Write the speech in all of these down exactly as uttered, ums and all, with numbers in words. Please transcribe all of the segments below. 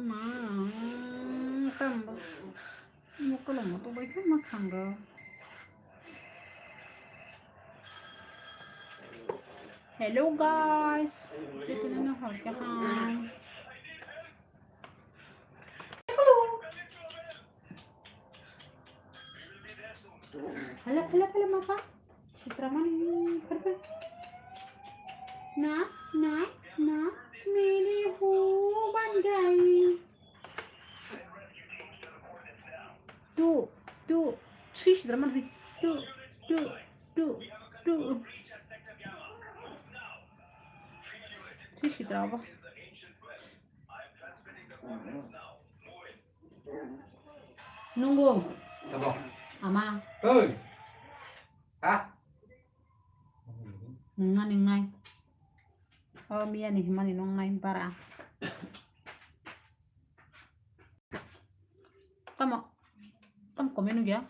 Ma, tambo. Mo kolom mo to bai ma khang ro. Hello guys. Jotono no hor kaham. Hello, hello, hello, masa. Sutramani, pergi. Na, na, na, mini hu ban gai. Two, two, three, Sutramani. Two, two, two, two. Three, Sutramani. Nungo. Tamo. Ama. Oi. Ha? Nungna ningnai. O miya ni himani nungnai bara. Tamo. Tamo kome nugya.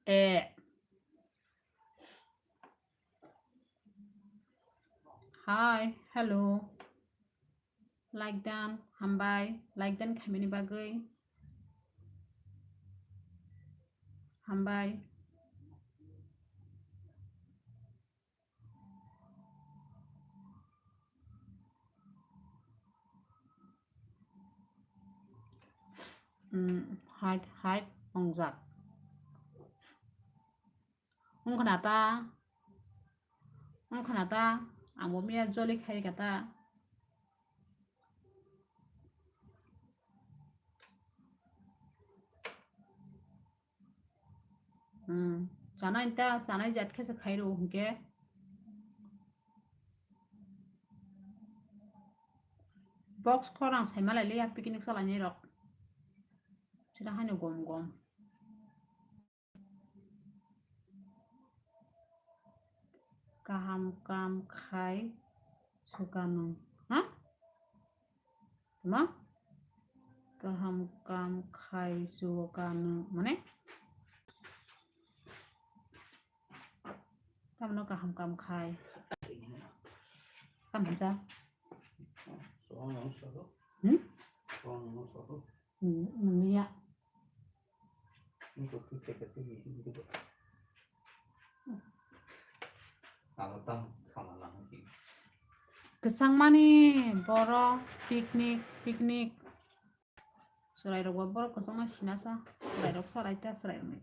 Eh. Hi, hello. Like dan, hambai. Like dan khaimani bagwi. Hambai. Hmm, hide, hide, ongjak. Wngkhana ta? Wngkhana ta? Ang bo miya joli khai kata. Hmm, chanai ta, chanai jat khe se khai rw hwnkhe. Box khorang sai malai liya picnic chalainai rok. Sida haino gom gom. Kaham kam khai sukanung. Ha? Ma? Kaham kam khai sukanung. Mane? Tamno kaham kam khai. Tam haja. Hmm? Hmm, nungya. Kwchangmani borok picnic, picnic. Chwrairokbo borok kwchangma sinasa. Chwrairok salai ta chwrairokni.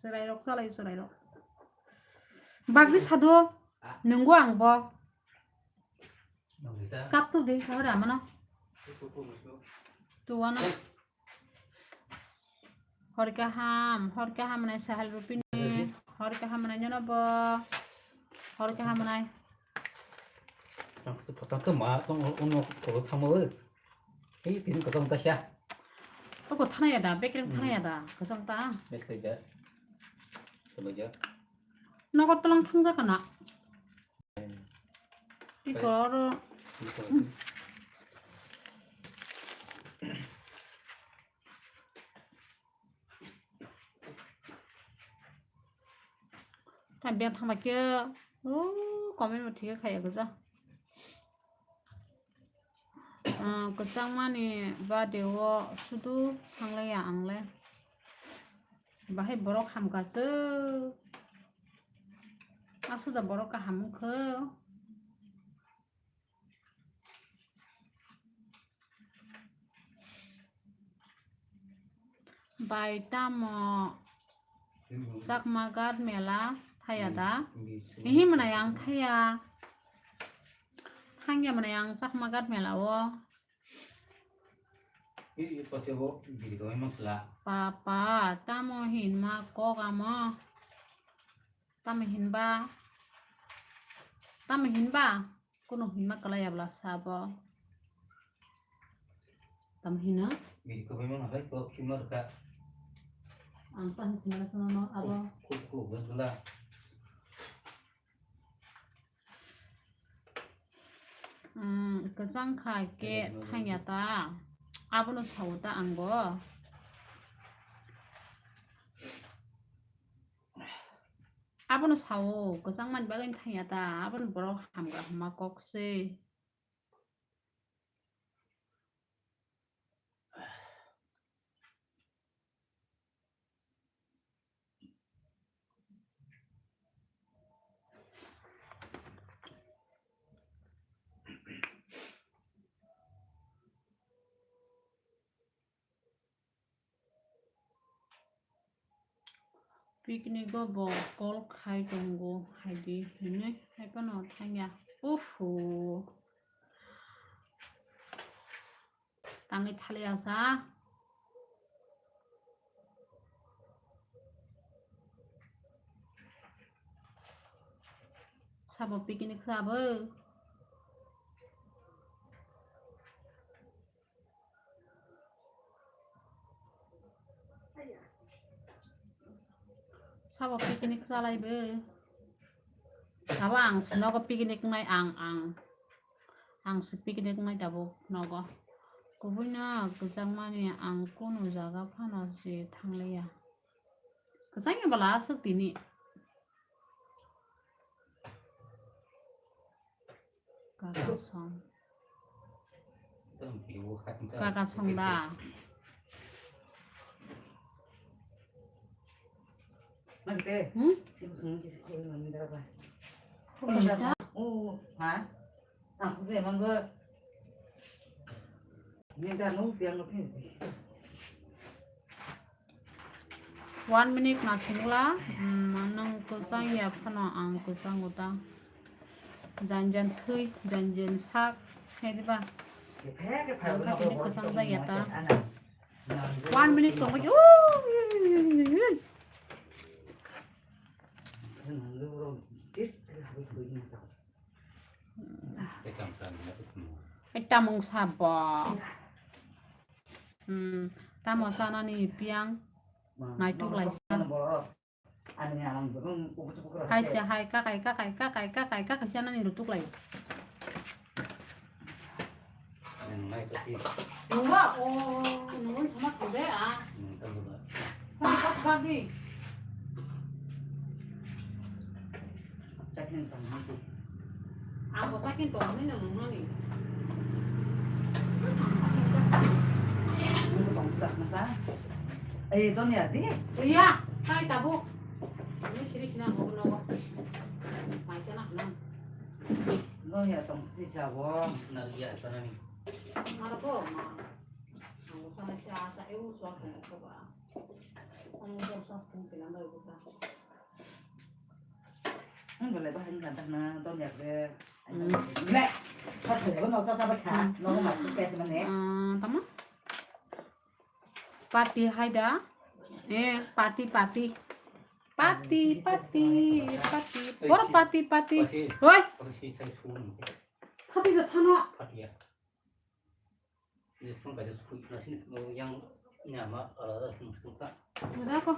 Chwrairok salai chwrairok. Bagwi sado. Nunggo ang bo. Kap tu de sahore amano. Tu ano. Hor kaham, hor kaham nai sahal rupini. Hor kaham nai nyono bo. Hor kaham nai. Tang se potang ke ma tong uno ko thamo. Hei, tini kosong ta sia. Oko thana ya da, bekreng thana ya da, kosong ta. Bekreng da. Coba ya. Nogo tolong thang ja kana. Iko oro. Tang biang thangma khe, o, comment bo thik khe khaiya gw ja. Ah, kwchangmani bade o sudu thanglaiya ang le. Bahai borok hamkha se. Asuda borok kaham wngkha. Bai tamo Chakma Ghat mela thaya da? Ihi mwnai ang thaya. Thangya mwnai ang Chakma Ghat mela o. Papa, tamo hinma kok amo? Tamo hinba? Tamo hinba? Kuno hinma kwlai abla sabo. Tamo hino? Ang tamo hinma no abo. Kwchang kha khe thangya ta. Abono sao ta ang bo. Abono sao, kwchangmani bagwi thangya ta, abono borok hamgra hwnma kok se. Picnic o bo call khai tongo, hai di hinwi hai phano thangya. Uhu. Tangwi thaliya sa. Sabo picnic sabo. Sabo picnic chalaibo. Sabo ang se nogo picnic nai ang, ang. Ang se picnic nai tabuk nogo. Kubuino kwchangmani ang kunu jaga phano se thangliya. Kwchangni bwla aswk tini. Kaka song. Kaka song da. Hmm? One minute na sungla, mm, nang kwchang ya phano ang kwchang uta. Jan jan thwi, jan jan sak, hai diba? Ang kha tini kwchang jaya ta. One minute tongwi. Ai tamung sabo. Hmm, tamo sanani piang naituk laisa. Hai se hai kakai kakai kakai kakai kakai sanani rutuk lai. Nungma, oh, nungma sama kude, ah. Kau tak bagi. Aku takin tong ni nungma ni. Eh, tong ya di? Iya, kai tabuk. Ini sini sini aku nogo. Mai kana kana. Nung ya tong si sabo. Nung ya sanani. Mara ko ma. Ang sana cha cha eu so ko ko ba. Ang ko sa ko ke lang ko sa. Ang le ba han kan na don ya ke. Le. Sa ko no sa sa ba cha. No ma su ke mane. Ah, tama. Pati hai da. Eh, pati, pati. Pati, pati, pati. Bor pati, pati. Hoi. Pati da thano. Ada ko.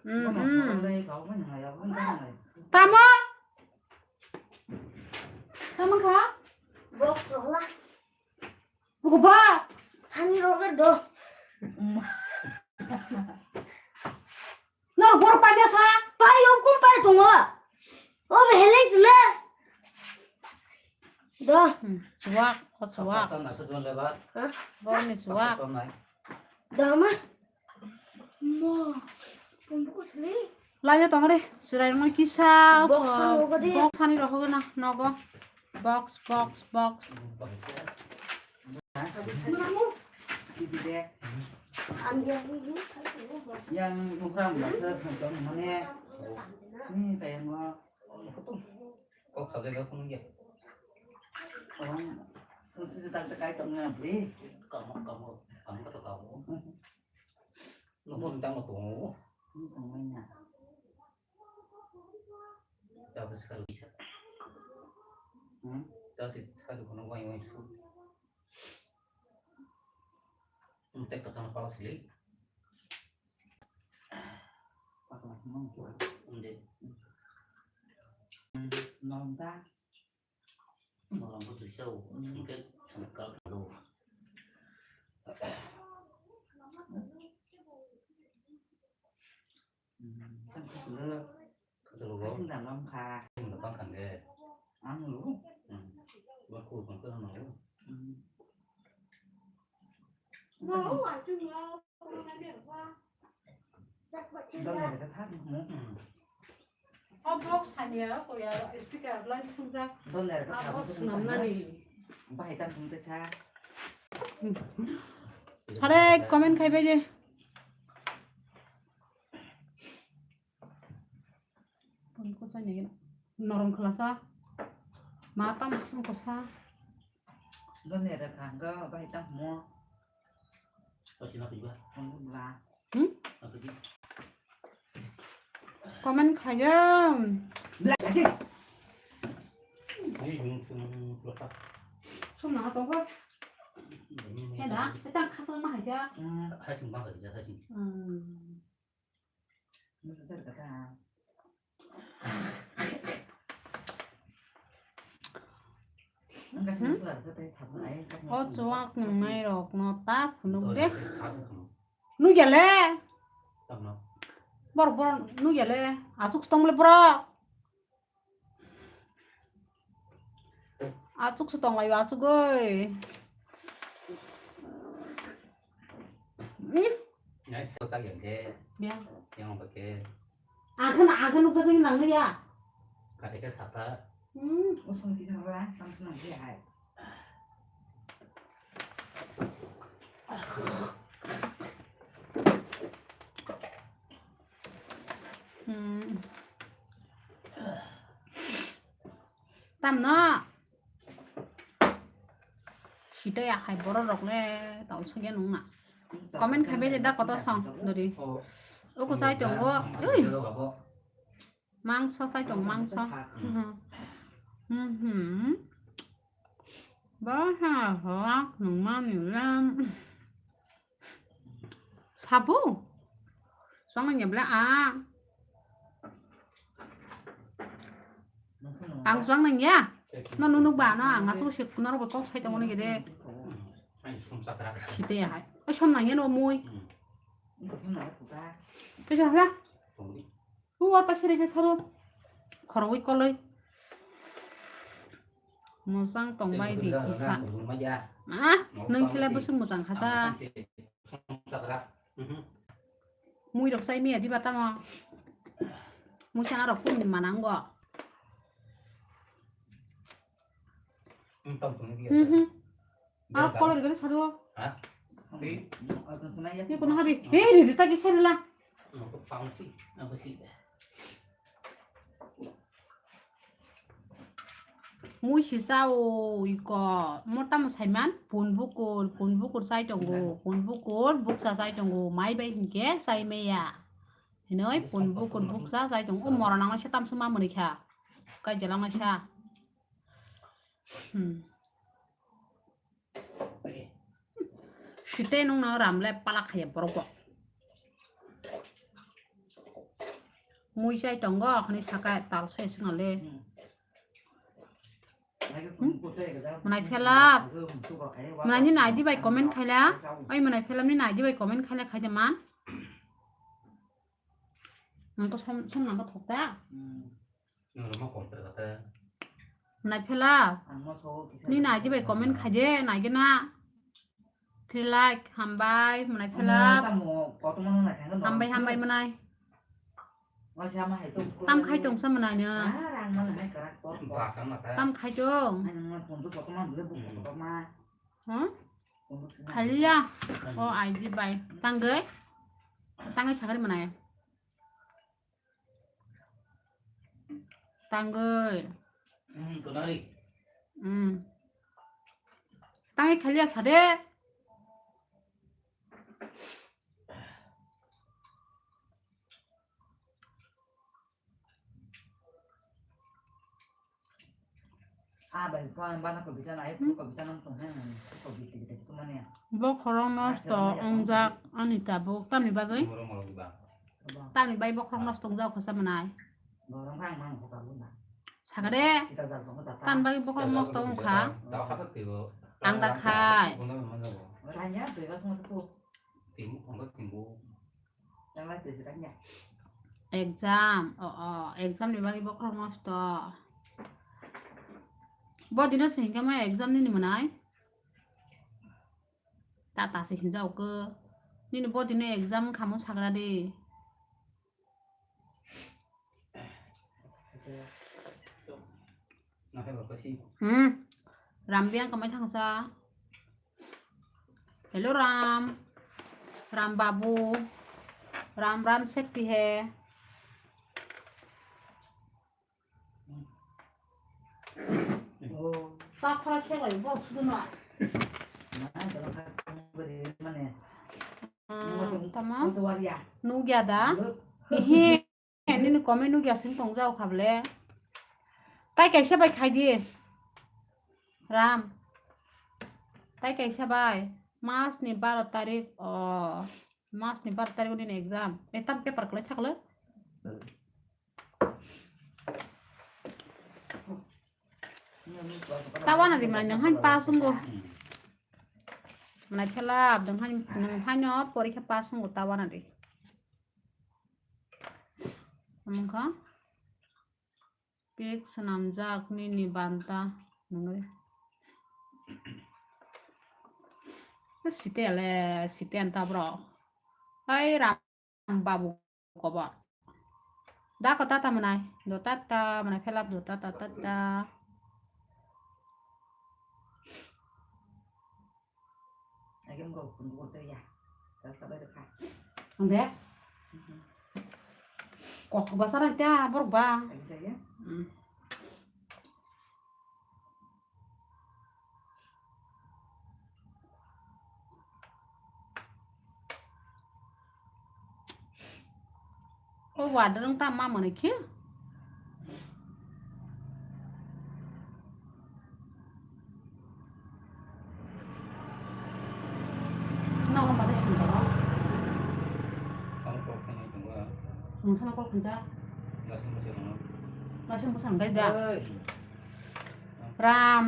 Hmm, hmm. Tamo. Tamo kha? Box wala. Buku ba? Sani roger do. No, bor paina sa. Pai, o kum pai tongo. O be helek jile. Do. Hmm, suak, o suak. Sasa nasa tuan lebar. Hah? Bor ni suak. Sasa tuan nai. Dama. Mo. Pun buku sini. Lainnya tong de. Surai mo kisa. Box o, sani rogo de. Box sani rogo na, nogo. Box, box, box. Yang nukram bahasa sengkang mane ni sayang mo. Kok saja gak pun ya. Orang sesi tak tekai tengah beli. Kamu, kamu, kamu kata kamu. Nogo tamo tongo. Tongmani. Chao se sikha rwisa. Hmm? Chao se sikha rwkha no wai wai su. Tei kwchang pala sili. Pakla simo. Inde. Nonda. Norong bo tuisa o, sungke sungkal lo. Sungke sungke Ang lu. Hmm. Ba ku tong ko no. Hmm. Dole ka thang mo. Hmm. O box hanya ko ya speaker line phunjak. Dole ka thang mo. Box namnani. Bahai ta phung te sa. Sare comment khai bai je. Norong khlasa. Ma tam sung kosa. Dole ka thang ga bahai ta mo. Kasi na tiba. Phung la. Hmm? Apa di? Comment khaya. Bla kasi. Ini yung sung lepas. Sung na to ko. Ini Ya da, kita kasang mah aja. Hmm. Hai sung bang aja hai sung. Hmm. Ini besar kata. Hmm? O chuwak nwngnai rok no ta phunuk de. Nugya le. Borok borok nugya le. Aswk se tong le borok. Aswk se tong lai aswk oi. Hmm? Nai sa sa yang ke. Ya. Yang ba ke. Ang khe, ang khe nukjagwi nang ya. Kate khe khata. Hmm. Usung ti thang la, tang thang ya hai. Hmm. Tamno. Sita ya hai borok rok le tau sugya nung na. Comment khai bai da koto song dori. Uku sai tongo. Ui. Mangso sai tong mangso. Mhm. Mhm. Ba ha ha nung mani lam. Sabo. Song nang ya bla a. Ang suang nang ya. No nunuk ba no ang asu sik kuno ro kok sai tong ni gede. Site ya hai. Oi som nang ya no mui. Kaisa hala. Uwa ta sere ke saro. Khoroi koloi. Mosang tong bai di kisa. Ah, nang kila busung mosang khasa. Mui rok sai miya diba tamo. Mui sana rok pun manango. Mhm. Ah, kolor gari sadu. Ni kono habi. Hei, ni dita ki sarila. Mui sisa o iko mota mo saiman pun bukur, pun bukur sai tongo, pun bukur buksa sai tongo, mai bai hinkhe sai maya. Hinoi pun bukur buksa sai tongo, o mora nang se tamsuma muni kha. Kai jalang sa. Hmm. Site nung no ram le palak khaya borok bo. Mui sai tongo, khani saka tal sai swnga le. Hmm. Mwnai phelap. Mwnai ni nai di bai comment khaila. Oi mwnai phelap ni nai di bai comment khaila khaide man. Nang ko som, som nang ko thok ta. Hmm. Nang roma kom ter kata. Mwnai phelap. Ni nai di bai comment khaide, nai gena. Three like, hambai, mwnai phelap. Hambai, hambai, mwnai. Tam khai tong sa mwnai no. Tam khai tong. Hmm. Khaliya. O I D bai. Tangwi. Tangwi sakari mwnai. Tangwi. Hmm, kunari. Hmm. Tangwi khaliya sade. Bokhorok nosto wngjak ani tabuk tamni bagwi? Tamni bagwi bokhorok nosto wngjak kha sa mwnai? Sakade. Tamni bagwi bokhorok nosto wngkha? Ang da khai. Exam, o, o, exam ni bagwi bokhorok nosto. Bo dino se hinkhe ma exam nini mwnai? Tata se hinjao khe. Nini bo dino exam khamo sagra de. Hmm. Ram biang kamai thangsa. Hello Ram. Ram babu. Ram Ram sekti he. Sakhra sebai bo sudu na. Hmm, tamo? Nugya da? Ehe. Nini comment nugya sing tong jao kha bole. Tai kaisa bai khai di. Ram. Tai kaisa bai. Mas ni baro tarik. O. Mas ni baro tarik nini exam. E tam paper kwlai thakle. Tawana di mani nang han pass wnggo. Mani khelap nang han nang hano porikha pass wnggo tawana di. Amungkha. Pik swnamjak nini banta nungwi. Site le, site anta bro. Hai Ram babu kobo. Da ko tata manai, do tata manai phelap do tata tata. Ande? Kothok basa rang ta borok ba. Hmm. O water wng tamo manwi khe. Nogo mada sini toro. Ang kok khani tongo. Ang khana kok khinja. Lasing bwsang no. Lasing bwsang gai da. Oi. Ram.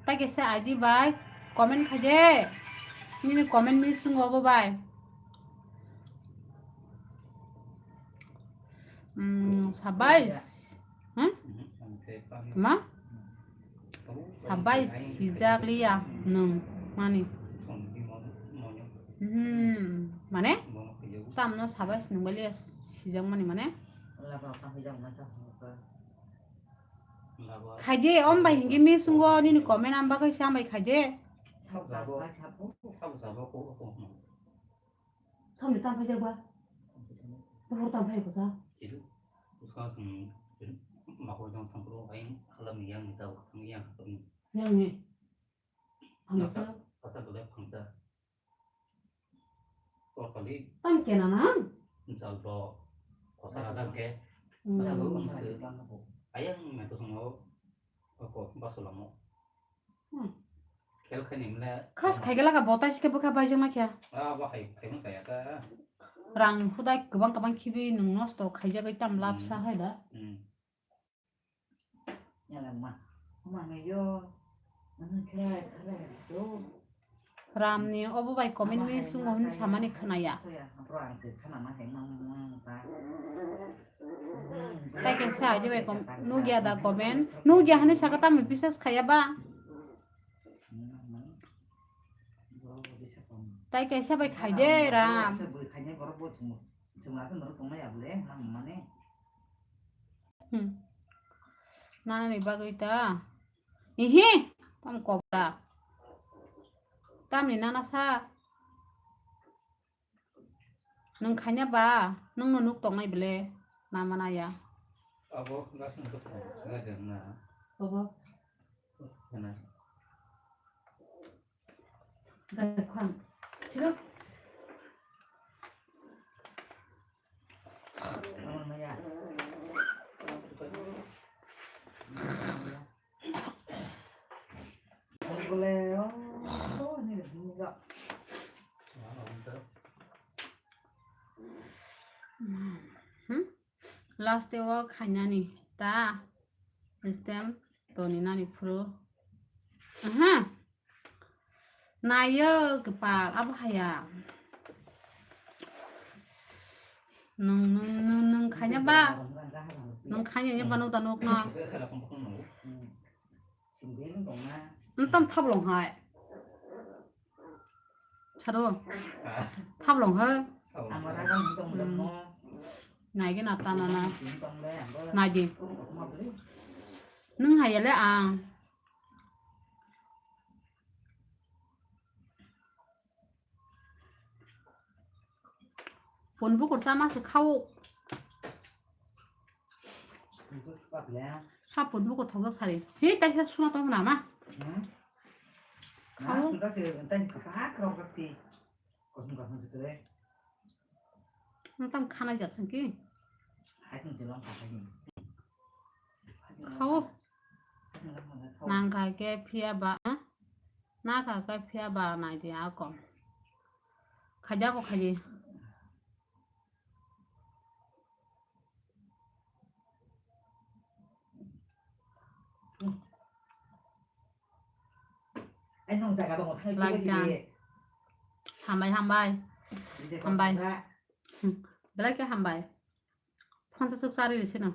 Tai kaisa I D bai comment khai de. Nini comment mi sungo bo bai. Hmm, sabai. Hmm? Ma? Sabai sijak liya nung mani. Hmm, mane? Tamno sabai nung baliya sijak mani mane? Khaide, om bai hingi mi sungo nini comment am bagwi sam bai khaide. Samni tam phai jakba. Bukur tam phai kusa. Yang ni. Hamsa. Tam kena na? Jal bo. Kosa rajak ke. Hmm. Kosa bo umse. Ayang me to songo. Ko basulamo. Hmm. Khel khani mle. Khas khai gela ka botai sike bukha bai jeng na kya. Ah, bo hai khai mung saya ta. Rang hudai kwbang kwbang khibi nung nosto khai jagwi tam lab sa hai da. Hmm. Ramni obo bai comment mi sungo hwnwi samani khwnaya. Tai kaisa aidi bai com-, nugya da comment. Nugya hwnwi saka tamo bisas khaya ba. Tai kaisa bai khaide Ram. Hmm. Nana ni bagwi ta. Ihi, tam kobra. Tamni nana sa. Nung khanya ba, nung no nuk tongnai bele. Nama naya. Abo gas nung tok tongnai na. Abo. Kana. Gai khang. Chilo. Hmm? Last day o khainani ta system toni nani phuru. Aha. Nayo kwpal abo haya. Nung, nung, nung, nung khaina ba? Nung khaina ni ba nung da nuk na? Nung tam thablong hai. Sado. Thablong hai. Nai gana ta na na. Nai di. Nung hai le ang. Pun bukur chama se khao. Kha pun bukur thok sari. He tai sa suna tong na ma. Khao. Tam khana jat sing ki. Khao. Nang kha khe phiya ba, na kha khe phiya ba nai di ako. Khaidi ako khaidi. Like jan. Hambai, hambai. Hambai. Belai khe hambai. Phone sa suk sari sino.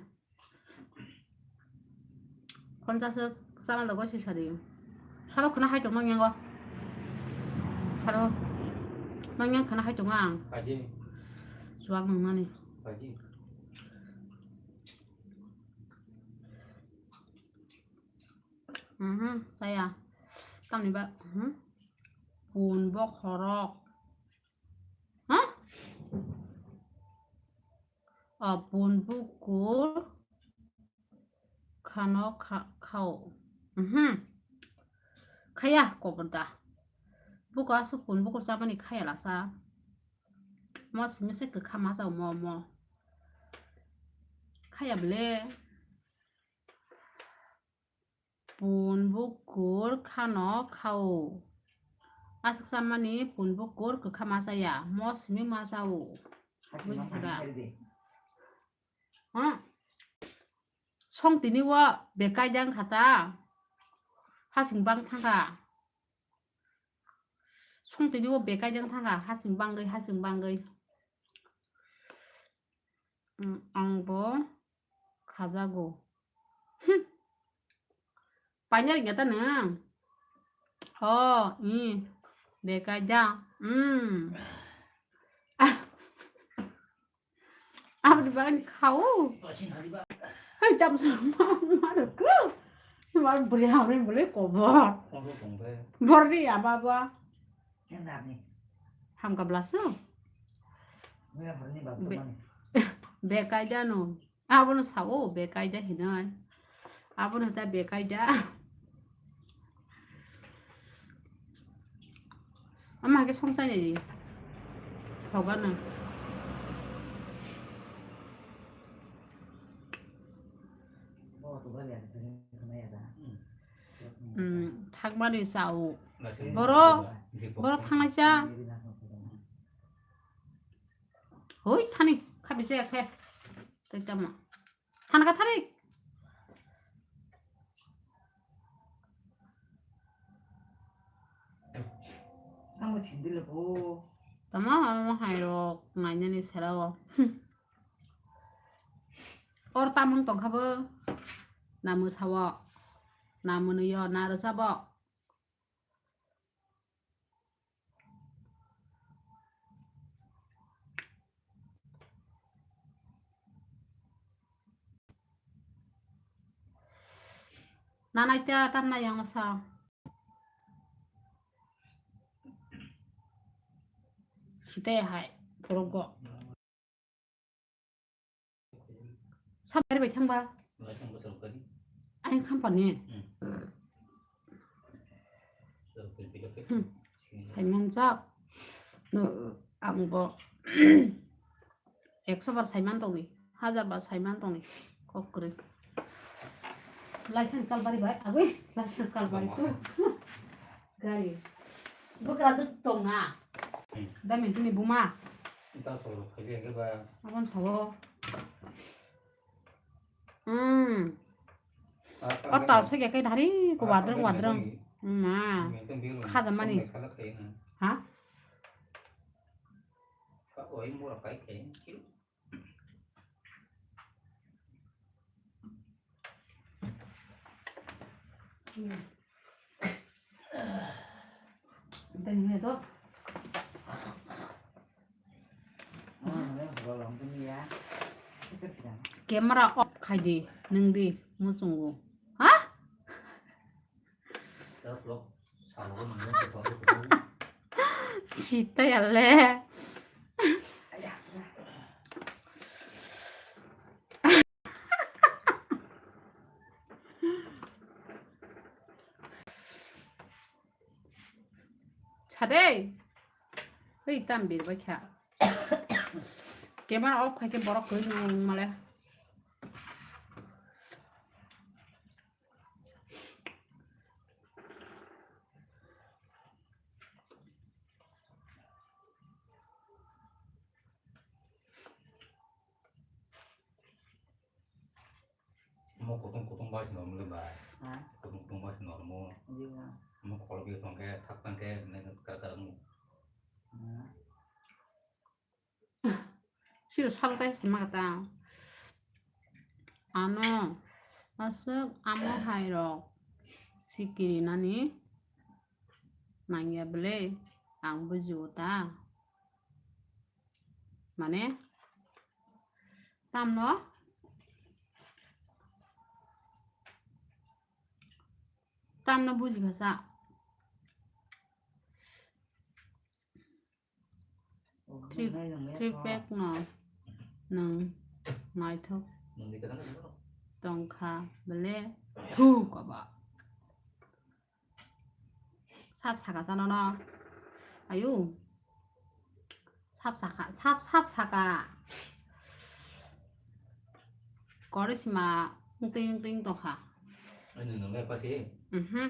Phone sa suk sana dogo si sari. Saro khana hai tong nang yango. Saro nang yang khana hai tong ang. Kaji. Chuak nang nani. Kaji. Mhm, saya. Tamni ba, mhm. Pun bokhorok. Ha? A pun bukur khano kha-, khao. Mhm. Khaya koborda. Buko asu pun bukur chamani khaya lasa. Mo simi se kwkha masa mo mo. Khaya ble. Pun bukur khano khao. Aswk samani pun bukur kwkha masa ya, mo simi masa o. Buji kha da? Ha? Song tini o bekai jang kha ta. Hasing bang thang kha. Song tini o bekai jang thang kha, hasing bangwi, hasing bangwi. Mm, ang bo khajago. Hmm. Paina ringya ta nang? Ho, i, bekai jang. Mm. Ah. Aboni bagani khao. Hai, jam sama ma rwkho. Mar bwrwi hamri bwlwi kobor. Bordi aba ba. Hamka blasu. Be-, bekai jano. Abono sao bekai ja hinoi. Abono ta bekai ja. Ama ke song sai ni. Thoga na. Hmm, thangmani sao. Boro, boro thangnai cha. Hoi, thani, khabi se khe. Tei tamo. Thana ka thari. Tamo sindile bo. Tamo, amo hai rok, nainani sera o. Or tamung tongkha bo. Na mwsa o. Na mwnwi o, na rwchap o. Nanai ta, ta nai yang sa. Site hai, purok go. Sab bari bai thangba. Ayang khampani. Hmm. Saiman jak. No, ang bo ekso bar saiman tongni, hajar bar saiman tongni. Kok kwrwi. Laisang kalbari bai, agwi, laisang kalbari tu. Gari. Bwkra juk tong na. Hmm. Da mintuni buma. Abon thago. Hmm. O tal soi khe nari ko wadrong wadrong. Ma. Khaja mani. Ha? Ka oi mura kai khe. Camera off khai di, nwng di, muchungo. Ha? Sita ya le. Chade. Hei, tam bir bai kha. Camera off khai khe borok kwrwi wng male. Omo kutung kutung bai se normal le bai. Ha? Kutung kutung bai se normal. Iya. Omo kolok ye tongke, thak tangke, ne ka ka mo. Ha. Siro sabo tai sima kata. Ano aswk amo hai rok sikiri nani nangya bele ang bujigo ta. Mane tamno tamno bujikha sa. Three, three pack no nwng naithok tongkha bele thu koba. Sap saka sa nono. Ayu. Sap saka, sap, sap saka. Kore sima ungting ungting tongkha. Ani nang le pasi. Mhm.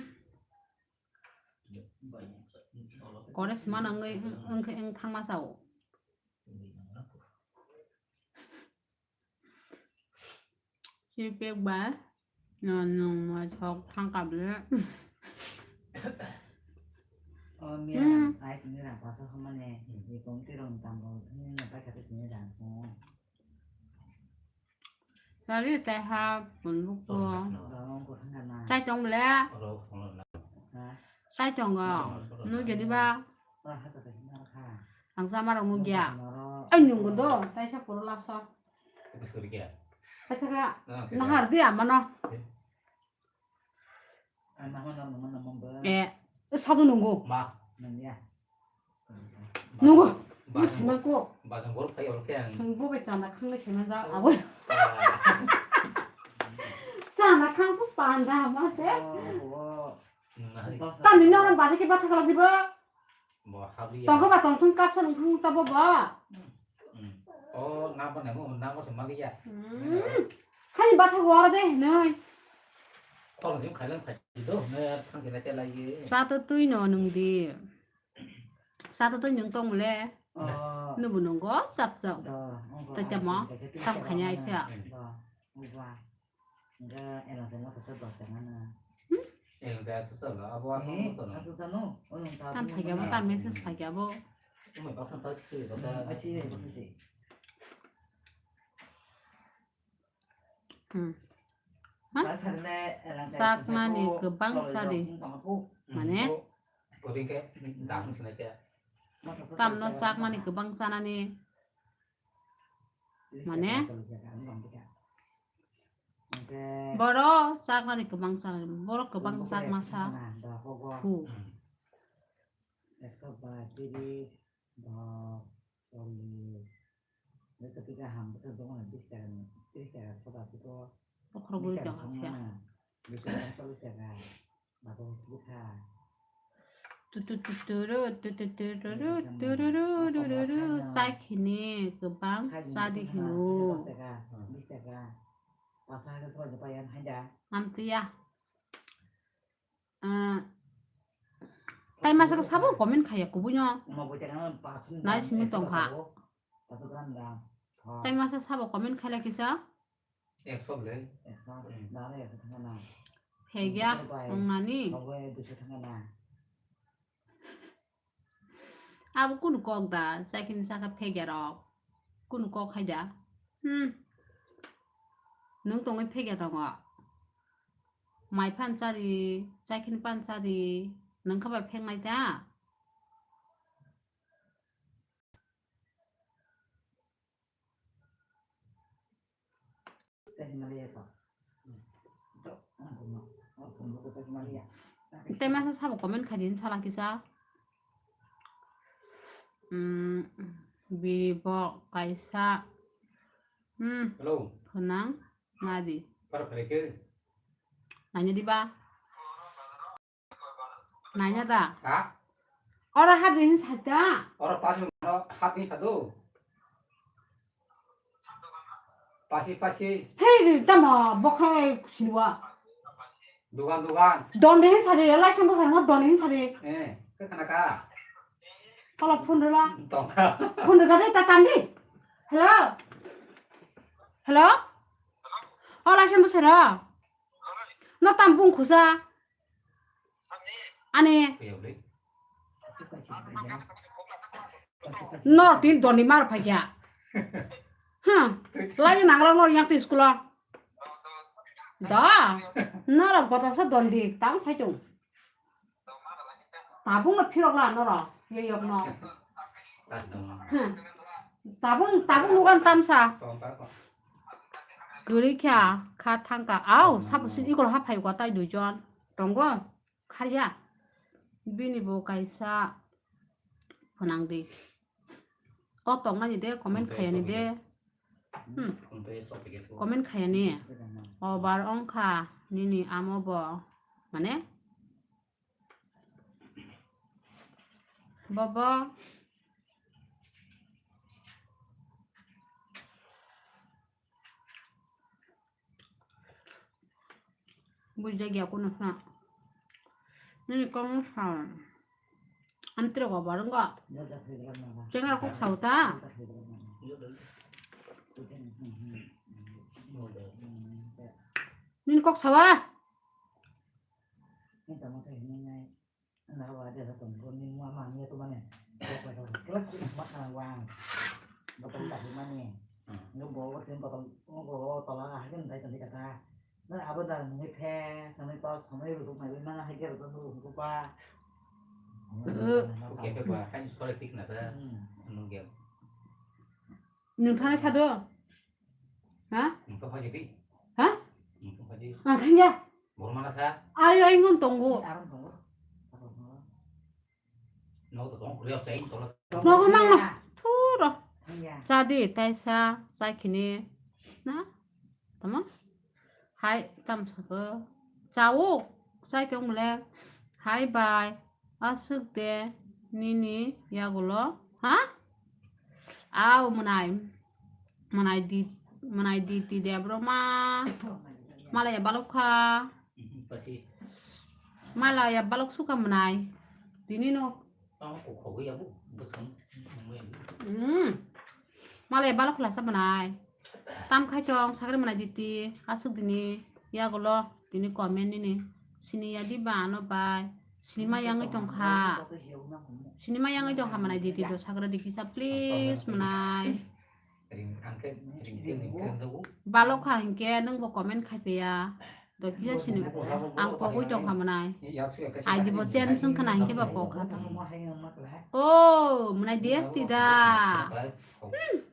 Kore sima nang ung, ung, ung thangma sao. Sipek bai no nung ma thok thang kable. O mira, hmm, ai tini rang paso khamane, ni komti rong tambo, ni na pai kati tini rang ko. Tari taiha punbuk ko. Rong ko thang na. Chai tong ble. Ha? Chai tong go. Nu jadi ba. Ang sama rong nu gya. Ai nung go do, tai sa poro la sa. Kata ka, nahar di ama no. Eh, sadu nunggu. Ma. Nunggu. Basing. Sunggu bai chanda khang le khena ja abo. Chanda khang ko panda ma se. Tani norong basa ke batha kala diba. Bo habri ya. Tongkha ba tongthung kapsa nungthung ta bo ba. Hmm. O, na bo nemo, na bo se maliya. Hmm. Hani batha go aro de, noi. Kholo jim khailang phai do, ne thang kila kila ye. Sa to tui no nung di. Sa to tui nung tong le. Oh. Nu bu nung go, chap chap. Do, ongko. Ta chamo, ai, chap khanya ai cha. Do, ongko. Hingke ela tongma kosok dos tongma na. Hmm? Ela tongma kosok dos. Abo asal mo to na. Asal sano. Tam phaikya bo, tam message phaikya bo. Omo bakhan ta si bakha. Hmm, asi, asi. Hmm. Ha? Sakmani kwbang sadi. Mane? Tamno sakmani kwbang sanani. Mane? Boro sakmani kwbang sanani. Boro kwbang sakma sa. Hu. Ekso ba, tiris, dok, chollis. Bai kati kaham bwswk dong, bis taka ni, tris taka soda tito. Bokhorok guri tong kha. Bis taka, chollis taka. Babo bwkha. Tu tu tu turu, tu tu tu turu, tururu, rururu. Chai khini kwbang chadi hino. Bis taka. Pasa ka soda payan haida. Amtiya. Ah, tai masa ka sabo comment khaya kubui no. Nai simi tong kha. Tai masa sabo comment khaila kisa. Phegya, ong nani. Abo kunu kok da, chai khini saka phegya rok. Kunu kok khai da. Hmm. Nung tongwi phegya tongo. Mai phan chari, chaikhini phan chari, nang kha bai phek nai ta? Tei masa sabo comment khai din sala kisa. Hmm, biri bo kaisa. Hmm, Hello. Phunang nadi. Para phare ke? Nanya di ba? Naina da? Ha? Oro habri hin sata. Oro pasi mano habri sadu. Pasi, pasi. Hei, tamo, bokhai sinwa. Dugan, dugan. Don de hin sari, lai sambo sari, don de hin sari. Eh, ke kana ka? Kala phone rila. Tongka. Phone rila ta tandi. Hello? Hello? O lai sambo sari. No tam bung khusa. Ani. Nor tin doni mar phai kya. Ha. Lai nang rang nor yang ti school. Da. Nor goto sa don di tang sai tung. Tabung no phirok la noro. Ye yok no. Hmm. Tabung, tabung nugan tamsa. Duri kha, kha thangka. Au, sabo sin ikol ha phai ko tai duijon. Tongo. Kharya. Bini bo kaisa phunang di. O tongnani de, comment khayani de. Hmm. Comment khayani. Obar ongkha nini amo bo. Mane? Bobo. Bujai gya kuno sa. Nini kong sa. Amtiro go barang go. Chengra kok sa uta. Nini kok sawa. Nung thana sado? Ha? Nung to hoje di. Ha? Nung to hoje. Ah, thangya. Bormana sa? Ayo, ayo, ngon tongo. Aram tongo. Nogo mangno. Thuro. Thangya. Chadi, taisa, chaikini. Na? Tama? Hai, tam sako. Chao, chai tong mole. Hai bai. Aswk de nini yagulo. Ha? Au mwnai. Mwnai di, mwnai di ti de bro ma. Malaya balok kha. Malaya balok suka mwnai. Tini no. Hmm. Malai balok khwlasa mwnai. Tam khai tong, sakri mwnai diti. Aswk dini yagulo, tini comment nini. Sini ya di ba ano bai. Sinima yangwi tong kha. Sinima yangwi tong kha mwnai diti do sakra di kisa please mwnai. Balok kha hinkhe nwng bo comment khai paiya. Dokya sini ang pogwi tong kha mwnai. Ai di bo chen sung khna hinkhe ba pok kha ta. O mwnai D S T da. Hmm.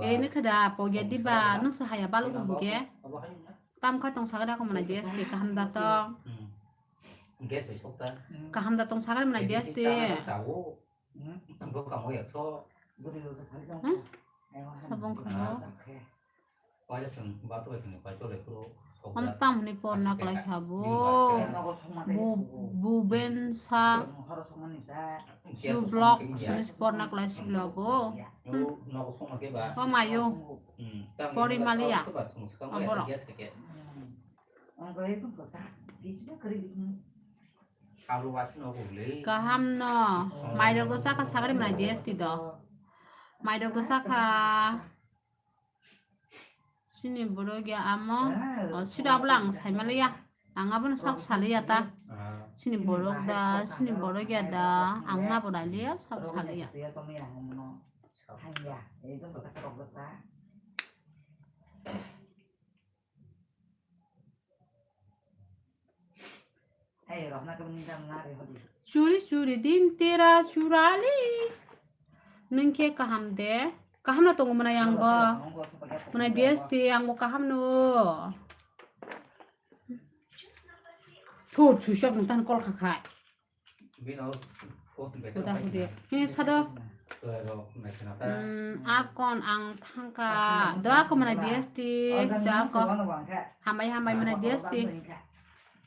Ei nukha da pogya diba nuksa haya balok hinkhe. Tam kha tong sakha da kho mwnai D S T kaham da tong. Kaham da tong sakha mwnai D S T. Hmm? Sabong kha. Om tam hwnwi porna kwlai kha bo. Bu-, Buben sa U Block hwnwi porna kwlai sibla bo. Hmm. O mayo. Pori maliya. Aborok. Kaham no. Mairok do chakha sagri mwnai D S T do. Mairok do chakha. Sini borok ya amo. O, sida abla ang saimaliya. Ang abono sak saliya ta. Sini borok da, sini borok ya da. Ang nabo naliya, sak saliya. Churi churi din tera churali. Nwng khe kaham de? Kaham no tongo mwnai ang bo. Mwnai D S T ang bo kaham no. Thut, switch off nwng tang kol kha khai. Bino phone Huda hudi. He sado. Hmm, akon ang thangka. Do ako mwnai D S T. Do ako. Hambai hambai mwnai D S T.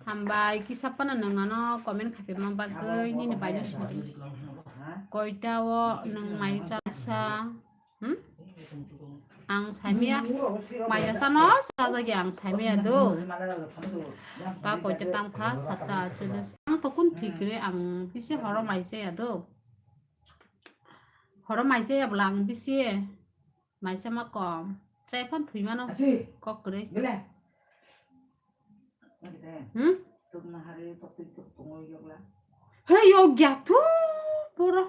Hambai kisa pana nwng ano comment khaipima bagwi nini baino sori. Koita o nwng mai sa sa. Hmm? Ang saimia mai sa no sajagi ang saimia do. Ta koita tam kha sata chudu. Ang to kun thik re ang bisi horo mai sa ya do. Horo mai sa ya bla ang bisi mai sa ma kom. Chai phan thui mano kok re. Hmm? He yogya tu pura.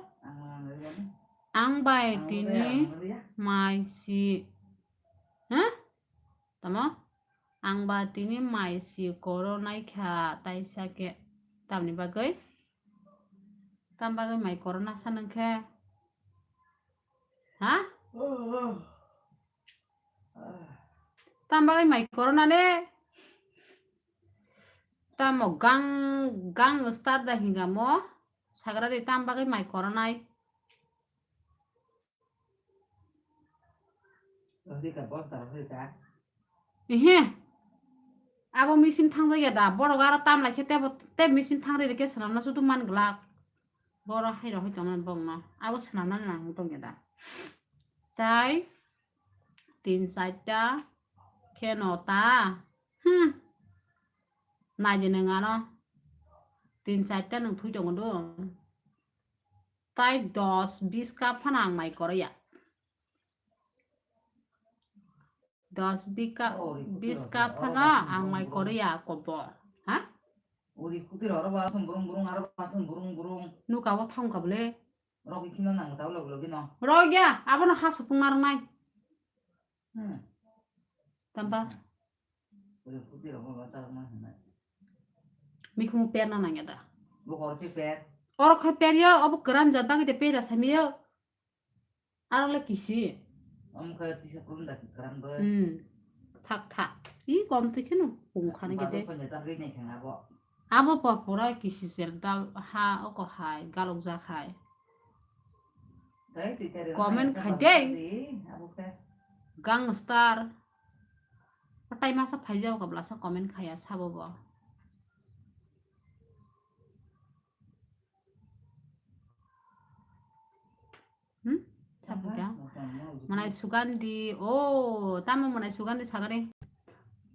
Ang bai tini mai si. Hah? Tamo? Ang ba tini mai si koro nai kha taisa khe. Tamni bagwi? Tam bagwi mai koro nasa nang khe? Ha? Tam bagwi mai koro nane? Tamo gang, gang star da hinga mo? Sagra de tam bagwi mai koro nai? Ehe. Abo machine thangjak ya da. Borok aro tam lai khe tebo, tei machine thang riri khe swnamna sudu man glak. Borok hai rok hai tongmani bongno. Abo swnamnani nang tong ya da. Tai tin charta khe no ta. Hmm. Nai de nwng ano. Tin charta nwng thui tongo do. Tai dos bis ka phano ang mai koro ya. Dos bika, bis ka phano ang mai koro ya kobo. Ha? Uri kutir oro ba sum burung burung aro ba sum burung burung. Nuka o thang ka bole. Rok ikino nang ta ulo ulo gino. Rok ya, abono ha supung narwk nai. Hmm. Tampa. Uri kutir oro ba ta ma hinai. Mikhumu per na nang ya da. Bo kor si per. Oro khai per yo, obo kwran jat bagwi de per asami yo. Aro le kisi. Om khe tisa kurum da kwran bo. Hmm. Thak thak. I kom twi kheno pung khani khe de. Bado panya ta gwi nai khang abo. Abo pa pura kisi sel dal ha oko hai galok jak hai. Comment khai de. Abo khe. Gang star. Patai masa phai jao kabla sa comment khaya sabo bo. Hmm? Sabuda. Manai Sugandi. Oh, tamo Manai Sugandi sagani.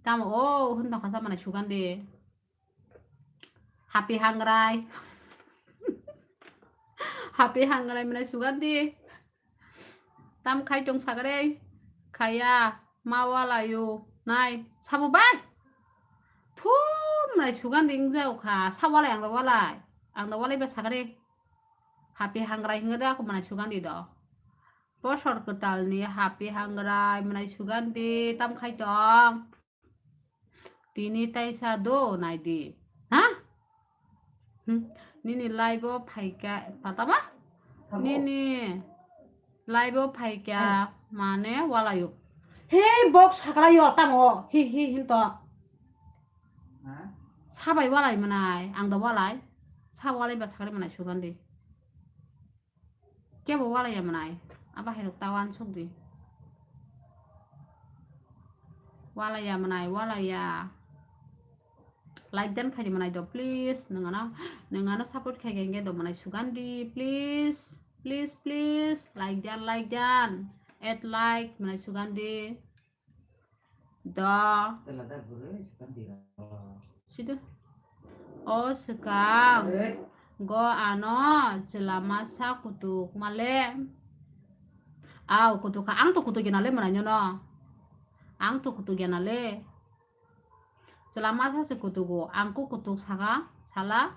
Tamo, oh, hun tongkha sa Manai Sugandi. Happy Hangrai. Happy Hangrai Manai Sugandi. Tam khai tong sagare. Khaya. Ma walayo nai sabo bai. Thum nai Sugandi wng jao kha. Sa walai ang da walai. Ang da walai ba sagare. Happy Hangrai hwnwi da ako manai Sugandi do. Bosor kwtalni Happy Hangrai manai Sugandi tam khai tong. Tini taisa do nai di. Ha? Hmm. Nini live o phaikha, patama? Sabo. Nini live o phaikha, hmm, mane walayo. He, box sakla yo tamo. Hi, hi, hin to. Ha? Sabai walai manai, ang da walai. Sa walai ba sakali manai Sugandi. Kebo walai ya manai. Aba hai rok tawan suk di. Walai ya manai, walai ya. Like dan khai di manai do, please. Nangano, nangano support khai genge do manai Sugandi, please. Please, please. Like dan, like dan. Add like, manai Sugandi. Do. Sido. O swkang. Go ano chwla masa kutuk male. Au kutuk kha. Ang to kutuk gena le manai no. Ang to kutuk gena le. Chwla masa se kutugo. Ang ko kutuk saka sala.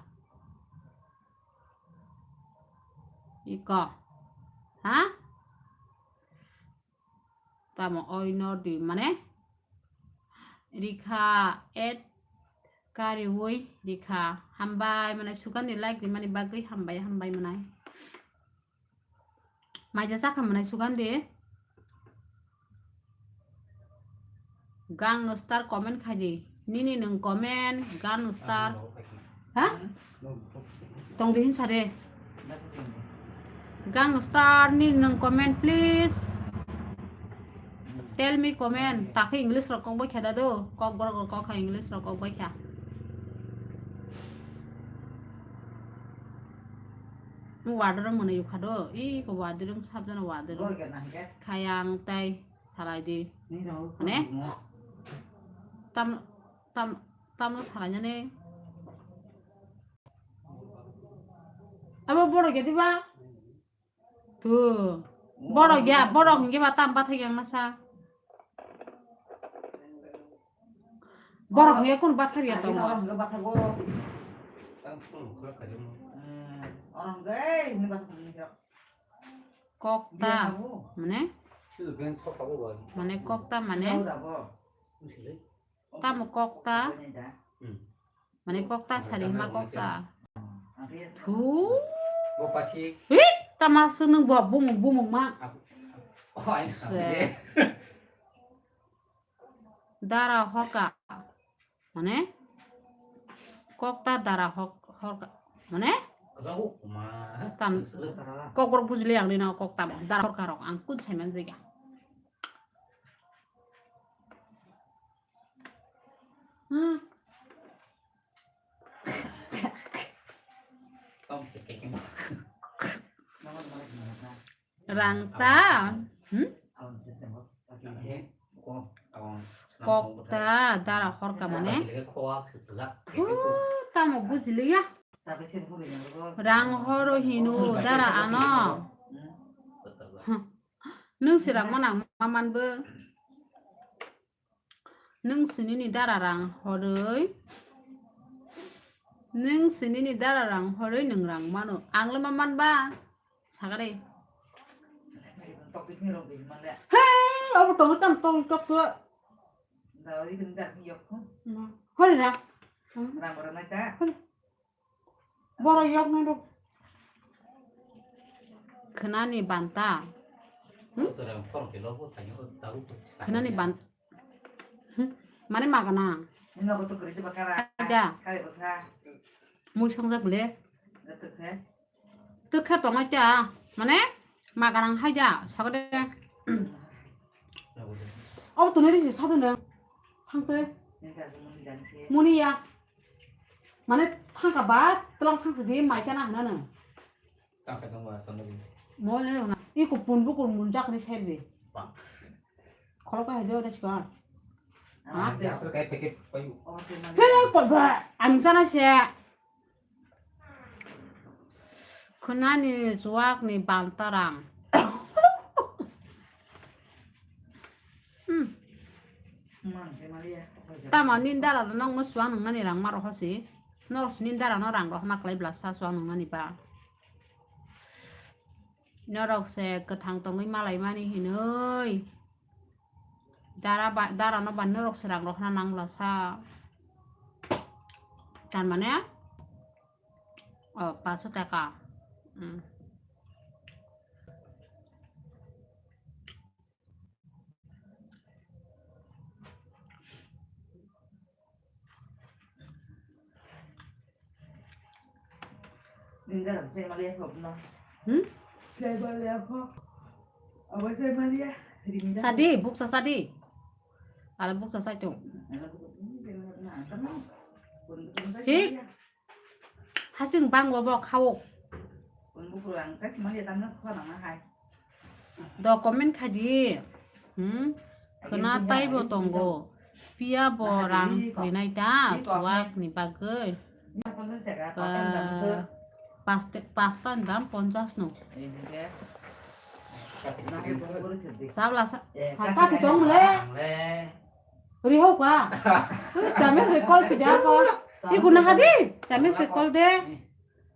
Iko. Ha? Tamo oino di mane rikha et Kariwi rikha. Hambai manai Sugandi like rimani bagwi hambai, hambai manai. Maija chakha manai Sugandi. Gang star comment khaidi. Nini nwng comment, gang star. Ha? Tongdi hinsa de. Gang star ni nwng comment please. Tell me comment. Takhe English rok kok bai kha da do. Kokborok rok kok kha English rok kok bai kha. Wader rok mwnwi yukha do. Iko wader rok sabjana wader rok. Khayang tai salai di. Mane? Tam, tam, tamno salainani. Abo borok ya diba? Tu. Borok ya, borok hingke ba tam bathai yang masa. Borok hingke kun bathai ya tong. Kokta. Mane? Mane kokta mane? Tamo kokta? Mane kokta sari hima kokta. Thu. Hi, tama swnung bo bumung bumung ma. Se. Dara hoka. Mane? Kokta dara hok, horka. Mane? Tam, kokborok bujili ang nini kokta dara horka rok ang kun saiman jega. Hmm. Rang ta. Hmm? Kokta dara horka mane? Thu, tamo bujili ya. Rang horo hino dara ano. Nwng se rang manang ma manbo. Nwng se nini dara rang horoi. Nwng se nini dara rang horoi nwng rang mano. Ang le ma manba. Sagare. He, abo tongo tam tong tok to. Hori ra. Borok yok nang rok. Khwnani banta. Hmm? Khwnani ban-, hmm? Mane magana. Haida. Mui songjak bole. Tukha tongo cha. Mane magana haida. Sagade. Obo tuni risi sadu nang. Hangte. Muni ya. Mane thangka ba tlang thangsi di mai chana hana nang. Thangka tong ba tong di. Mo le na. Iko pun bu kun mun jak ni ser di. Ba. Kholo ka hejo da sikon. Ah, ya, apa kayak paket payu. He, kok ba? Ang sana se. Khwnani chuak ni bantarang. Hmm. Tamo nini dara no nokno chuak nungnani rang ma rohosi. Norok nini dara no rang rohorna kwlai bwlasa chuak nungnani ba. Norok se kwthang tongwi malaimani hinwi. Dara ba, dara no ba norok se rang rohorna nang bwlasa. Tar mane? O, paso taka. Hmm. Hmm? Sadi, buksa sadi. Ala buksa sai tong. Hik. Hasing bang bo bo khao. Do comment khai di. Hmm? Khwna taibo tongo. Phiya bo rang rinai ta chuak ni bagwi. Ba, pasta, pasta ni dam ponchas no. Sabla sa, pasta si tong le. Riho ka. Chames be call si dia ko. Iku na hadi. Chames be call de.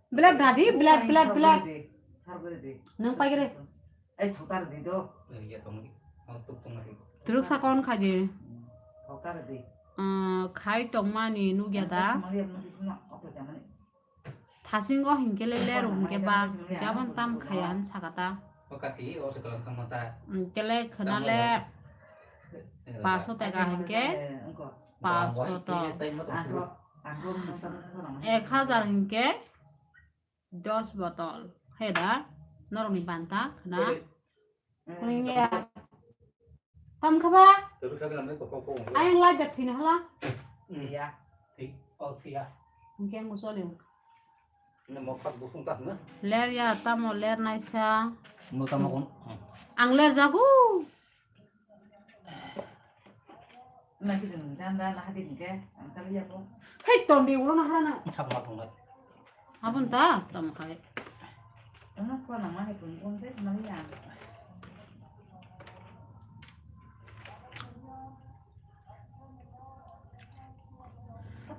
Blood dadi, blood, blood, blood. Nang pai gere. Turuk sa kon khaji. ah, khai tongmani nukya da. Thasingo hinkhe le ler hinkhe ba, hinkhe aboni tam khaya hinwi saka ta. Hinkhe le khwna le paso taka hinkhe paso to. Ek hajar hinkhe dos botol. He da, norokni banta khwna. Phunukya. Tam kha ba? Ayang live bet phina hala. Hinkhe ang choli. Ler ya, tamo ler naisa. Ang ler jago. Hei, tondi ulo na hara na. Abon ta, tamo hai.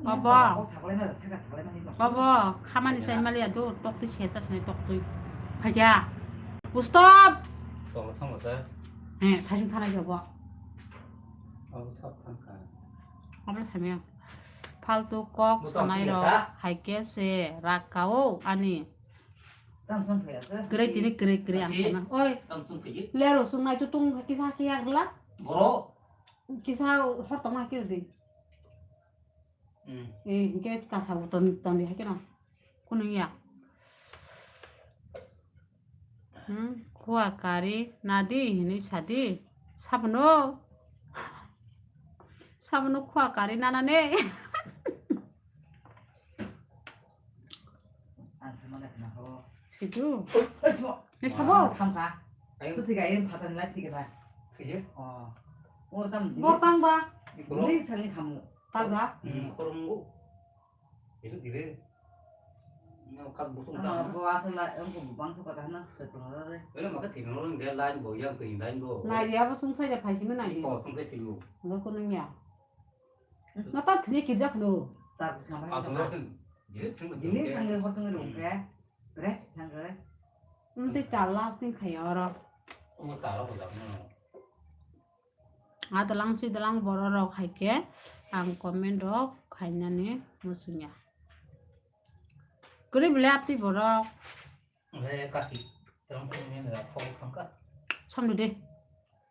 Baba. Baba, khamani sai maliya do, tok twi sesa sini tok twi. Phaiya. Stop. Tong thang sa. He, thajing thana jobo. Abo sab thang kha. Abo thamiya. Faltu kok sanai rok hai khe se rakka o ani. Kwrwi tini kwrwi kwrwi ang sana. Oi. Lero sung nai tu tung kisa khe yak la. Kisa hor tong ma khe di. Eh, hingke kasa bo ton ton di hakeno. Kunu ya. Hmm, khua kari nadi hini sadi. Sabono. Sabono khua kari nana ne. Itu. Ni sabo. Botang ba. Taga. Nai ya bo sung sai da phai simi nai. Bo ko nung ya. Ma ta thini kirja khno. Jili sangle hor sangle rungke. Re sangle. Mte chala sing khaya oro. Adalang si dalang borok rok hai khe ang comment rok khainani muchungya. Kwrwi belai atwi borok. Oke, kaki. Terang terang ini adalah kau kangka. Samdu de.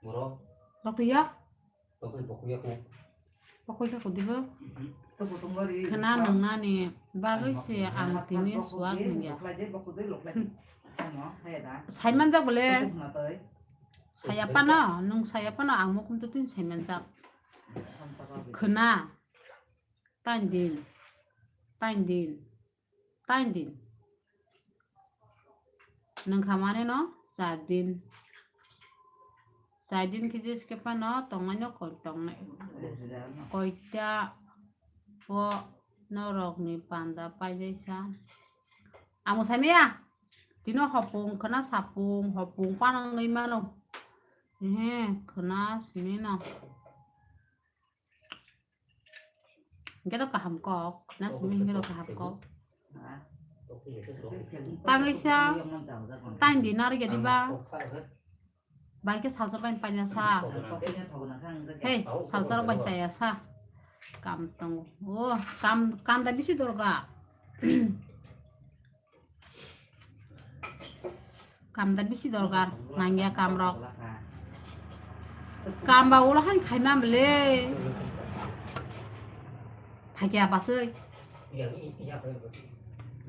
Borok. Bakti ya. Bakti bakti ya ku. Bakti ya ku dibo. Khna nangnani bagwi se ang tini suak nungya. Saimanjak bole. Saya pano, nung saya pano ang mukhum tu tin saimanjak. Khna. Tain din. Tain din. Tain din. Nung khamani no char din. Char din khe jis khe phano tongnai no koi tongnai. Koita o norok ni panda paijai sa. Amo samiya. Tino hopung khna sapung hopung panangwi mano. Ehe khna simi no. Hingke to kaham kok, na simi hingke to kaham kok. Tangwi sa, tang di nari gadi ba. Bai ke salsa bai paina sa. Hei, salsa rok bai saya sa. Kam tong. Oh, kam, kam da bisi dorga. Kam da bisi dorkar, nangya kam rok. Kam ba ulo han khaima bole. Phakya basoi.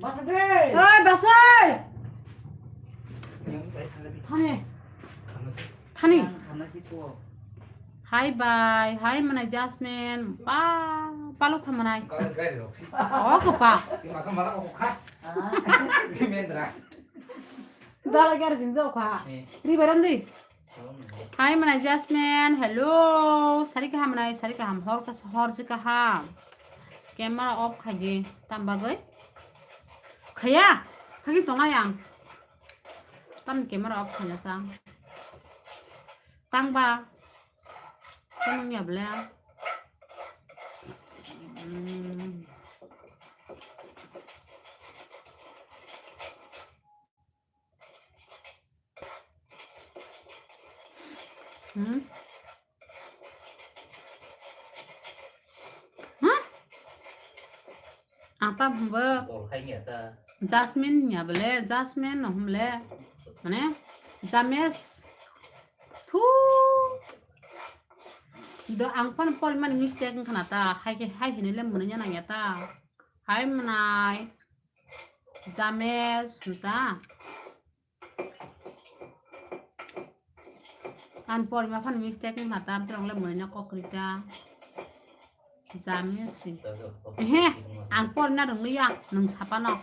Oi, basoi. Thani. Thani. Hai bai, hai manai Jasmine. Ba, balok kha manai. Oh, kopa. Dala gar jin jao kha. Ri baram di. Hai manai Jasmine. Hello. Sari kaham manai, sari kaham hor ka hor si kaham. Camera off khai di. Tam bagoi. Khaya. Khagi tonga yang. Tam camera off khai na sa. Tang ba. Kung ya bla. Hmm. Hmm? Ang ta hwnbo Jasmine hwnya bole, Jasmine no hwnle, mane, James. Thu. Do ang phone pori mani mistake wngkha na ta, hai khe, hai hinwi le mwnwi ya nang ya ta. Hai mwnai. James ta. Ang porima phano mistake wngkha ta, amtwrwng le mwnwino kok kwrwi ta. James si. Ehe, ang porina rwngya, nwng sapano.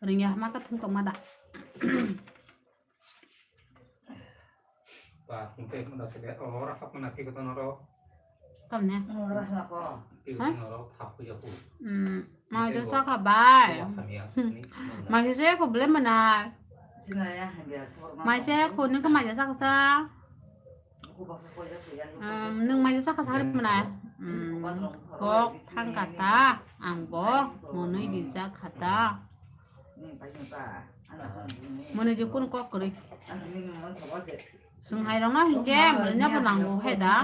Rwngya hama khe thung tongma da. Tamne? Mai jesa kha bai. Mai jesa kho bole mwnai. Mai jesa kho nung khe mai jesa kha sa. Nwng mai jesa kha sa hari mwnai. Kok thang kha ta, ang bo mwnwi rijak kha ta. Mwnwi di kun kok kwrwi. Chwng hai rok no hinkhe mwnwi no bo nango hai da.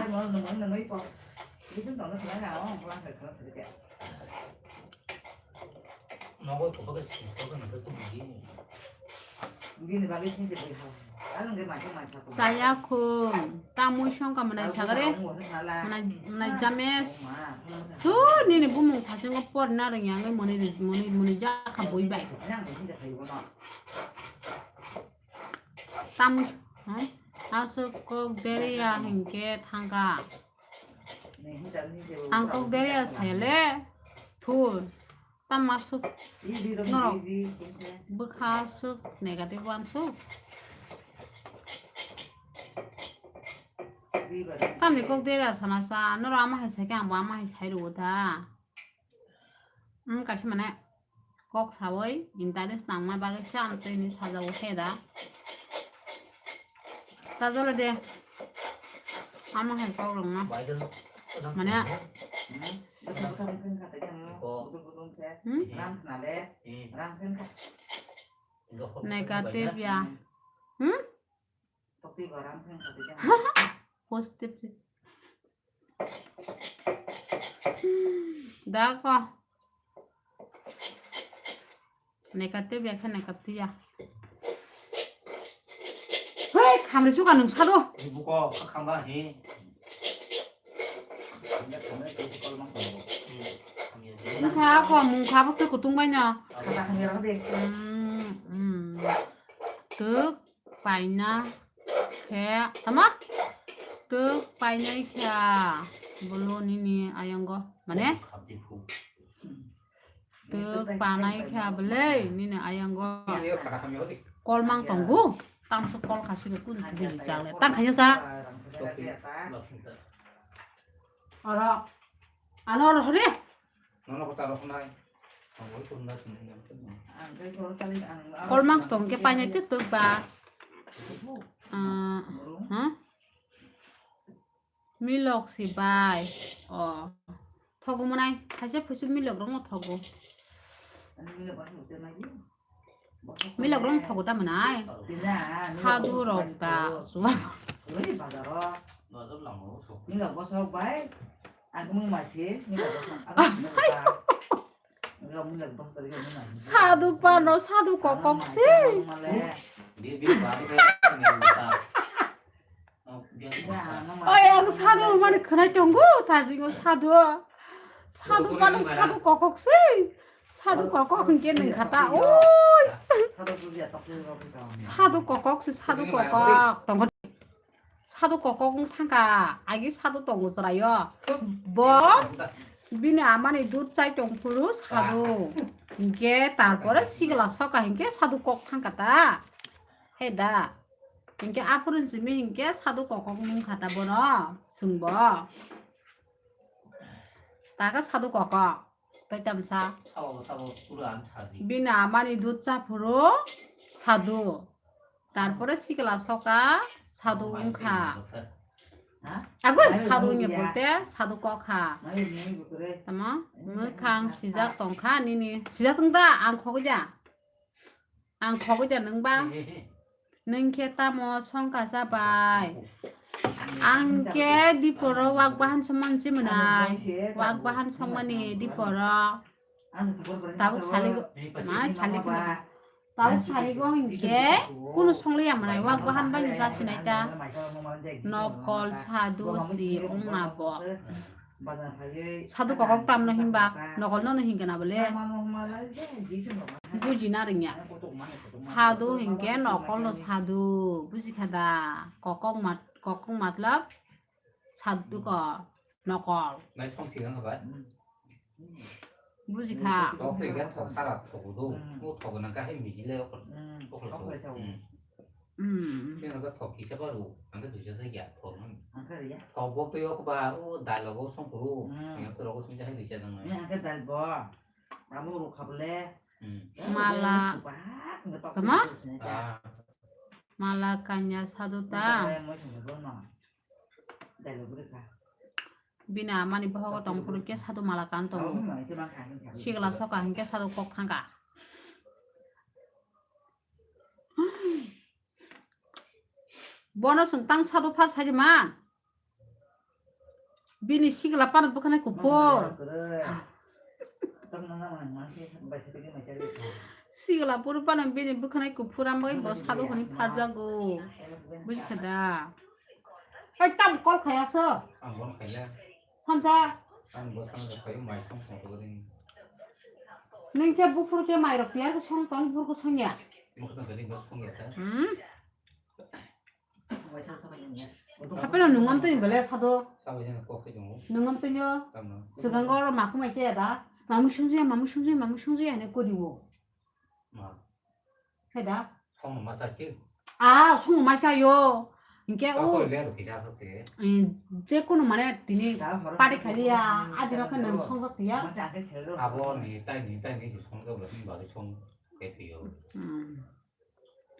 Chaya khung, tamwi songkha mwnai sagre, mwnai, mwnai James. Tu nini bumung khasingo porna rwngya wngwi mwnwi, mwnwi, mwnwi jakha bui bai. Tam, hmm? Aswk kok deriya hinkhe thangkha. Ang kok deriya saile thul. Tam aswk norok bwkha aswk negative wansuk. Tamni kok deriya sana sa norok ama hai saikhe angbo ama hai sai rwo da. Wng kaisa mane kok sawi interest nangma bagwi se ang twi hinwi sajao se da. Sajole de. Ama hai kok rwngno. Mane. Hmm? Negative ya. Hmm? Positive se. Da ko. Negative ya khe negative ya. Hei, khamri suka nung sado. Buko khamba hi. Nungkha ko mungkha bo khe kutung bai no. Hmm, hmm. Tuk. Paina khe tamo? Tuk painai khe bolo nini ayango mane? Tuk panai khe bole nini ayango. Kol mang tongo. Tamso kol khasi rok kun bujijak le. Tang khayo sa. Oro. Ano oro hore. Nono kota rok nai. Kol mang tong khe painai te tuk ba. Ah, ha? Milok si bai. Oh. Thogo mwnai. Haise phusu milok rok no thogo. Milok rok thogo ta mwnai. Sadu rok ta. Milok bosok bai. Agumung masi. Milok bosok. Sadu pano sadu kokok si. Oi, ang sadu mani khwnai tongo, tajingo sadu. Sadu pano sadu kokok si. Sadu kokok hwnkhe nung kha ta. Oi. Sadu kokok si, sadu kokok. Tongo. Sadu kokok wng thangkha, agi sadu tongo chwraio. Bo bini amani dud chai tong phuru sadu. Hinkhe tarpore sigla soka hinkhe sadu kok thangkha ta. He da. Hinkhe aphuru simi hinkhe sadu kokok nung kha ta bono. Chwngbo. Taka sadu kokok. Tei tamsa. Sabo, sabo, pura ang sadi. Bini amani dud cha phuru sadu. Tarpore sikla soka sadu wngkha. Agoi sadu wngya bolte sadu kokha. Tamo mwkhang sijak tongkha nini. Sijak tong da ang khogoi da. Ang khogoi da nwng ba. Nwng khe tamo songkha cha bai. Ang khe diporo wak bahan songmani se mwnai. Wak bahan songmani diporo. Tabuk saligo, ma saligo. Tabuk saligo hinkhe kunu songliya mwnai. Wak bahan bai no jasinai ta. Nokol sadu si ongna bo. Sadu kokok tamno hinba, nokol no hingkana bole. Bujina rwngya. Sadu hinkhe nokol no sadu. Bujikha da? Kokok mat, kokok matlab sadu ko nokol. Nai song thik wngkha bai. Bujikha. Tok thik ya, thok sara thok do. O thok nang kha hai mijile okol. Okol thok. Hmm. Khe nang thok kisa baru, ang khe duisa thai ya thok. Thok bo twi ok ba, o dai logo song kuru. Yang to logo song jahai duisa nang. Yang khe dai bo. Amo ro khabole. Mala. Tama? Ah. Mala kanya sadu ta. Bini amani bohogo tong phuru khe sadu mala kan tongo. Sigla soka hinkhe sadu kok thangka. Bono chwng tang sadu phar sai man. Bini sigla pano bwkhanai kuphur. Sigla puro pano bini bwkhanai kuphur, ambai bo sadu hwnwi pharjago. Bujikha da? Oi, tam call khaya so. Ang bono khaya. Hamsa. Ang bo sana da khayo mai song song to ring. Nung khe buphuru khe mai rok tiyar khe song tong buphuru khe song ya. Mokna gari bo song ya ta. Hmm. Hapeno nungam tini bele sado. Sabo jana kok khe jongo. Nungam tini o. Tamno. Swkango oro maku mai chaya da. Mamu sungjiya, mamu sungjiya, mamu sungjiya hene kodi o. Ma. Hai da. Song ma sa ki. Ah, song ma sa yo. Hinkhe o. Ako le ro kisa sok se. Je kono mane tini party khali ya, adino khe nang song sok ya. Abo ni tai ni tai ni song sok ni bari song khe yo. Hmm.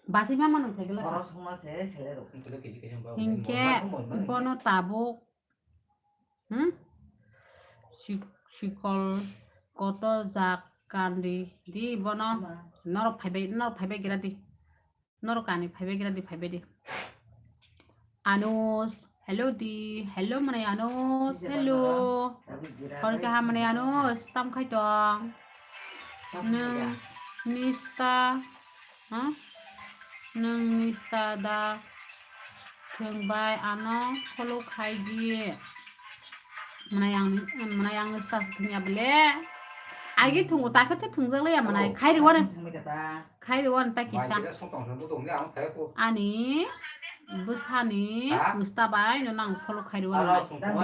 Basi ma manang thai gela. Oro songma se sele rok. Hinkhe bono tabuk, hmm? Sik-, sikol koto jak kandi di bono. Norok phaibai, norok phaibai gira di. Norok kani phaibai gira di, phaibai di. Anush, hello di, hello mwnai Anush, hello. Hor kaham mwnai Anush, tam khai tong. Nwng nista, ha? Nwng nista da thwng bai ano follow khai di. Mwnai ang, mwnai ang nista se thwngya bole. Agi thwngo, ta khe thwngjak laiya mwnai. Khai rwani. Khai rwani ta kisa. Ani bwsani musta bai no nang follow khai rwani. Bo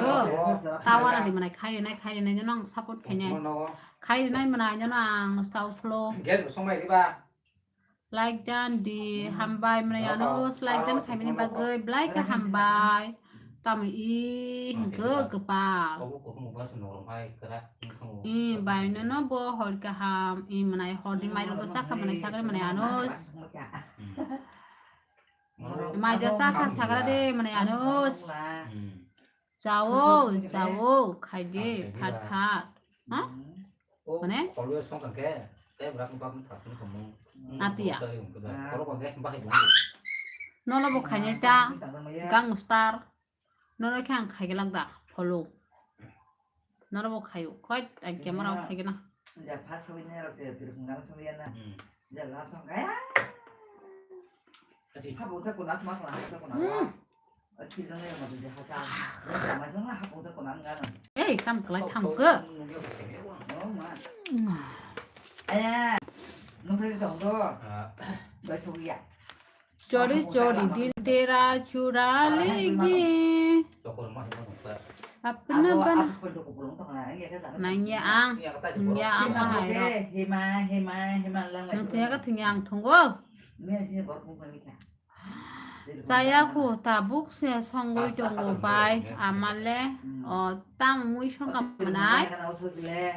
ta wana di mwnai khai rwnai, khai rwnai no nang support khainai. Khai rwnai mwnai no nang musta follow. Like dan di, hambai mwnai ano like dan khaimani bagwi belai khe hambai. Tamo i hwnkhe kwpal. I bai nono bo hor kaham, i mwnai hor di mairok bo sakha mwnai sakha mwnai Anush. Mai da sakha sakra de mwnai Anush. Chao, chao, khai de, phat phat. Ha? Mane? Atiya. Nolo bo khainai ta, gang star. Nolo khe ang khai gelak da, follow. Nolo bo khaio, khoi, ang camera o khai gena. Hmm. Ei, kam kwlai tham khe. Chori chori din tera chura legi. Apna bana. Nangya ang, nangya ang hai ro. Nang tengya ka tengya ang thungo. Saya ku tabuk se songwi tongo bai amale, o, tang mui songka manai.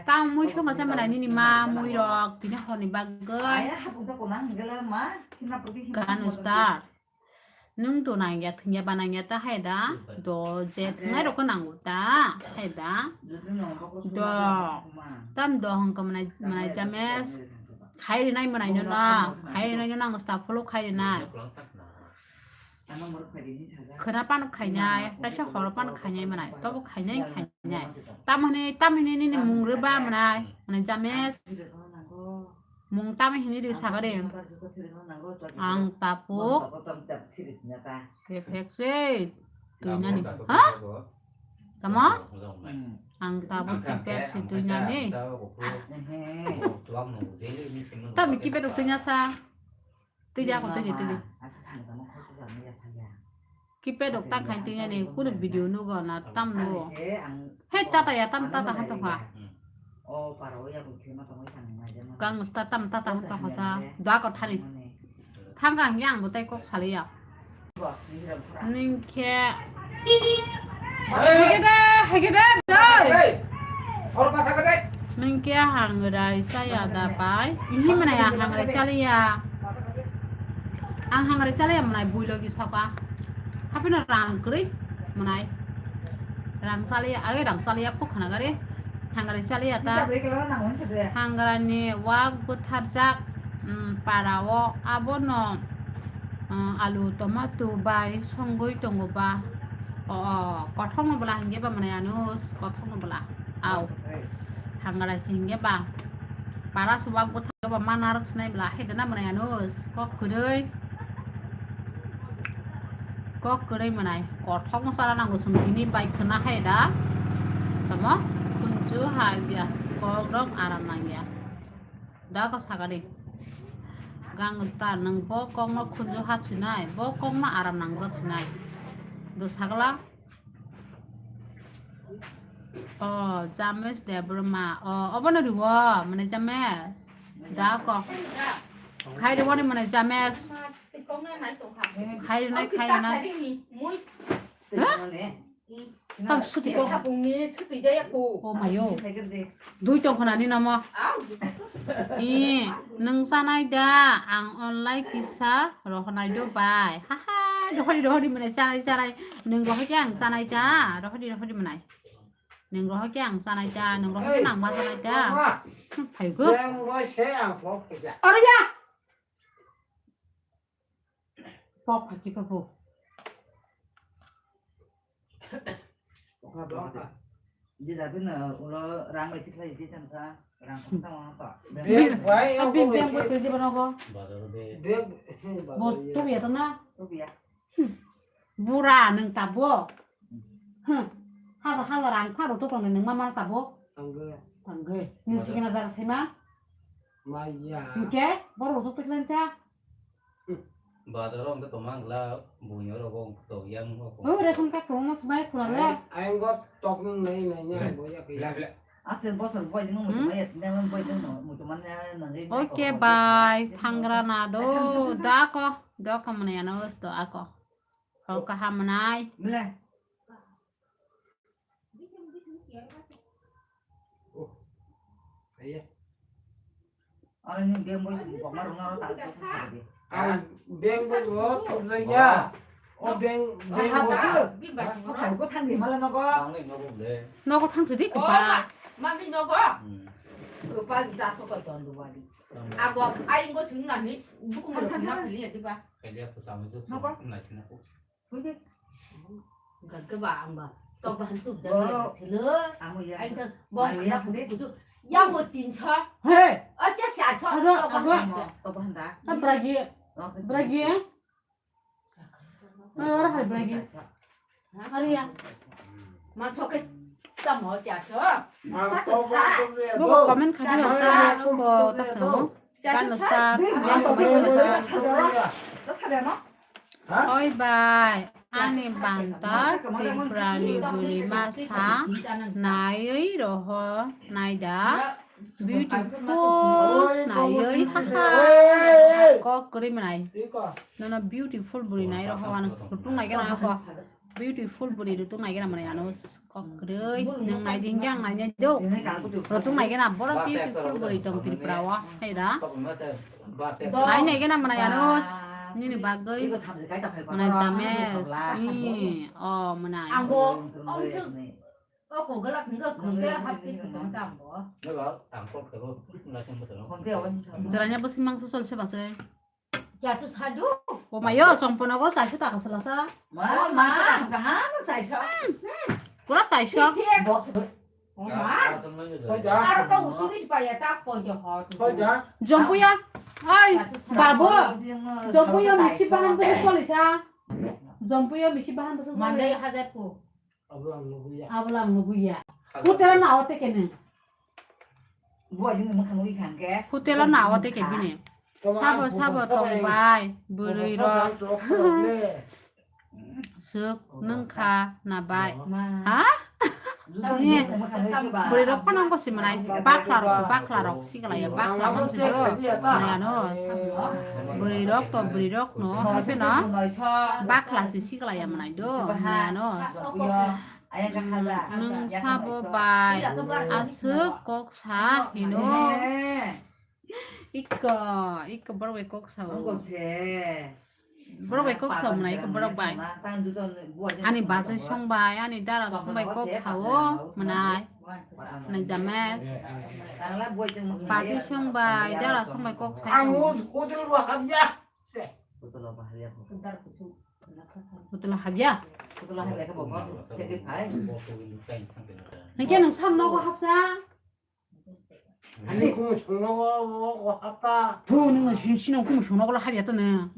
Tang mui songka se manai nini ma mui rok tini horni bagwi. Gan star. Nung to nangya thungya ba nangya ta hai da. Do je thungnai rok ko nango ta hai da. Do tam do hong ko manai manai jame. Khai rinai manai no na. Khai rinai no nang sta follow khai rinai. Khwna pano khainai, taisa horo pano khainai manai, tobo khainai khainai. Tamoni, tamoni nini mung rwba manai, manai James. Mung tamo hini di sagade. Ang tapuk. Kefek se. Tuinani. Ha? Tamo? Ang tapuk kefek se tuinani. Tamo kefek tuinya sa. Tuinya ko tuinya tuinya. Kipedok ta khai tingya ni kunu video nugo na tam nugo. Hei tata ya tam tata hato kha. Kang sta tam tata hato kha sa. Da ko thani. Thang kang yang bo tai kok sali ya. Ningkhe. Hegede hegede dai. Ningkhe hangrai saya da pai. Ini mana ya hangrai sali ya. Ang hangrai chalai manai bui logi soka. Hapino rang kwrwi manai. Rang chalai, age rang chalai phuk khana gari. Hangrai chalai ta. Hangrai ni wak bwtharjak, um, para o abono, um, alu tomato bai songwi tongo ba. O, o, kothok no bwla hingke ba manai anus, kothok no bwla. Au. Hangrai si hingke ba. Para subak bwthai. Ba ma narwk sinai bwla hai dana mwnai anus kok kwrwi. Kok kwrwi mwnai kothok no chara nango chwng bini bai khwna hai da. Tamo khunju ha biya kok rok aram nangya. Da ko sagadi. Gang star nwng bo kok no khunju hap sinai, bo kok no aram nangrwk sinai. Do sagla. O, James Debbarma. O, obono riwo, mane James. Da ko. Khai riwo ni mane James. Khai rinai, khai rinai. Ha? Tam suti ko. Oh mayo. Dui tong khona ni namo. I, nung sanai da, ang online kisa rohonai do bai. Ha ha, rohori rohori mane sanai sanai. Nung rohori ang sanai da, rohori rohori mane. Nung rohor khe ang chanai ta, nung rohor khe nang ma chanai ta. Phai go. Oro ya. Pok phai khe bo. Di da bin ulo rang bai tikhlai di tang sa, rang tang tang ta. Bin beng bo twi di bono go. Bo tu ya to na. Tu ya. Bura nwng tabuk. Hajar hajar rang pharo to tongnai nwng ma ma tabuk. Tangwi. Tangwi. Nwng chikena jaga saima. Maya. Hingke boro to tiklan cha. Bazar o hingke tongma wngla buino rogo to yang ho. O ration card tongma smai khulale. Ayang go tok nai nai nya boya kaya. Aswk bosor boy jino mutumai ya tinda boy jino mutumai ya nangwi. Okay, bye. Thangra na do. Da ko. Do ko mane ano do ako. Hor kaham manai. Mle. Oh. Iya. Aro ni beng boy bokma rungna ro ta ko sa de. Ang beng boy bo thurjak ya. O beng, beng boy. Ko thang di mala nogo. Nogo thang sudi ko pa. Ma di nogo. Ko pa ja so ko ton du wali. Abo ai ngo sing na ni buku mo na pili ya di ba. Kaya ko sa mo jo. Nogo. Nai sina ko. Hoi de. Gagaba ang ba. Tok ba han tuk da sila. Amo ya. Ai da bo ya kudu. Ya mo tin cha. He. A cha sha cha. Tok ba han. Tok ba han da. Bragi. Bragi. Ora hai bragi. Ari ya. Ma sok ke ta mo cha cha. Bobo comment khadi hasa ko tak tamo. Kan star yang ko mai khadi. Oi bai, ani banta Tripurani buri masa naiwi roho naida beautiful naiwi haha kok kri manai. Nono beautiful buri nai roho wan rutung nai gana ko beautiful buri rutung nai gana manai ano. Kokroi, nang nai ding yang nai do. Rotung nai gana boro beautiful buri tong Tripura o. Hai da. Nai nai gana manai anus. Nini bagoi. Manai James. Ni, oh manai. Ang bo, ang tu. Oh, ko galak nunggu kongke hapit kong tam bo. Joranya besi mangsa sol se base. Chasu sadu. O mayo, chompono go saiso taka sala sa. Ma, ma, kaham saiso. Pura saiso. Box. O ma. Soja. Aro to usuri paya tak po jo ho. Soja. Jompuya. Oi, babu. Jompuya misi bahan besi solisa. Jompuya misi bahan besi solisa. Mandai hajar po. Abla nuguya. Abla nuguya. Hotel na hotel kene. Hotel na hotel kene. Sabo, sabo tong bai, bwrwi rok. Suk nung kha na bai. Ha? Bwrwi rok phano wngkha si manai, bakla rok si, bakla rok si kalai ya, bakla rok si do. Manai ano. Bwrwi rok to bwrwi rok no, haise no. Bakla si si kalai ya manai do. Manai ano. Nung sabo bai, aswk kok sa hino. Ikko, ikko borok bai kok sao. Borok bai kok sao mwnai, ikko borok bai. Ani bachai song bai, ani dara song bai kok sao mwnai. Mwnai james. Bachai song bai, dara song bai kok sao. Putula habya. Hingke nung sam nogo hapsa? Ani kumu songno o, o, o hapta. Phu, nung na sin sino kumu songno ko la habya to ne.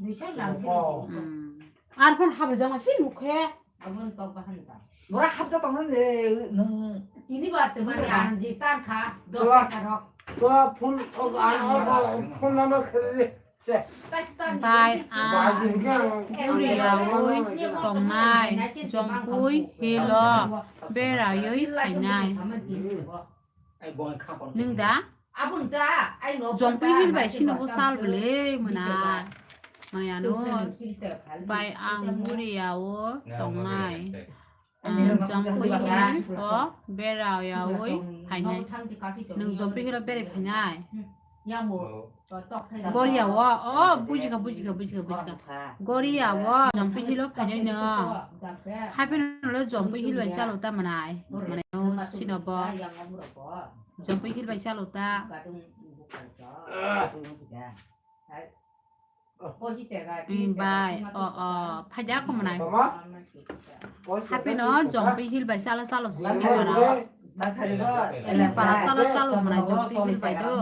Oh. Hmm. Ar phone habya jama si nukhe. Abon tok bahan ta. Bora hapja tong ne nung. Ini ba te mani anji tan kha, dos ta rok. Tola phone, o, an, o, o, phone number khre. Bai ang buri yaui tongnai, Jompui hilo beraioi phainai. Nung da? Jompui hil bai sino bo sal bwle mwnai. Mwnai ano. Bai ang buri yao tongnai. Ang Jompui hil o bera yaui phainai. Nung Jompui hil o berai phainai. Goria o, o, bujika, bujika, bujika, bujika. Goria o, Jompui hil o phainai no. Hapheno le Jompui hil bai chalo ta mwnai. Mwnai no sino bo. Jompui hil bai chalo ta. Bai, o, o, phaida ko mwnai. Hape no Jompui hil bai chalo chalo si para. Para chalo chalo mwnai Jompui hil bai do.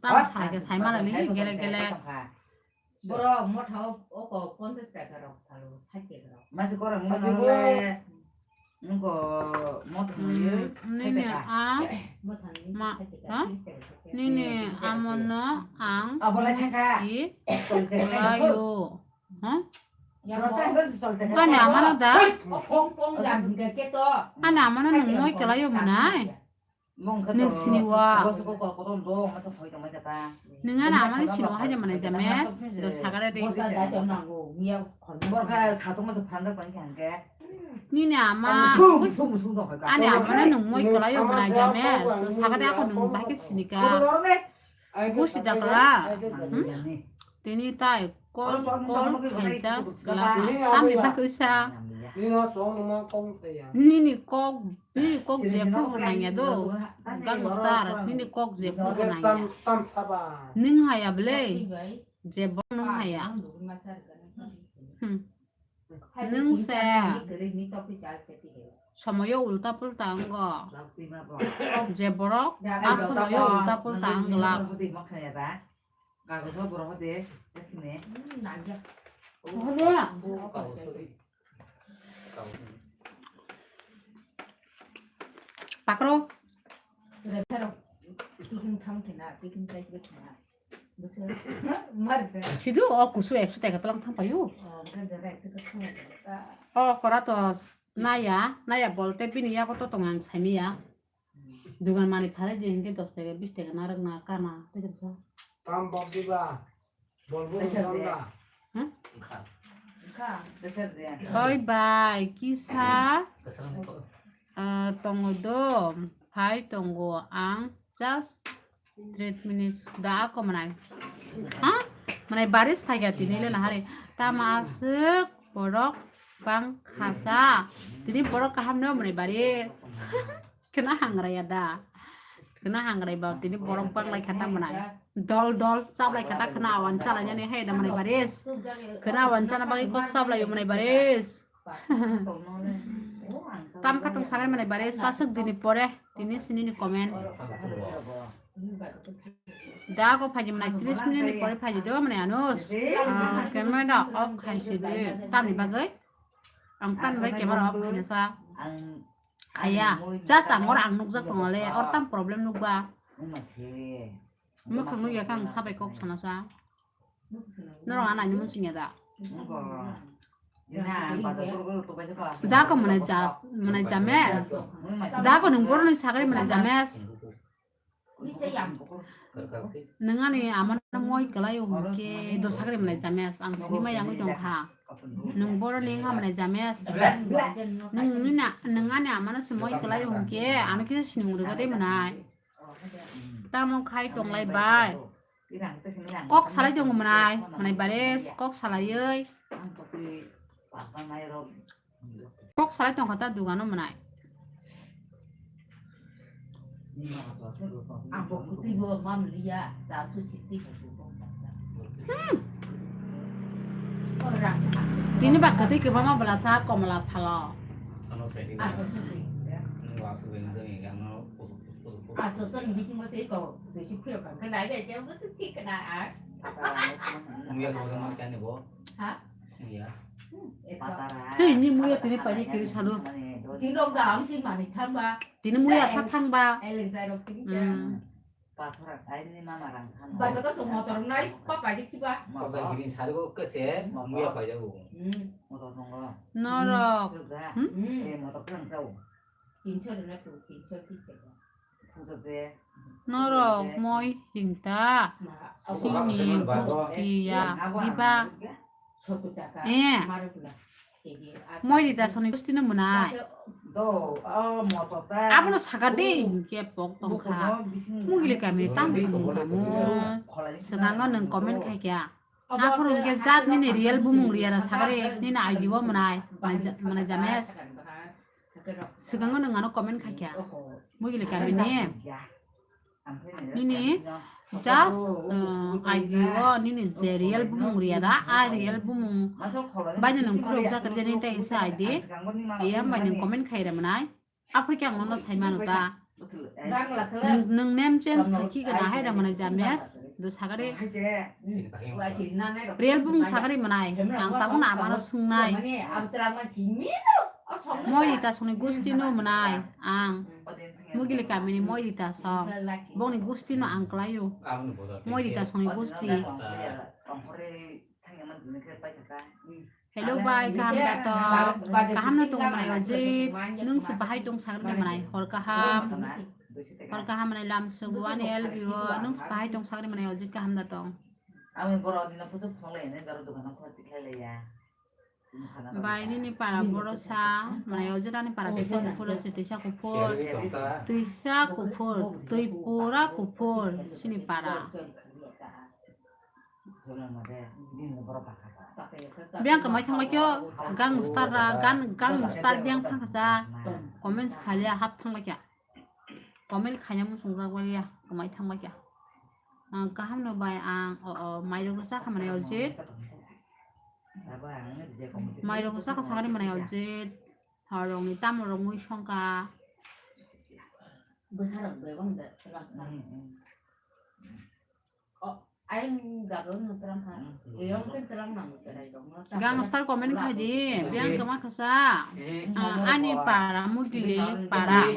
Tam sai ke sai mana li gele gele. Boro motha o, o ko ponchas taka rok thalo, sait taka rok. Masi kora muna nole, nungko motha nole, sait taka. Motha nole, sait taka, ha? Nini amono ang musi kulayo. Ha? Ani amano da? O pong pong jam ke to. Ani amano nung moi kulayo mwnai. Nung sini wa. Nung ano amani sini wa haja manai jame. Do sagare de. Nini ama. Ani amano nung moi kolayo manai jame. Do sagare ako nung bahai ke sini ka. Busi da kala. Hmm? Tini tai kol kol khaisa kala. Tamni bahai sa. Nini kok Bini kok je phuru nangya do. Gangster, bini kok je phuru nangya. Nwng haya bwle. Je bo nwng haya. Hmm. Nwng se. Somoyo ulta pulta wngo. Je borok a somoyo ulta pulta wng glak. Hole. Pakro. Sidu o kusu ekso taka talang thang payu. O kora to naya, naya bolte bini yago to tongang samiya. Dugan mani phare je hinke dos taka, bis taka narwk na kana, tei tongsa. Tam bok diba? Bol bo tongsa. Hmm? Oi bai, kisa, ah, tongo do, phai tongo ang, just three minutes da ako manai. Ha? Manai baris phai ga tini le nahare. Tama aswk borok bang khasa. Tini borok kaham no manai baris. Kena hangra ya da. Khwna hangrai ba tini borok bang lai kha ta mwnai. Dol dol chap lai kha ta khwna awan chala nani hai da mwnai baris. Khwna awan chana bagwi kok chap lai mwnai baris. Tam kha tong sagar mwnai baris. Sasuk dini pore tini sini ni comment. Da ko phaji mwnai tris minute ni pore phaji do mwnai anus. Ah, camera off khai si di. Tamni bagwi. Ang tan bai camera off khai sa. Aya, just ang or ang nukjak tong le, or tam problem nukba. Mwkhang nukya kha ang sabai kok sana sa. Norok anani muchungya da. Da ko mwnai jas, mwnai james. Da ko nung boroni sagari mwnai james. Nung ani amano moi kwlai o hwnkhe do sagari mwnai james. Ang sini mai yangwi tong kha. Nung boroni wngkha mwnai james. Nung nini na, nung ani amano se moi kwlai o hwnkhe ano kisa sinimung rwgadi mwnai. Tamo khai tonglai bai. Kok salai tongo mwnai, mwnai baris, kok salaiwi. Kok salai tongkha ta dugano mwnai. Hmm. Tini ba kwtwi kwbangma bwlasa komla phalo. Twi ni muya tini paidi kiri salo. Tini muya tha thangba. Hmm. Norok. Hmm? Norok moi hingta sini gusti ya diba? Eh. Moi rita soni gusti no mwnai. Abono saka de hingke pok tongkha. Mugile kami tam sini kamu. Sekango nung comment khai kya. Aphuru hwnkhe jat nini real bumung riyana sagari nini I D o mwnai, mwnai ja-, mwnai james. Swkango nwng ano comment khaikha. Mugile kamini. Nini just, uh, I D o nini je real bumung riyada, a real bumung. Baina nwng khulok jakarjani tei sa I D. Iya bai nwng comment khaira mwnai. Aphuru khe ang nono sai mano ta. Nwng, nwng name change khai khi gana hai da mwnai james. Do sagari. Real bumung sagari mwnai. Ang tabuk na amano sungnai. Moi rita songni gusti no mwnai. Ang. Mugili kamini moi rita song. Bongni gusti no ang klaio. Moi rita songni gusti. Hello bai, kaham da tong? Kaham no tong mwnai ojit. Nwng se bahai tong sagri mwnai hor kaham. Hor kaham mwnai lam sugu ani L B o. Nwng se bahai tong sagri mwnai ojit kaham da tong? Bai nini para borosa mwnai ojit ani para tuisa kuphur se tuisa kuphur. Tuisa kuphur, tui pura kuphur sini para. Biyang kamai thangbai kyo, gang star ra, gan, gang star biyang thangkha sa, comments khalia hap thangbai kya, comment khaina musung jak bai ya, kamai thangbai kya. Ah, kaham no bai ang, o, o, mairok sa khamani ojit, mairok sa kha sakani mwnai ojit, horong ni tamo rok mui songka. Gang star comment khai di, biyang kama khasa. Ah, ani para, mugili para.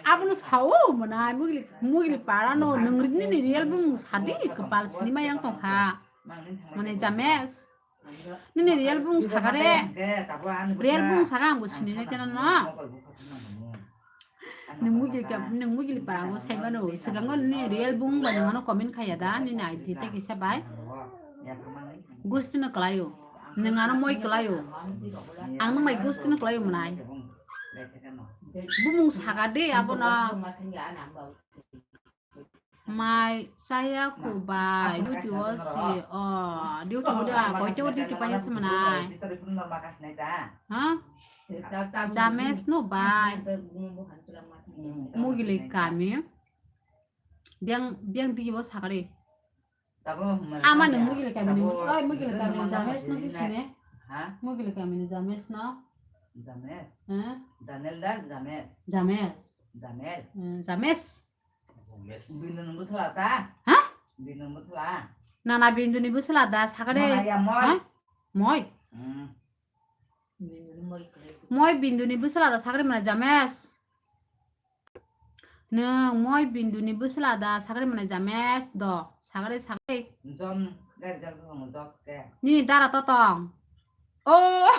Abono sao mwnai, mugili, mugili para no, nwng nini real bumung sadi, kapal sinima yang tongkha. Mane james. Nini real bumung sakare. Real bumung saka ang bo sini nai tena no. Nwng mugili ka, nwng mugili para bo sai mano. Sikango nini real bumung bai nwng ano comment khaya da, nini I D tei kisa bai. Gusti no kalayo. Nwng ano moi kalayo. Ang nwng bai gusti no kalayo mwnai. Bumung saka de abono. Mai chaya kubai, duty o si, o, duty o da, koito duty paina se mwnai. Ha? James no bai. Mugile kami. Biang, biang digi bo sakari. Ama ni mugile kami ni. Oi, mugile kami ni James no sine. Ha? Mugile kami ni James no. James. Ha? Janel da James. James. Janel. Hmm, James. Binduni bwsla ta? Ha? Binduni bwsla. Nana binduni bwsla da sakade. Nana ya moi. Ha? Moi. Hmm. Moi binduni bwsla da sakade mana James. Nwng moi binduni bwsla da sakade mana James do. Sakade sakade. Jon gari gal ko mo dos ke. Ni dara to tong. Oh,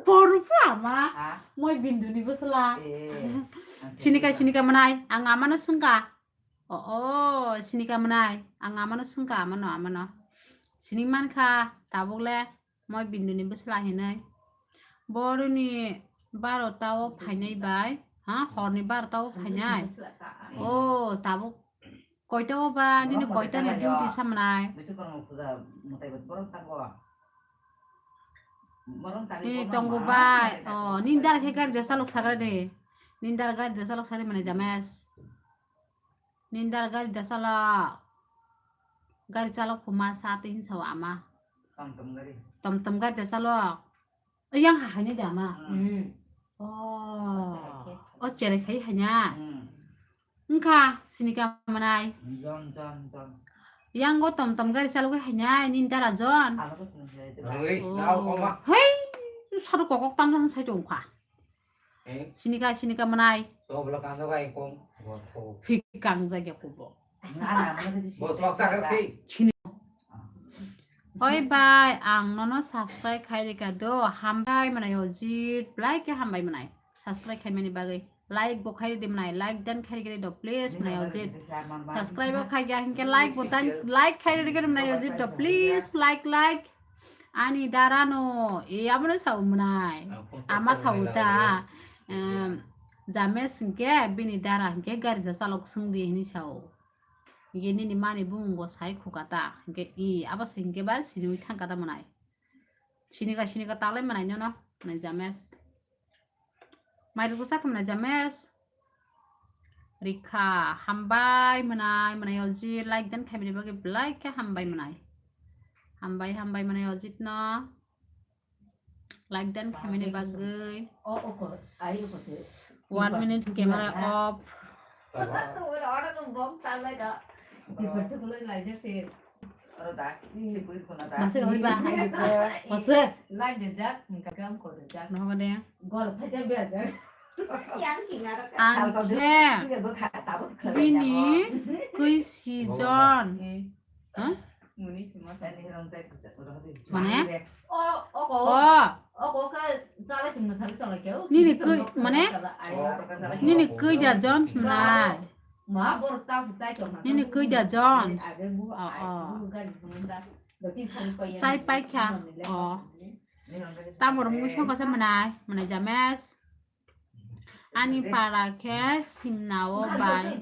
boru pha ma. Ha? Moi binduni bwsla. Eh, sinika, sinika manai. Ang amano sungka. Oh, oh, sinika manai. Ang amano sungka, amano, amano. Sini mankha, tabuk le moi binduni bwsla hinai. Boroni barota o phainai bai. Ha, horni barota o phainai. Oh, tabuk koita o ba, nini koita ni duty samnai. Ni tongo bai. Oh, nindar khe gari da salok sagra de. Nindar gari da salok sagra mane James. Nindar gari da salok. Gari salok kuma sa tin sawa ama. Tom tom gari. Tom tom gari da salok. Yang ha haini da ama. Hmm. Oh. O chere khai hanya. Hmm. Wngkha, sinika manai. Jon, jon, jon. Yang go tom tom gari chalogwi hainai, nini dara jon. Alo ko sini sai de. Oi, oh. Nao koma. Hei, sadu kokok tam jan sai tongkha. Eh? Sinika, sinika manai. To bolo kang jaga ekong. Hikang jaga kubo. Bos maksa kasi. Sini. Oi bai, ang nono subscribe khai rika do. Hambai manai ojit, like ke hambai manai. Subscribe khai mani bagwi. Like bo khai di manai, like dan khai rika do please manai ojit. Subscribe bo khai ya hinke like bo dan, like khai rika do manai ojit do please, like, like. Ani dara no, e amo no sao manai. Ama sao ta. Em, James hinke bini dara hinke gari da chalok sungdi hini sao. Ye nini mani bumung bo sai khuka ta. Hinke i abo se hinke ba siniwi thangka ta manai. Sinika, sinika talai manai nono, manai James. Mairu ko sakha manai James. Rikha, hambai manai, manai oji like dan khaimani bagwi belai khe hambai manai. Hambai, hambai manai ojit no. Like dan khaimani bagwi. O, o, ko, ai, o, ko, se. One minute camera off. Masih rohit ba, hai gitu. Masih. Nohok de. Ang khe bini kui si jon. Hah? Mane? O. Nini kui, mane? Nini kui da jon mwnai. Nini kui da jon. O, o. Chai paikha. O. Tamo rwngwi songkha se mwnai, mwnai James. Ani para khe simna o bai.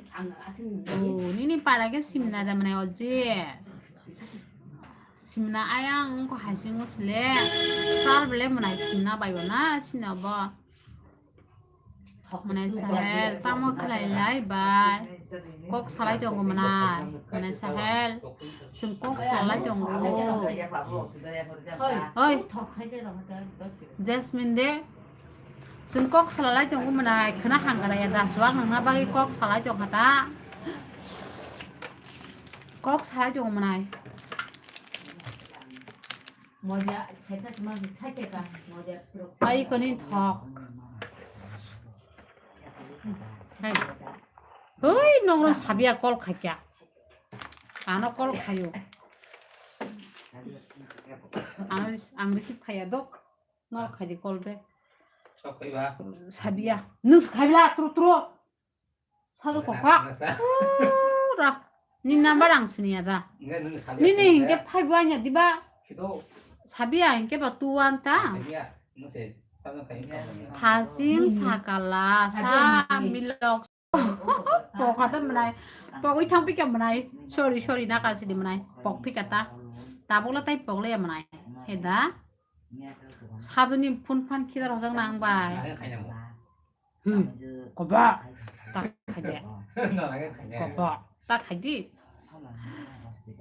O, nini para khe simna da mwnai oji. Simna ayang wngkha haising usle. Sal bele mwnai simna bai bo na sini obo. Mwnai Sahel, tamo khlai lai bai? Kok salai tongo mwnai? Mwnai Sahel, chwng kok salai tongo. Oi, Jasmine de, chwng kok salai tongo mwnai? Khwna hangkara ya da, suak nangna bagwi kok salai tongkha ta. Kok salai tongo mwnai? Ai koni thok. Hai. Hoi, nongro Sabia call khaikya. Ano call khayo. Ano ang receive khaya dok. No khaidi call back. Sabia. Nung khaibla tru tru. Salo kokak. Pura. Ni number ang siniya da. Nini hingke phai buanya diba. Sabi ang hingke ba tuan ta. Thasing sakala sa milok. Pok hata manai. Pok ithang pika manai. Sorry, sorry, na kasi di manai. Pok pika ta. Tabok la tai pok le manai. Heda. Saduni phun phan khidar hojak nang bai. Hmm. Koba. Ta khaide. Koba. Ta khaidi.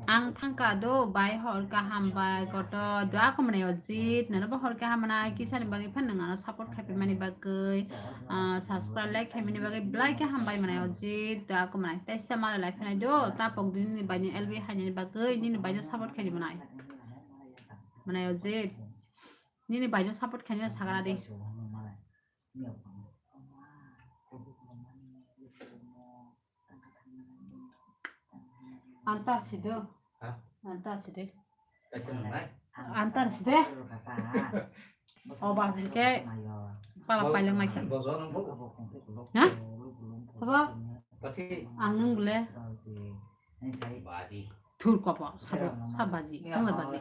Ang thangka do bai hor kaham bai koto do ako mwnai ojit nano bo hor kaham mwnai kisani bagwi phan nang ano support khai mani bagwi, ah, subscribe like khai mani bagwi belai kaham bai mwnai ojit do ako mwnai tei sama lai phanai do tapok dini bai ni L B hai ni bagwi nini bai no support khai mwnai. Mwnai ojit. Nini baino support khaina sakra di. Antar sido. Ha? Antar side. Kaisa nang nai? Antar side. O ba hingke pala paileng nai khe. Bozo nang bo. Ha? Apa? Kasi. Ang nung le. Baji. Thur kopo, sabo, sa baji, ang le baji.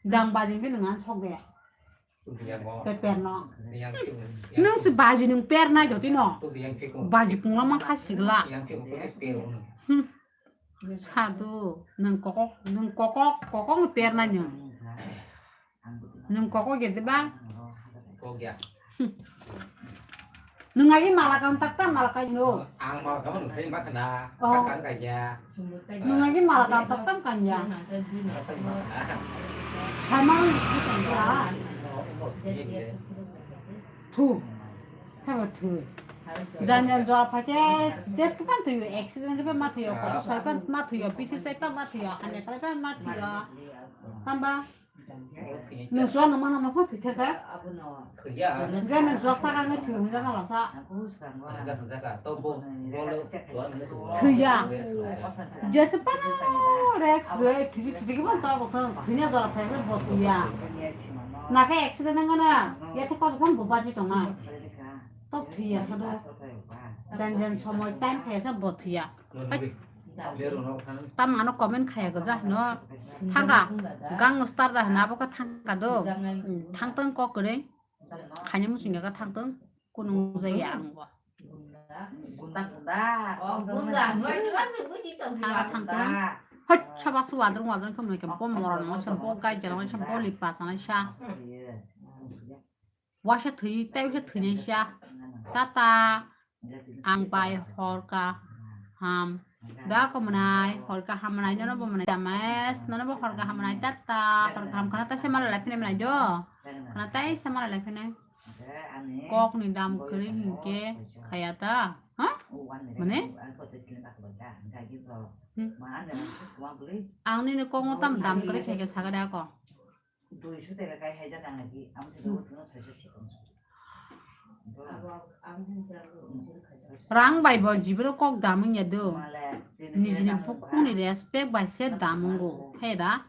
Dang baji ke nang sok de. Pe per no. Nung si baji nung per nai doti no. Baji pungla mang kha sigla. Hmm. Sadu, nung kokok, nung kokok, kokok per nai nung. Nung kokok ya diba? Kokya. Nung agi mala kan tak tam mala kan lo. Ang mala kan nung sai ma kana. Oh. Kan kan ya. Nung agi mala kan tak tam kan ya. Sama lu kan ya. Thu. Haba thu. Jan jan jor phake, jes ke pan thuyo, accident ke pan ma thuyo, koto sar pan ma thuyo, P T sai pan ma thuyo, hanya kala pan ma thuyo. Tamba. Nung suwa nung mana ma phu thwi thaka? Thwiya. Ga nung suwa saka ngai thwi hung jaga lasa. Jaga, jaga. To bo, bo lo, bo lo, bo lo. Thwiya. Jese pa rex re thwi thwi ke ban sa bo thang thwiya jora phai se bo thwiya. Na ke accident nang na. Ya the ko phone bo baji tong na. To thwiya sa do. Jan jan somoi time phai se bo thwiya. Tam ano comment khaya gajak no. Thangka. Gang star da hana bo ka thangka do. Thangtang kok kore. Khanya musing ka thangtang. Kunung jaya ang bo. Thangka thangtang. Hoi, chaba su wadrong wadrong kham noi kam pom moron mo sam po gai jara mo sam po lipa sana sha. Waisa thwi, tei waisa thwinai sia. Tata, ang bai hor kaham. Da ko mwnai, hor kaham mwnai, nono bo mwnai. James, nono bo hor kaham mwnai. Tata, hor kaham khana taisa mala lai phinai mwnai do. Khana taisa mala lai phinai. Kok ni dam kwrwi hinkhe khaya ta. Ha? Mane? Hmm. Ang nini kok no tam dam kwrwi khaikhe sakha de ako. Duiso tera kai hai jat ang lagi, ang se dogo sino soiso sikon. Rang bai bo jibro kok damung ya do. Nijini bukhukni respect bai se damungo. He da?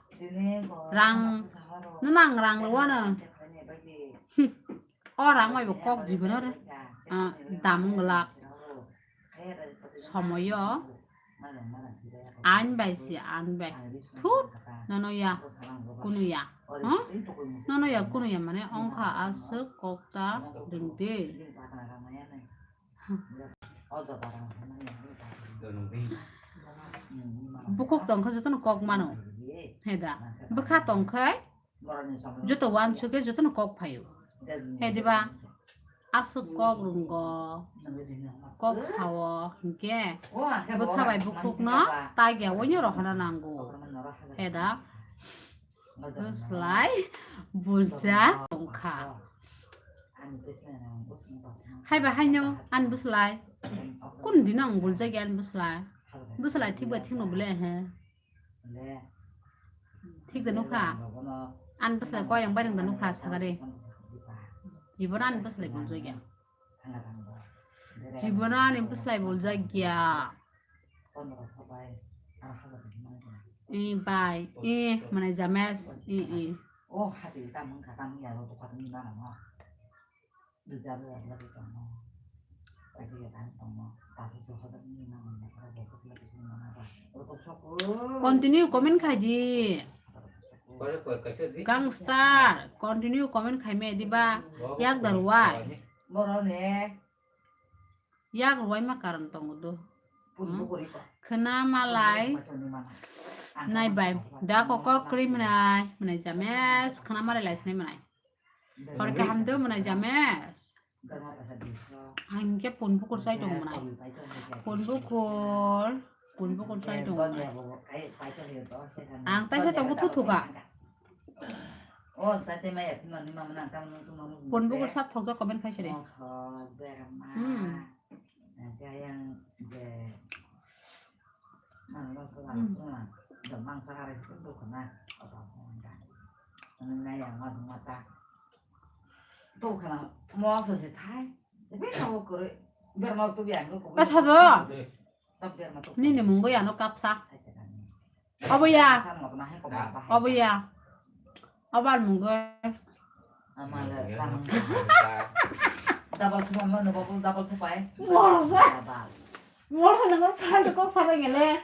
Rang, no nang rang lo wano. Hmm. O rang bai bo kok jibro re. Ah, damung glak. Somoyo ain bai si ain bai. Thut, nono ya, kunu ya. Huh? Nono ya, kunu ya, mane ongkha aswk kokta dengdi. Bukhuk tongkha jotono kok mano. Heda, bwkha tongkhai joto wansukhe jotono kok phaio. Hediba? Aswk kok rwngo, kok sao, hinkhe bwkha bai bukhukno tagya waino rohorna nango. Heda, bwslai buljak tongkha. Haiba haino ani bwslai. Kun dino ang buljak ya ani bwslai? Bwslai thikba thikno bwle he. Thik da nukha. Ani bwslai koyang bairang da nukha sakare. Jibon ani bwslai buljak ya. Jibon ani bwslai buljak ya. Eh, bai. Eh, mane James. Eh, eh. Continue comment khai di. Gangster, continue comment khai me diba. Yak darwai. Yak rwai ma karon tongo do. Khwna malai nai bai. Da kokok kwrwi mwnai, mwnai james. Khwna malai lai sinai mwnai. Hor kaham do mwnai james. Ang khe pun bukur sai tong mwnai. Pun bukur, pun bukur sai tong mwnai. Ang tai khe tong thuthuka. Pun bukur sap thokjak comment khai sidi. Hmm. Asado. Nini mungwi ano kapsa. Obo ya. Obo ya. Obo ar mungwi. Double se mama no double se pai. Morsa. Morsa no phan kok sabai ngele.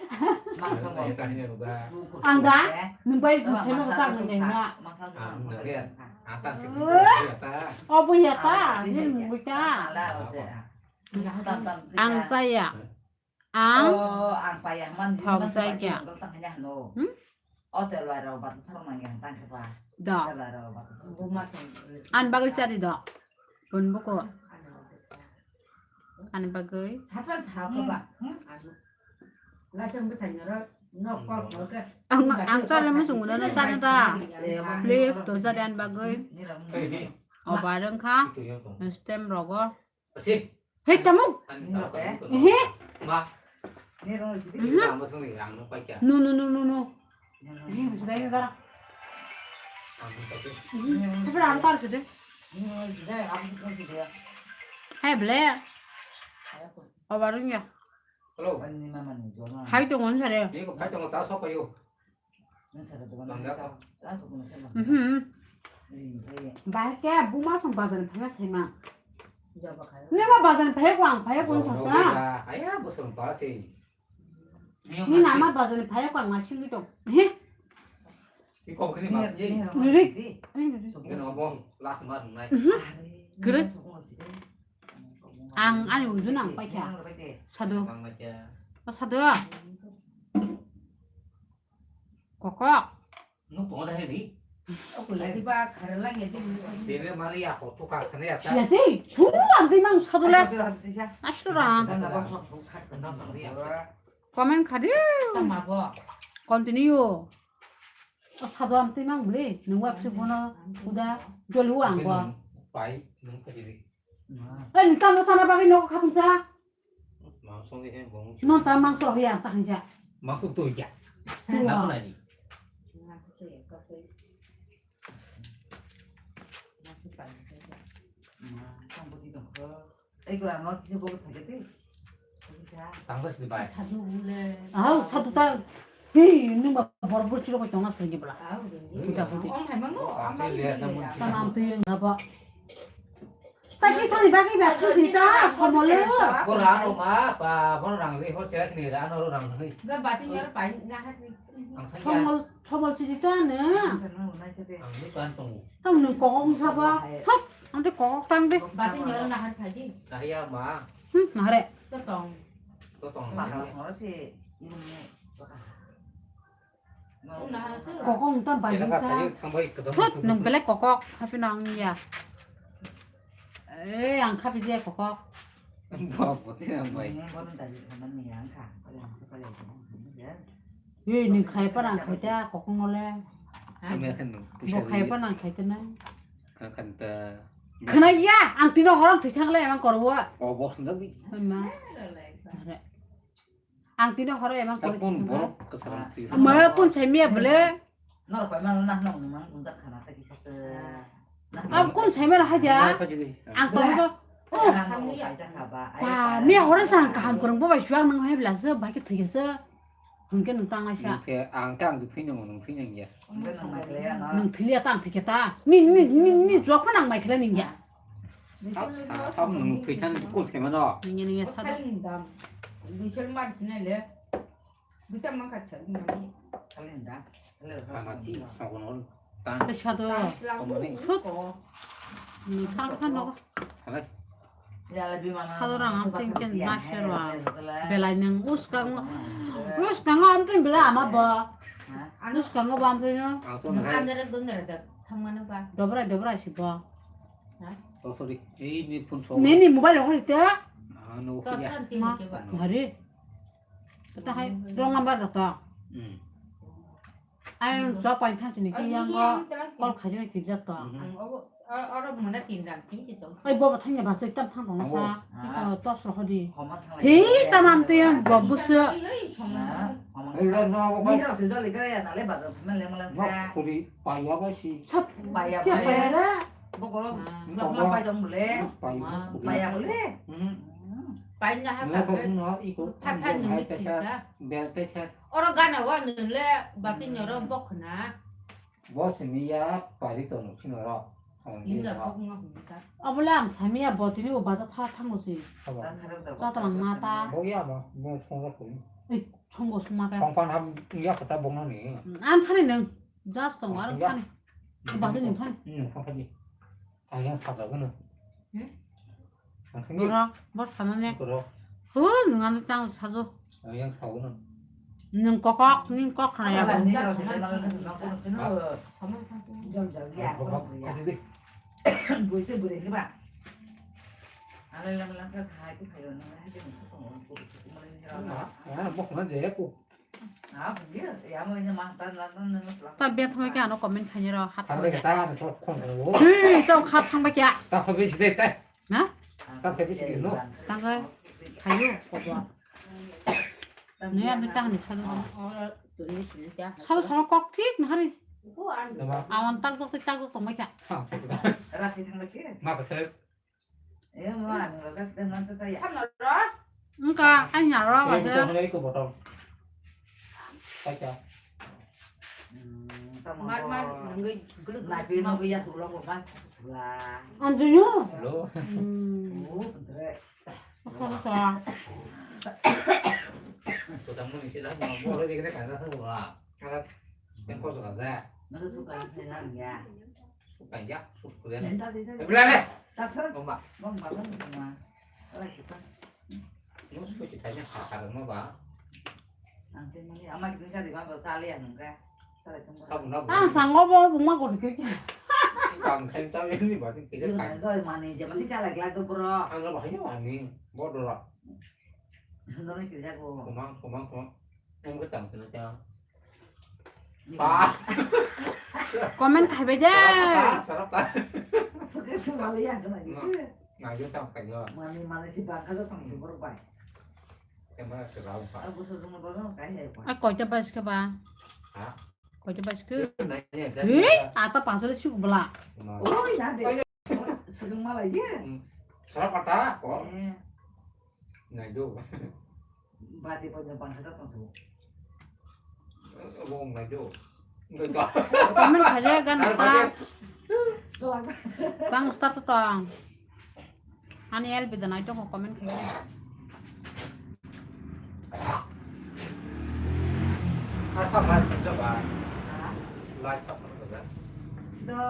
Anda, nung bai sung seno sa nung ne na. Obo ya ta, nini mungwi ta. Ang saya. Ang. Oh, ang payah man, thong man sai kya? Hmm? Hotel waro bat sar man yang tang kha ba. Da. Hotel waro bat. An bagwi sari da. Pun bukur. An bagwi. Sapa sapa ba. Hmm? Lasang bwsai noro nok kok kok. Ang, ang sari musung na sari da. Please, to sari an bagwi. O barang kha. Stem rogo. Hei, tamo? Ehe. No, no, no, no, no. Ehe, sudah ini, Dara. Ehe, tapi rantar sudah. Hei, bele. Obarung ya. Hello. Hai, tongon sare. Ini kok hai tongon ta sok kayo. Mhm. Bahai khe buma song bazar ni phaiya saima. Nima bazar ni phaiya ko ang phaiya ko song ta. Aya bosong pa se. Ni nama bazar ni phaiya ko ang ma singwi tong. He? Ni kok ni mas je. Rik. Ni obo last mar nai. Mhm. Kere. Ang ani uju nang paikha. Sadu. O sadu. Kokok. Nuk tongo dahil di. Aku lagi ba kharala ya di. Dere mali ya ko to ka khane ya sa. Siya si. Hu ang di mang sadu le. Asura. Comment khadi. Tama bo. Continue. O sadu ang twi mang bwle, nung wapsi bono uda jolu ang bo. Pai nung khadi di. Eh, nung tamo sana bagwi nogo khatung cha. Non ta mangso ya ta hanja. Mangso to ya. Nabo na di. Tangbo si bai. Au sadu ta. Hi nung ba bor bor chiro ko tongna sengge bla. Buda budi. Tanam twi na ba. Ta ki sani bagwi ba thu si ta somole. Ko rang ma ba, bo rang ri ho chera kini ra no rang ni. Ga bati nyor pai na hat ni. Somol somol si ta ne. Ang ni kan tong. Tang nung kokong saba. Hop, ante kokok tang de. Bati nyor na hat phaji. Nahya ma. Hmm, nahare. To tong. To tong. Ba ha si. Kokong tang bai sa. Thut, nung belai kokok. Happy nang ya. Eh, ang khapi je kokok. Bo, bo, ti nang bai. Ye, ni khai pa nang khai ta, kokong ole. Kami akan nung. Bo khai pa nang khai ta na. Kan, kan ta. Khna ya, ang tino horam thwi thang le, emang korwa. O, bo, khna di. Ma. Ang tino horo emang kori. Kun borok kasarang twi. Ma kun sai miya bole. Nor pai man nah nong mang kun dak khana ta kisa se. Am kun sai mala haja. Ang to so. Ba, miya horo sang kaham kurang bo bai suang nang hai bla se, bai ke thwi se. Hingke nung tang aisa. Hingke ang kang thwi nang nung thwi nang ya. Nung thwi ya tang thwi ke ta. Ni, ni, ni, ni jok pa nang mai khle ning ya. Tam nung thwi san kul se mano. Ningya ningya sadu. Duichal mar sine le. Duichal mang khat sadu mani. Kalenda. Kana chi sogon ol. Tang. Sadu. Omani. Thut. Nung thang khan no. Kale. Halorang ang tengken nasero ang. Belai nang uskango. Uskango ang teng belai ama bo. Uskango bo ang teng no. Dobrai dobrai si bo. Nini mobile hori te. Ma hari. Kata hai wrong number da to. Ayang chok pain thang sini ki yang go call khaji na kijak to. Ang obo, o-, oro mona tin rang sini ki tong. Ai bobo thang ya ba soi tam thang tong sa. Tos ro hodi. Hi tam am te yang go busu. Ni ro se jali kare ya nale bazar thang le malang sa. Khuri paya ba si. Sap paya paya ra. Bokolo. Pai tong bole. Paya bole. Pai na ha ka. Pha pha ni ni tisa. Bel te sa. Oro gana wa nung le bati nyoro bokna. Bo simi ya pari to nuk sino ro. Inda bok nga hum ta. Abole ang sami ya botini bo baja tha thango si. Abo. Ta ta lang ma ta. Bo ya ma, bo thong ga kuni. Ei, thong go suma ka. Thong pan ham ya kata bong ni. An thani nung. Just tong ar thani. Baja ni thani. Hmm, thong thani. Ayang sajago no. Hmm? Ang thangwi. Boro, boro samane. Boro. Hu, nungano chang sajo. Ayang sago no. Nung kokok, ning kok khana ya. Ala ni rasa na na na na na na. Jal jal ya. Boro, boro, boro, boro. Buiste bure ni ba. Ala la la sa khai tu khai na na. Ah, bok na je ko. Ta bia thangwi khe ano comment khainai rw hat thangwi khe. Tei tong kha thangbai khe. Ta pha bisi de tai. Ha? Ta pha bisi de no. Tangkhe khaio kobo. Nui ano tangni sanu. Sanu sama kok thik nahari. Awan tak tak tak tak tongbai khe. Rasi thangbai khe. Ma ka thek. Wngkha, ani aro ba se. Anjungo. Hello. Hmm. Hello. Hello. Kaya, sukure. Desa, desa, desa. Ebla le. Bomba. Bomba, bomba. Ala kita. Nus ko kita nya kata bomba ba. Ang sini ama kita cari bomba sali ya nungka. Sali tunggu. Ang sango bo buma ko dikir. Kang khen ta ini ba kita kan. Doi mani je mati sala gla do bro. Ang lo bahaya mani. Bodoh lah. Doi kita ko. Kumang, kumang, kumang. Em ko tang sini ta. Comment khaibai de. Sarap ta. Suke sumali ya kena gitu. Ngayo tam kayo. Mani mani si bangka to tang sumber bai. Tema kerau pa. Aku sesungguh baru kaya pa. Ah, koita bas ke ba? Ha? Koita bas ke? Hei, ata pasal si bela. Oh, ya de. Sugeng malai ye. Sara pata ko. Naido. Bati pon jong pangkha tong su. Wong naido. Comment khaje gan star. Bang star to tong. Ani L B da nai to comment khaje. Asa live khajak ba. Live khajak ba. Do.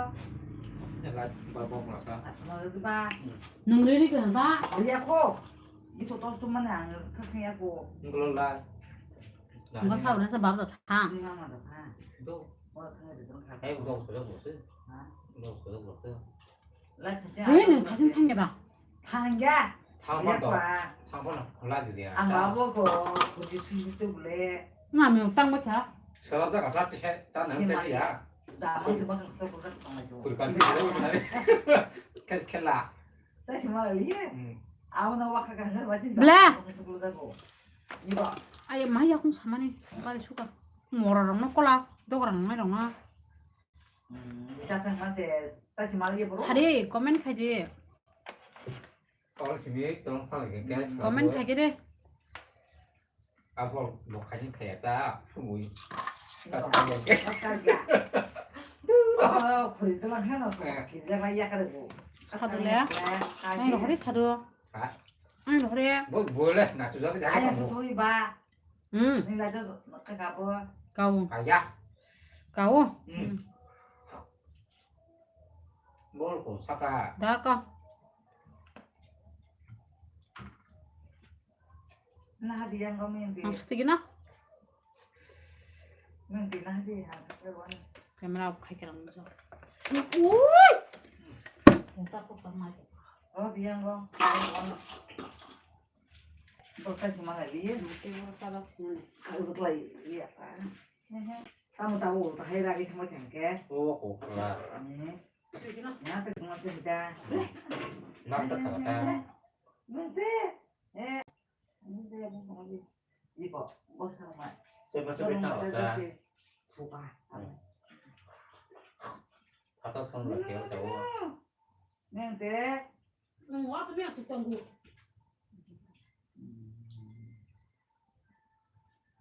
Live ba bok masa. Asma ba. Nung riri kena ba? Iya ko. Itu tos tu mana ang khasnya ko. Ngolo live. Nggak tahu rasa baru tak. Ini mama tak. Do. Mau tanya di tempat. Hai, udah, udah, udah. Hah? Udah, udah, udah. Hei, nung thasing thangya ba? Thangya. Thangphano. Thangphano, khula di dia. Ang abo ko, ko di sui tu bole. Nga mi tang ba tha. Salap da kata che, ta nang che ya. Da mo se mo se to ko ta tong mai so. Kur kan di. Kes khela. Sa si ma li. Hmm. Abo na wa kha kan ba si. Bla. Ni ba. Ay, ma ya kung samani. Bari suka. Mora rong no kola. Dogra nang mai rong no. Sari, comment khai di. Comment khai di. Abo bo khai khai ta, phungwi. Khuri to lang hano, kija ba ya kare bo. Sadu le. Ai rohori sadu. Ha? Ai rohori. Bo bole na tu jaga jaga. Ai sui ba. Hmm. Ni lai to ka ka bo. Kau. Kaya. Kau. Hmm. Hmm. Bol ko saka. Da ka. Nah, dia ngomong yang dia. Ang suti gina? Yang dia nah dia, yang sampai wan. Camera off khai kerang jo. Ui! Entah kok pernah. Oh, dia ngomong. Baka si mana dia? Mungkin orang salah sini. Kalau sekolah iya kan. Tamo tamo ta hai ragi thangma thang ke. O kokla. Ni. Suti gina? Ya ta thangma se da. Nak ta thang ta. Nung te. Eh. Nung te mo mo di. Iko, bos thangma. Seba seba thang sa. Phuka. Phatok thang lo keo ta o. Nung te. Nung wa tu me tu tong gu.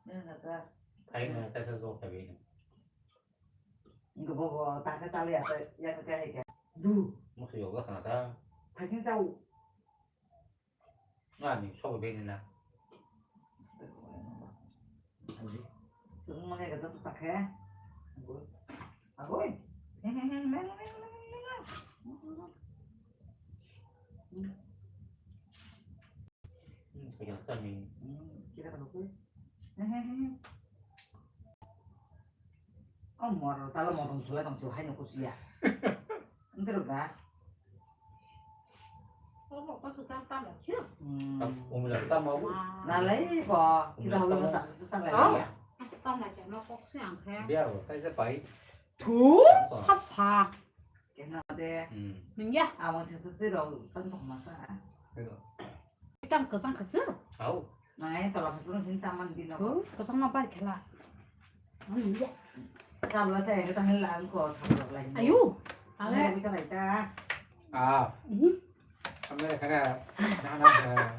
Nung na sa. Thai na ta sa zo ka bi. Nung bo bo ta ka sa le ya ta ya ka ka he ka. Du. Mo se yo ga sa na ta. Thai tin sa u. Nga ni so be ni na. Sung mane ka ta ta khe. Agoi. Agoi. He he he, men men men men. Hmm, kaya sa ni. Hmm, kita ka ko. He he he. Oh, mor tala mo tong sulai tong sulai no kusia. Entar ga. Umila tama bu. Nalai ko kita holo tak sesak lagi ya. Biar lo kai sa pai. Thu sap sa. Kena de. Hmm. Ningya. Awang sa tu tu ro tan tok masa. Tam kesang kesir. Au. Nai tola kesang sin taman di no. Thu kesang ma bar khela. Ningya. Sabla sa ya tang la ko thap lagi. Ayu. Ale. Bisa lai ta. Ah. Mhm. Kami kena nana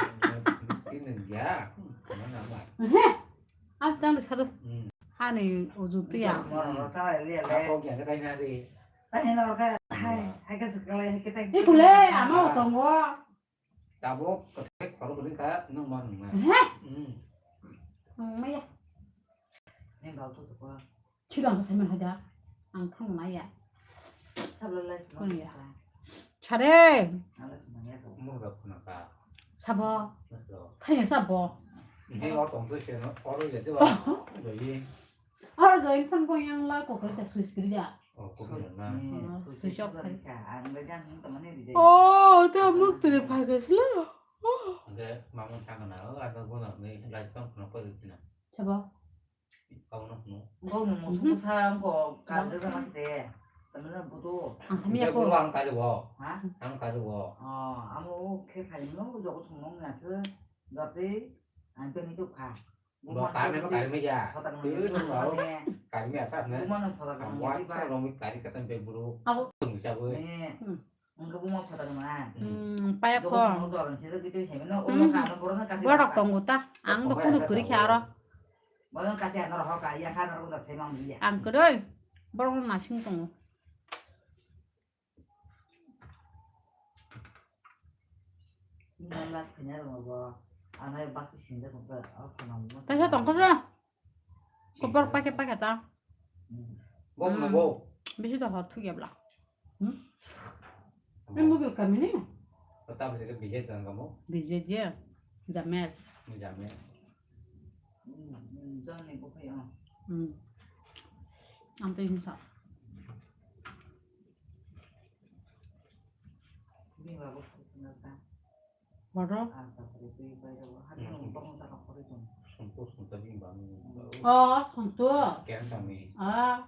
ini ya. Mana nama? Heh. Ang tang sadu. Hmm. Hani ujuti ya. Moro moro sa lai le. Ako kya kata na ri. Tang hino ka hai hai ka sekali hai kita. Ikule ama tongo. Tabuk kothai khoro bwrwi kha nwng ma nwng ma. He? Hmm. Nwng maya. Neng bau tu tu ko. Chidang ko saimang hada. Ang thang maya. Sabla lai. Kun ya. Chare. Ala maya ko. Mo ga kuna ka. Sabo. Nato. Thai sabo. Ni o tong tu se no. Oro ya de ba. Do yi. Oro join phone ko yang la ko ko sa switch kri ya. Oh, ko na. Ni switch off kri. Ang ba jang ta mane di. Oh, ta muk tere phagas la. Ande mamun thang na, o ada guna ni lai tong no ko di na. Sabo. Kau no no. Bau no mo su sa ko ka de na te. Tamna butu. Ang samia ko. Ang ka de wo. Ha? Ang ka de wo. Oh, amo khe khai no jo ko sung no na se. Dati ang pe ni tu kha. Bo kari ma kari ma ya. Photo nang. Kari ma asap na. Buma nang photo nang. Wa sa rong mi kari katan pe buru. Abo. Tung sa bo. Ni. Ang ka buma photo nang. Hmm, paya ko. Dor sini gitu he no. Ulo ka no boro na kati. Borok tongo ta. Ang bo kunu kuri khe aro. Boro kati ano ho ka ya ka no ro da sai mang dia. Ang kudoi. Borok na sing tongo. Kaisa tongkha se. Kopor paikhe paikhe ta. Bok no bo. Bisi to hor thuk ya bla. Hmm? Ni mobile kamini? Kota bisi ke bisi tong kamu? Bisi dia. Jamel. Jamel. Hmm. Ang tei hinsa. Bodo? Oh, Sontu. Ah,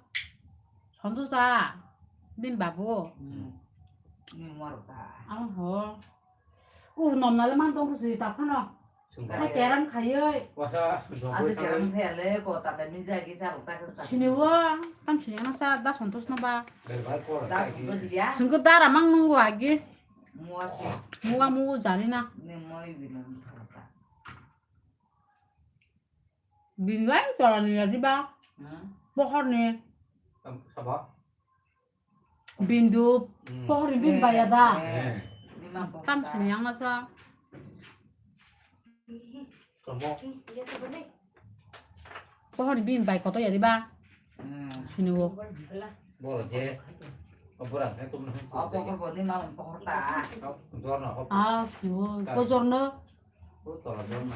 Sontu sa. Bini babu. Ang ho. Uh, nomnale man tong si ta phano. Hai keram khayoi. Asa keram khayale ko ta ta mija ki sa ta ta. Sini wo, tam sini na sa da Sontu no ba. Da Sontu ya. Sungko dara mang nungo agi. Mua si. Mua mu jani na. Ni moi bilang ta. Bindu ai tola ni ya diba. Hmm. Pohor ni. Sabo. Bindu, pohor ni bin baya da. Tam sini yang masa. Sabo. Pohor ni bin bai koto ya diba. Hmm. Sini wo. Bo je. Obora ne tum na. Pohor bo ni malam pohor ta. Jor na. Ah, sini wo. Ko jor na. Ko tola jor na.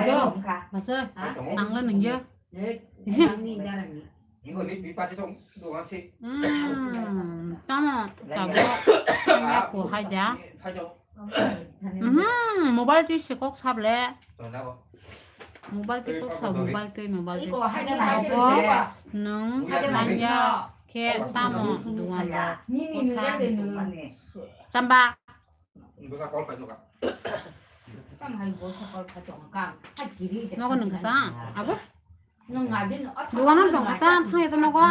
nungyo. Masa, ang le nungyo. Hmm, tamo, tabuk, ya ko hai ja. Mhm, mobile twi se kok sable. Mobile twi kok sab, mobile twi, mobile twi. Tabuk, nung, sanya, khe, tamo, duan rok. Tamba. Nogo nung kata, abo? Duganan tong kata, thang ya nogo.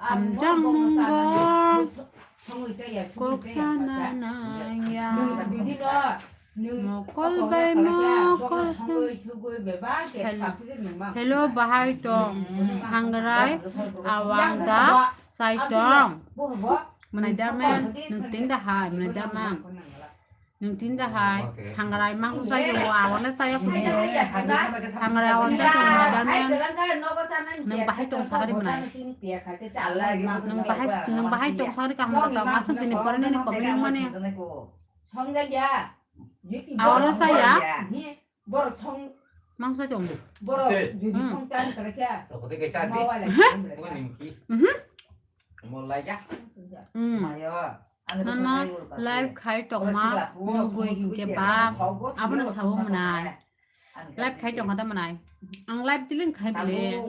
Hamjak nunggo. Kok sana nang ya. Mokol bai mokol. Hello, bahai tong. Hangrai, awang da, sai tong. Mwnai darmen, nung tin da hai, mwnai darmen. Nung tin da hai, hangrai mang sai yo, awang da sai yo. Hangrai awang da tong, mwnai darmen. Nung bahai tong sagari mwnai. Nung bahai, nung bahai tong sagari kaham kata, masuk dini pore nini comment mane. Awang da saya. Borok song. Mangsa tong. Borok jodi song tan kare kya? Toko de kaisa di. Mawala. Mo nimki. Mhm. Mo lai ya. Hmm. Mayo. Nana live khai tongma nugui hinkhe ba abono sabo mwnai. Live khai tongma ta mwnai. Ang live diling khai bile.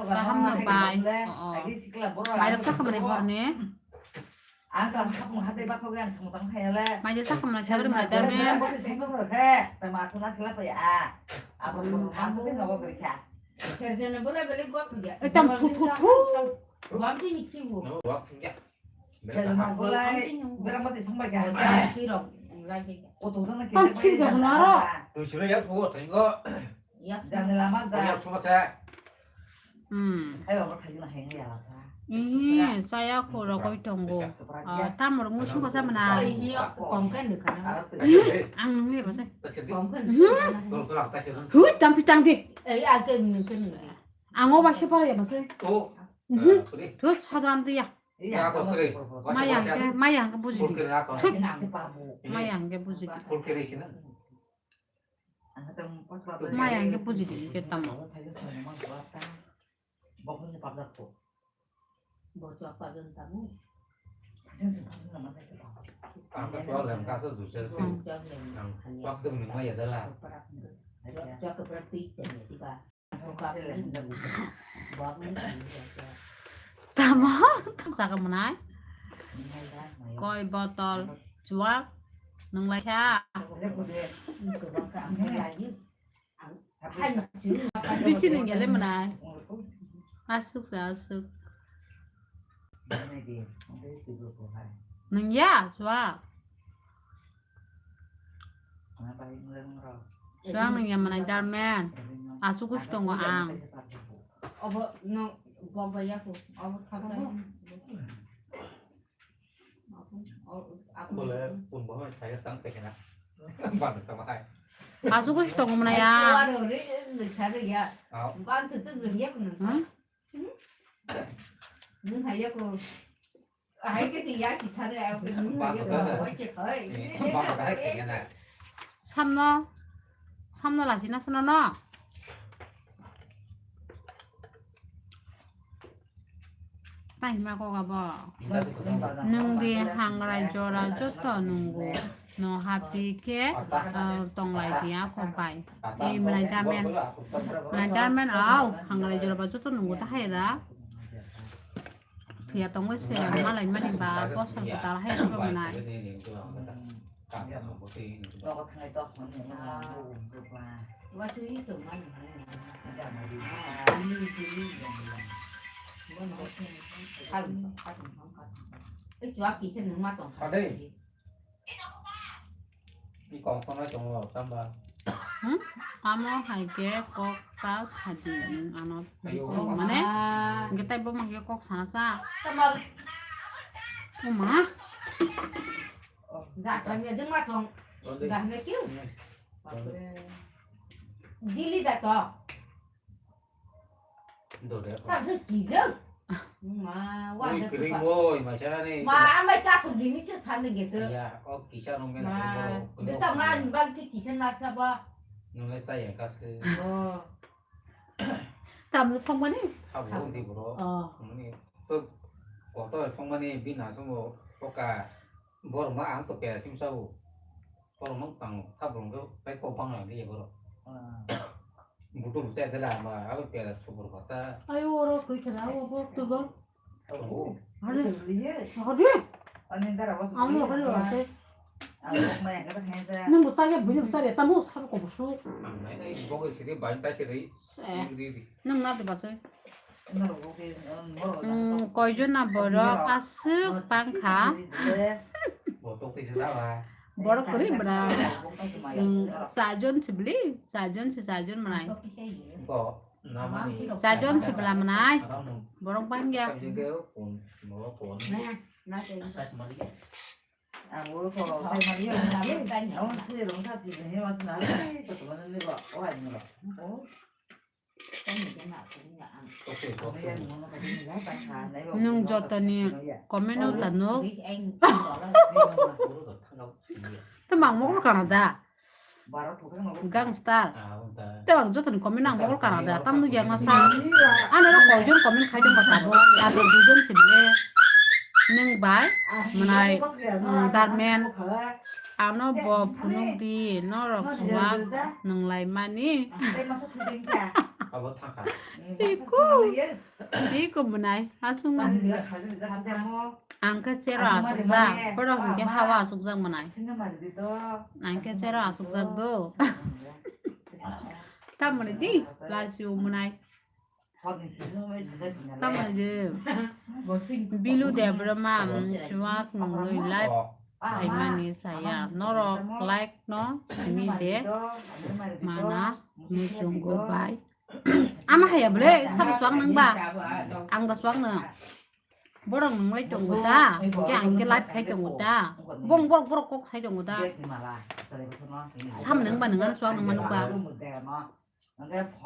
Kaham no bai. Oh, oh. Mairok ta khamani horni. Ang tang hapung hatai bakho ge ang samung tang thaya le. Mai je sakam na sagri mai dame. Boti sengkho khe, tama khuna sila pa ya. Abo ang boti nogo gori kha. Serjana bola bele gua puja. Ekdam thu, thu, thu. Gua puja ni kibu. Gua puja. Serjana bola berang boti songba kha. Kirok, lai khe. Oto jana khe. Ang kirok nara. Tu sila ya thu tenggo. Ya. Jani lama ja. Ya suma sa. Hmm. Ayo, abo thajina hai ya sa. Ih, saya khoro koi tongo. Ah, tamor musu basa mana. Kongken ni kana. Ang ni basa. Kongken. Hui, tam ti tang di. Eh, agen ni kan. Ang o basa para ya basa. Oh. Tuh, sado am tu ya. Iya, aku kiri. Mayang ke, mayang ke buji di. Tuh, mayang ke buji di. Mayang ke buji di, ke tamo. Tamo, saka mwnai. Koi botol chuak nung lai kha. Bisi nung ya le mwnai. Asuk sa asuk. Nung ya chuak. Chuak nung ya mwnai darmen. Asuk us tongo ang. Obo no bobo yaku. Obo khabla. Bole pun bohong saya tang pekena. Bang sama hai. Asuk us tongo mwnai ya. Aw. Bang tu tu ya pun. Hmm? Nung hai yaku. Hai ke ti ya si thare aw ke nung hai yaku. Oi ke oi. Samno. Samno lasi na sano no. Tangma kok abo. Nung di hangrai jora joto nungo. No hati ke, ah, tonglai dia kopai. Ei mwnai darmen. Mwnai darmen au hangrai jora ba joto nungo ta hai da. Thia tongoi se malai mani ba bosor ko tal hai da mwnai. Ade. I kong khonai tongo, tamba. Hmm? Amo hai khe kok ta sadi, hmm, ano. Ayo. Mane, ah, hingke tei bo mangke kok sana sa. Tamba. O ma. Da kami ada ma tong. Ode. Da ne kiu. Hmm. Dili da to. Dode ko. Ta se kijak. Ma, wa de kring boi, ma chara ni. Ma, amai cha thum dini se chan de ge. Ya, o kisa rong men. Ma, de ta ma ni bal ki kisa na ta ba. Nung le cha ya ka se. O. Tam le song mani? Ha bo di bro. O. Mani to ko to song mani bina song bo ka. Borok ma ang to pera sim sao. Borok mang tang ha borok ke pai ko bang ya borok. Ah. Butul se de la ma abo pera subur kota. Ayo oro koi kena abo bo tu go. Oh. Hadi. Hadi. Ani dara bos. Amo hadi oro se. Amo ma ya kata kaya. Nung busa ya bini busa ya tamu sab ko busu. Nai nai bogo siri bai ta siri. Eh. Nung na de basoi. Hmm, koijon na borok aswk bangkha. Borok kwrwi bwrang. Hmm, sajon se bwli, sajon se sajon mwnai. Sajon se bwla mwnai. Borok bangya. Nwng jotoni comment-o ta nuk, tei mang mokol kana da? Gangster. Tei mang jotoni comment-o ang mokol kana da? Tam nuk yang na sa. Ano ro koijon comment khai tong ba tabuk. Abo duijon sibile. Nwng bai mwnai, mm, darmen. Ano bo phunuk di, norok suwak nung lai mani. Abo thangkha. Iko. Iko mwnai, aswk mwnai. Ang khe chero aswkjak, borok hwnkhe hawa aswkjak mwnai. Ang khe chero aswkjak do. Tamoni di, lasiu mwnai. Tamoni di. Bilu Debbarma, chuak nungwi live phaimani saya. Norok like no simi de. Mana muchungo bai. Ama haya bole, sabo suak nang ba? Ang da suak nang. Borok nang lai tongo da, hingke ang ke live khai tongo da. Bong borok borok kok sai tongo da. Sam nang ba nang ano suak nang mano ba?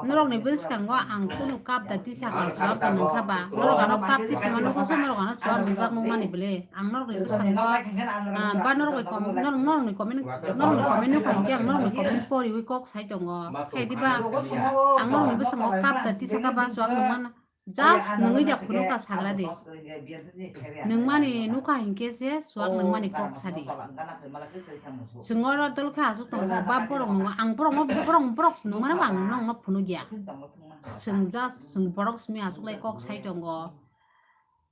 Norok ni bwskango ang kunu kap da tisa ka suak da nang kha ba? Norok ano kap tisa mano kha sa norok ano suak nang jak nang mani bole. Ang norok ni bwskango, ah, ba norok ni kom-, norok, norok ni comment, norok ni comment no kha hingke ang norok ni comment pori wi kok sai tongo. Khe diba? Ang norok ni bwskango kap da tisa ka ba suak nang mano. Just nungwi da phunuk ka sagra di. Nung mani nukha hinkhe se suak nung mani kok sadi. Chwng oro dol khe aswk tongo, ba borok nungo, ang borok no, borok, borok nung mano ang nong no phunuk ya. Chwng just, chwng borok simi aswk lai kok sai tongo.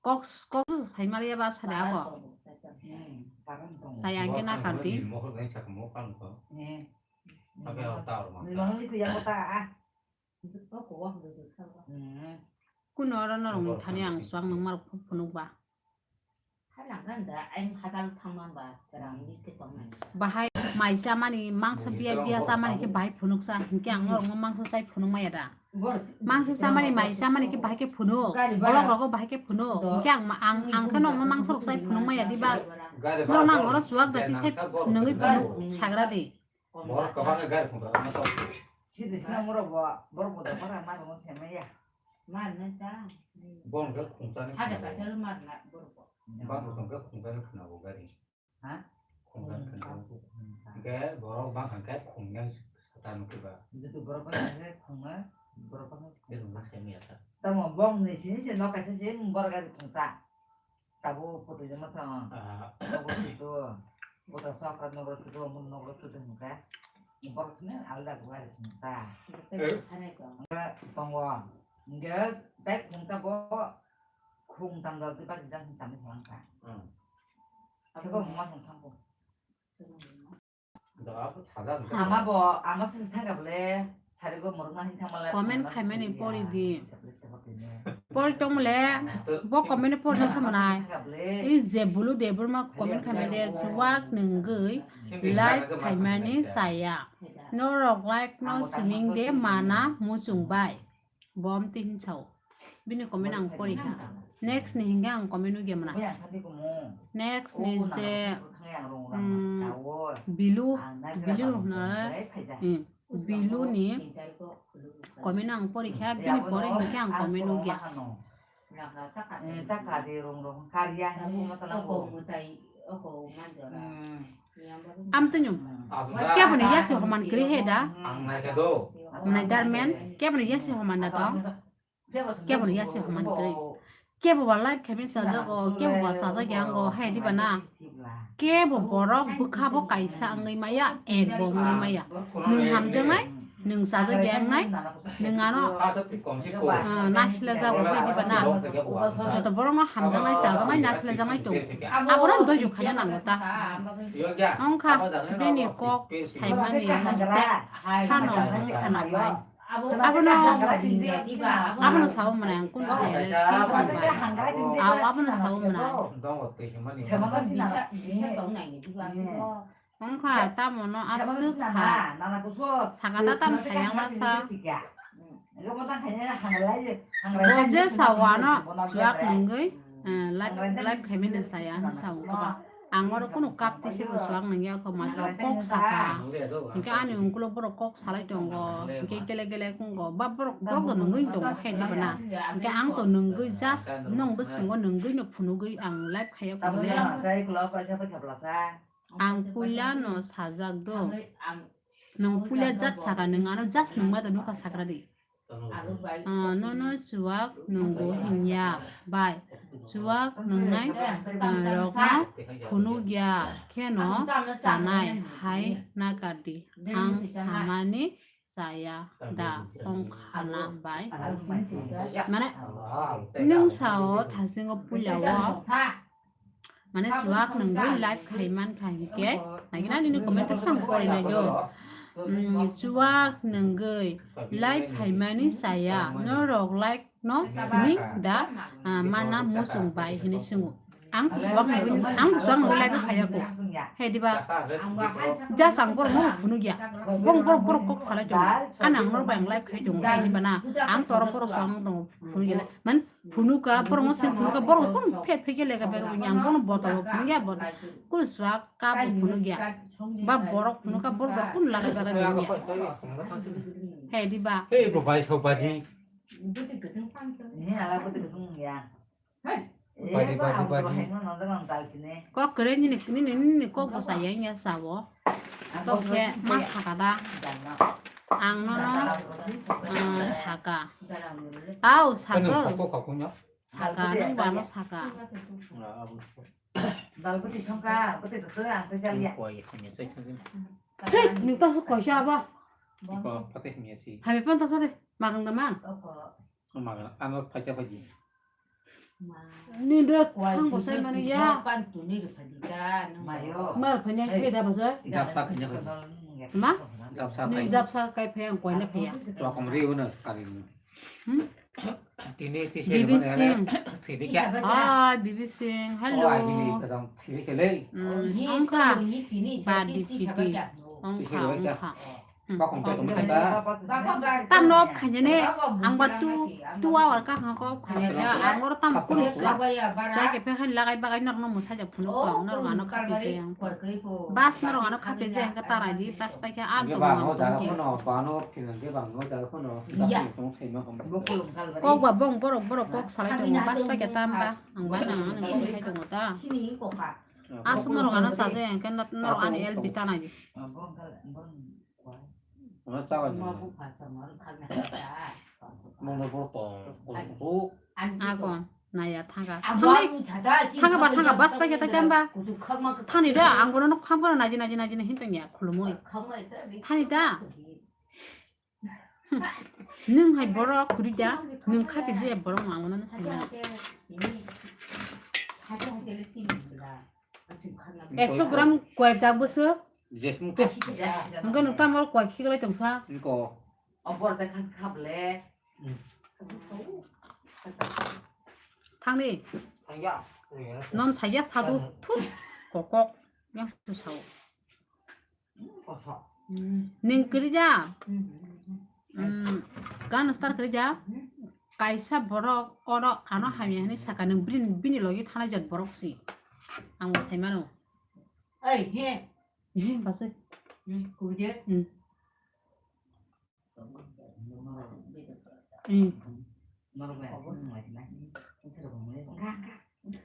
Kok, kok sai maliya ba sadi ago. Sai ang khe na kar di. Kuno oro norok ni thani ang suak nung marok phunuk ba. Bahai mai chamani mangsa biya biya chamani khe bahai phunuk sa, hinkhe ang norok no mangsa chai phunuk maya da. Mangsa chamani mai chamani khe bahai khe phunuk, bolok rogo bahai khe phunuk, hinkhe ang ma-, ang, ang khe norok no mangsa rok chai phunuk maya di ba. Norok no ang oro suak da khe sai nungwi phunuk sagra di. Borok kwbangma gari phunukjak, ano to. Sidi sina moro bo, borok bo da para mar mo se maya. Mar na ta. Bong ga khungsa ni. Haja ka sel mar na borok bo. Bang bo khungsa khungsa ni khna bo gari. Ha? Khungsa ni khna bo. Khungsa. Ke borok bang hangke khungya sata no kiba. Jitu borok bang hangke khunga, borok bang. Ke khungsa se maya ta. Tamo bong ni sini se no kaisa se borok gari khungsa. Tabuk photo jema thang. Ah. Nogor photo. Buta sokra nogor photo, mun nogor photo hwnka. Borok sini alda gua ri sini ta. Eh. Hwnka tongo. Hwnka tai khungsa bo khung tangdor di bajijak hwn sami thangka. Hmm. Sego muma thang thangko. Ama bo, ama se thangka bole, sari bo murung na hin thangma le. Comment khaimani pori di. Pori tongmole, bo comment pori na samnai. I je bulu de burma comment khaimani de, chuak nungwi live khaimani saya. Norok like no siming de mana muchung bai. Bom tin sao. Bini comment ang pori kha. Next ni hingke ang comment nugya mana. Next ni je, mm, Bilu, Bilu na, mm, Bilu ni comment ang pori kha, bini pore hingke ang comment nugya. Am tunyo. Keboni yasi homan kri he da. Ang naikha do. Manai darmen, keboni yasi homan da tong. Kebo ni yasi homan kwrwi. Kebo ba live khaimani sajago, kebo ba sajak yango, hai di ba na. Kebo borok bwkha bo kaisa wngwi maya, ek bo wngwi maya. Nwng hamjaknai, nwng sajak yangnai, nwng ano, ah, naisle jago, hai di ba na. Joto borok no hamjaknai, chajaknai, naisle jaknai tongo. Abono doijo khaina nango ta. Wngkha bini kok saimani mistake phano wngkha na bai. Abono, abono sao mwnai ang kunu saya le tei tong bai. Abo, abono sao mwnai. Wngkha tamo no aswk sa. Saka ta tamo saya wngma sa. Bo je sao ano chuak nungwi, eh, live, live khaimani saya hwn sao wngkha ba. Ang oro kunu kap twi se bo suak nang ya kho, matro kok saka. Hinkhe ani ungkuluk borok kok salai tongo. Hinkhe gele gele wngo. Ba borok, borok do nungwi tongo khe di bana. Hinkhe ang to nungwi just nong bwskango nungwi no phunugwi ang live khaiya kho. Ang puila no sajak do. Nung puila jat saka nung ano just nungma da nukha sakra di. Ah, nono chuak nungwi hinya bai. Chuak nungnai, ah, rokno phunukya kheno chanai hai nakardi. Ang samani chaya da wngkhana bai. Mane nwng sao thasingo puila o mane chuak nwngwi live khai mankha hinkhe naikhe nini comment o sang pori nai do. Chuak nwngwi live khaimani chaya norok like no simi da mana muchung bai hinwi swngo. Ang to chuak nwngwi, ang to chuak nwngwi live phaiya ko. He diba? Just ang borok no phunukya. Bong borok borok kok salai tongo. Ano ang norok bai ang live khai tongo. He diba na? Ang to oro borok chuak nwng tongo phunukya. Man phunuka borok no simi phunuka borok kun phe phe khe lega bega bo yang bono botol phunukya botol. Kun chuak ka bo phunukya. Ba borok phunuka borok kun laga bega phunukya. He diba? Hey, bo bai so baji. He ala bo te kung ya. Baji, baji, baji. Kok kwrwi nini, nini, nini kok bo saya ya sao. Kok khe ma saka da. Ang nono saka. Au saka. Saka nung bano saka. Dal bwtwi songkha, bwtwi rwswk ang tei chaliya. Koi khumya chai chai. Hei, nung ta su koisa abo. Iko pate khumya si. Hai pan ta sare, magang da mang. Magang ano phaisa phaji. Ni do thang bo sai mani ya. Pan tuni rwphaji ka nung. Mar phanya ke da basa. Japsa khanya phaji. Ma? Japsa. Ni japsa kai phaya ang koina phaya. Chokam ri una kari. Hmm? Tini tisi Bibi Singh. Thibikya. Ah, Bibi Singh. Hello. Oh, agini kadang thibikya lei. Hmm, ongkha. Badi piti. Ongkha, ongkha. Bakong to tong kata. Tam nok khanya ne. Ang ba tu, tu awar ka khang ko khanya da. Ang or tam kun ka. Sai ke phe khan lagai bagai nok no musa ja phunu ko ang no ano khape je. Bas no ano khape je ang ka tarai di bas pai kha ang to. Ba no da ko no, ba no. Kok ba bong borok borok kok salai tongo bas paikha tam ba ang ba nang ano kok sai tongo ta. Aswk norok ano saje hwnkhe norok ani L P tanai di. Akon naya thanga. Thangni thanga ba thanga bas paikha ta kemba. Thani da ang bono nok kham bono naji naji naji hin tongya khulumui. Thani da. Nwng hai borok kwrwi da, nwng khapi je borok mangmano no sai mano. Ekso gram koi jak bwswk? Jesmung to. Hwnkhe nwng tamo koi khiklai tongsa? Niko. Thangni. Thangya. Non saya sadu thut kokok yang tu sao. Nwng kwrwi da? Gan star kwrwi da? Kaisa borok oro ano hamya hinwi saka, nwng bini, bini logi thanai jat borok si. Ang bo sai mano. Ei, he. He, basai. Kuje. Hmm.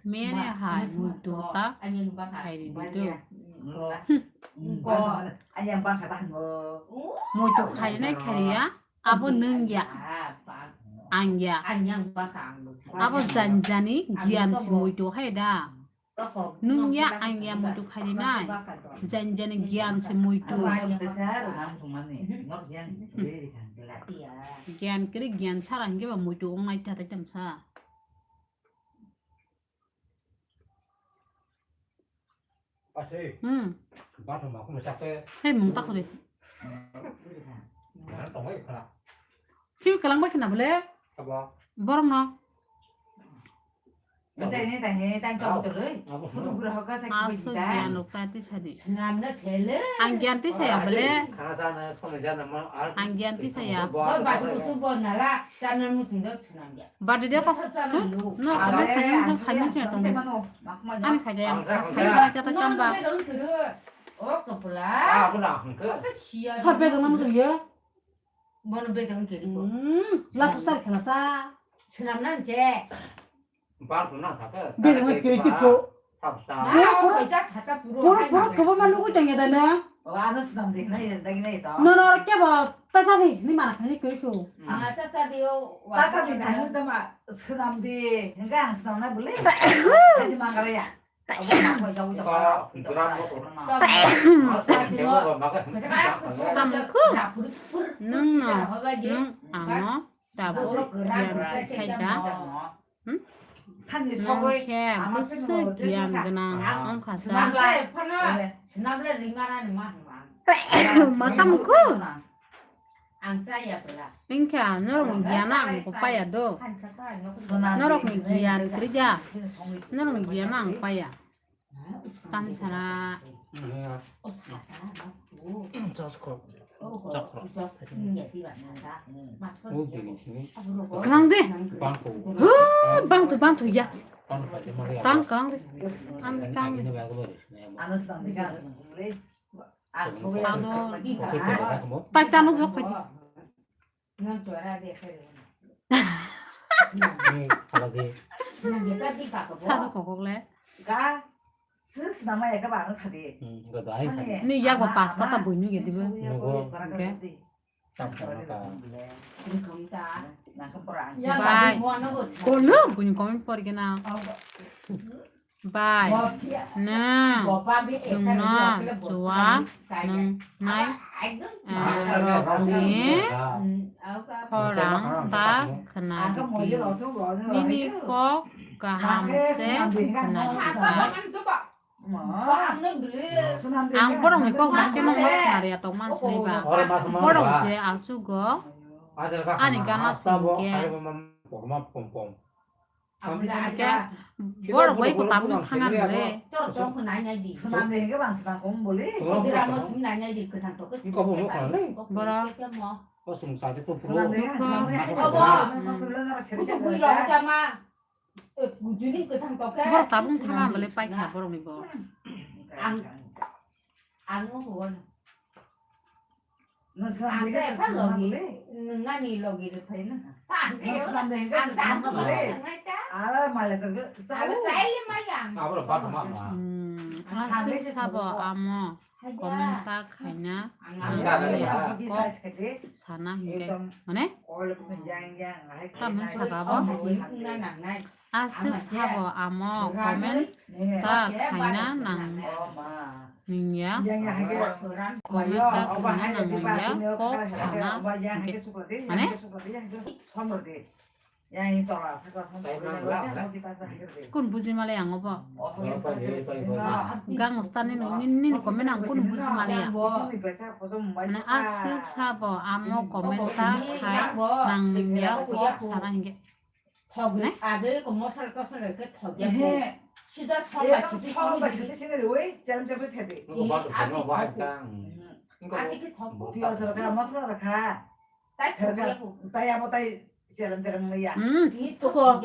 Mene hai muitu ta khairi ditu. Muitu khainai khairiya abo nwng ya, ang ya. Abo janjani giyan si muitu hai da. Nwng ya ang ya muitu khainai. Janjani giyan se muitu. Giyan kwrwi giyan sara hwnkhe ba muitu wngnai ta tei tamsa. Hmm. Hei mung ta khudi. Simi kwlangbai khna bole. Borok no. Aswk giyan rok ta tisadi. Ang giyan tisaya bole. Ang giyan tisaya. Badi de ko. No, kami kami kami kami tong. Ani khaja yang kami kami kata kamba. Sa bedong namu sung ye. Bono bedong kiri ko. Hmm, la susar kena sa. Senam nan che. Bedong kiri tipo. Puro puro puro puro kobo ma lugu tengya dana. Ano senam de na ya dagi na ito. No no ke bo tasa di ni mana khani kiri ko. Tasa di o. Tasa di na hanu tama senam di. Enggak senam na boleh. Kasi mangkara ya. Tamkhu, nwng no, nwng ano tabuk yan khaida. Hmm? Nwng khe bwswk giyan gwnang wngkha sa. Ma tamkhu? Wngkha norokni giyan ang bo paya do. Norokni giyan kwrwi da. Norokni giyan ang paya. Tamsara. Kwrang de. Huh, bang tu, bang tu ya. Tang, kwrang de. Tang, tang. Pai tanu hok pai. Sado kokok le. Ga, sus nama ya ka ba no sadi. Ni yak ba pasta ta bui nu ge dibo. Oke. Bai. Kono bui ni comment por ge na. Bai, nwng, chwngno, chuwa, nwngnai, ah, rokni khorang ta khna di. Nini kok kaham se khna di ba. Ang borokni kok bakhe no khna ria tongma sini ba. Borok je asugo ani gana singkhe. Hingke borok bai ko tabuk thangna rwle. Tor tong ko nai nai di. Swnam de hingke bang swnam kom boli. Tor de ramo simi nai nai di, kwthang to ke. Borok. Swnam de hingke swnam de hingke. Kutu bui rok jama. Juni kwthang to ke. Borok tabuk thangna rwle paikha borokni bo. Ang, ang o. Ang se epha logi, nwng nani logi rw phai na. Ang se ang se ang logi rw phai na. Aro chai le mai ang. Abo rok bak ma ma. Hmm, aswk sabo amo comment ta khaina. Ang kok sana hingke. Mane? Tamo saka bo? Aswk sabo amo comment ta khaina nang nungya. Comment ta khaina nang nungya. Kok sana. Mane? Kun buji male ang obo. Gang stani nini comment ang kun buji male ang. Mane aswk sabo amo comment ta khai nang nungya kok sana hingke. Thok ne? Age ko mosol tosol ke thok ya. Ehe. Sida somba sidi somba sidi sini roi, jaram jaram sidi. Ati thok. Ati ki thok. Pias rakha, masala rakha. Tai thok ya ko. Tai abo tai jaram jaram ya. Hmm. Itu ko.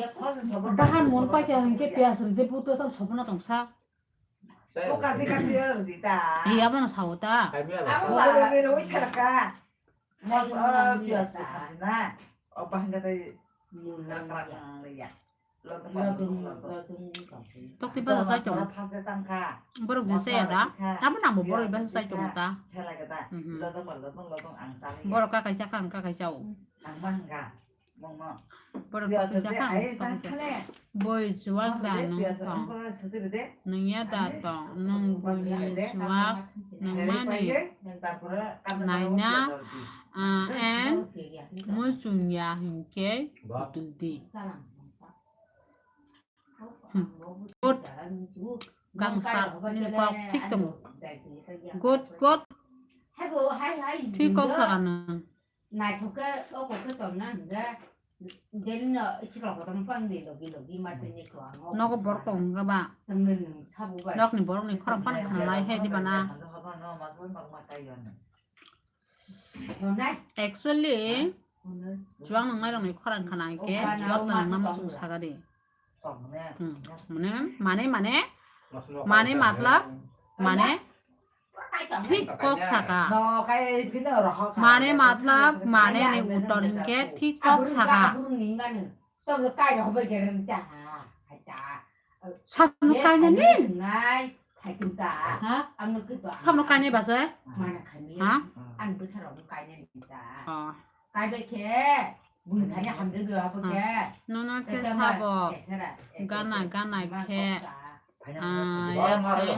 Bahan mon pa kya hingke pias ride puto tam sopna tongsa. O kati kati ridi ta. Iya, abo no sao ta. Abo roi roi sarka. Mas, ah, pias khamsina. O bahanga tai nakrak nang ya. Lodung, lodung, lodung. Tok tiba sa sai chong. Borok je se da. Tamo nang bo borok iba sa sai chong ta. Sela kata. Lodung, lodung, lodung ang sali. Borok ka kaisa kang ka kaisa o. Nang mangga. Borok twi jakha ang tongkhe. Boi chuwak da nwng tong? Nwng ya da tong? Nwng boi ni chuwak nwng mani? Naina, ah, and muchung ya hinkhe kutuk di. Hmm. Good. Gangster, nini kok thik tongo. Good, good. Thik kok saka nwng. Naithok khe o kok khe tongna hwnga. Deni no sikla kotor bang de logi logi ma tini ko ang. Nogo borok tong hwnga ba? Tongni nwng sabo bai. Nokni borokni khorang pani khanai hai di bana. Actually, chuwak nangnairokni khorang khana hinkhe chuwak ta nangna muchung saka di. Hmm, mane, mane, mane, mane matlab, mane, thik kok saka. Mane matlab, mane ni uttor hinkhe thik kok saka. Samno kainani? Ha? Samno kainai ba se? Ha? Oh. Nono khe sabo gana gana khe Ah, ya se.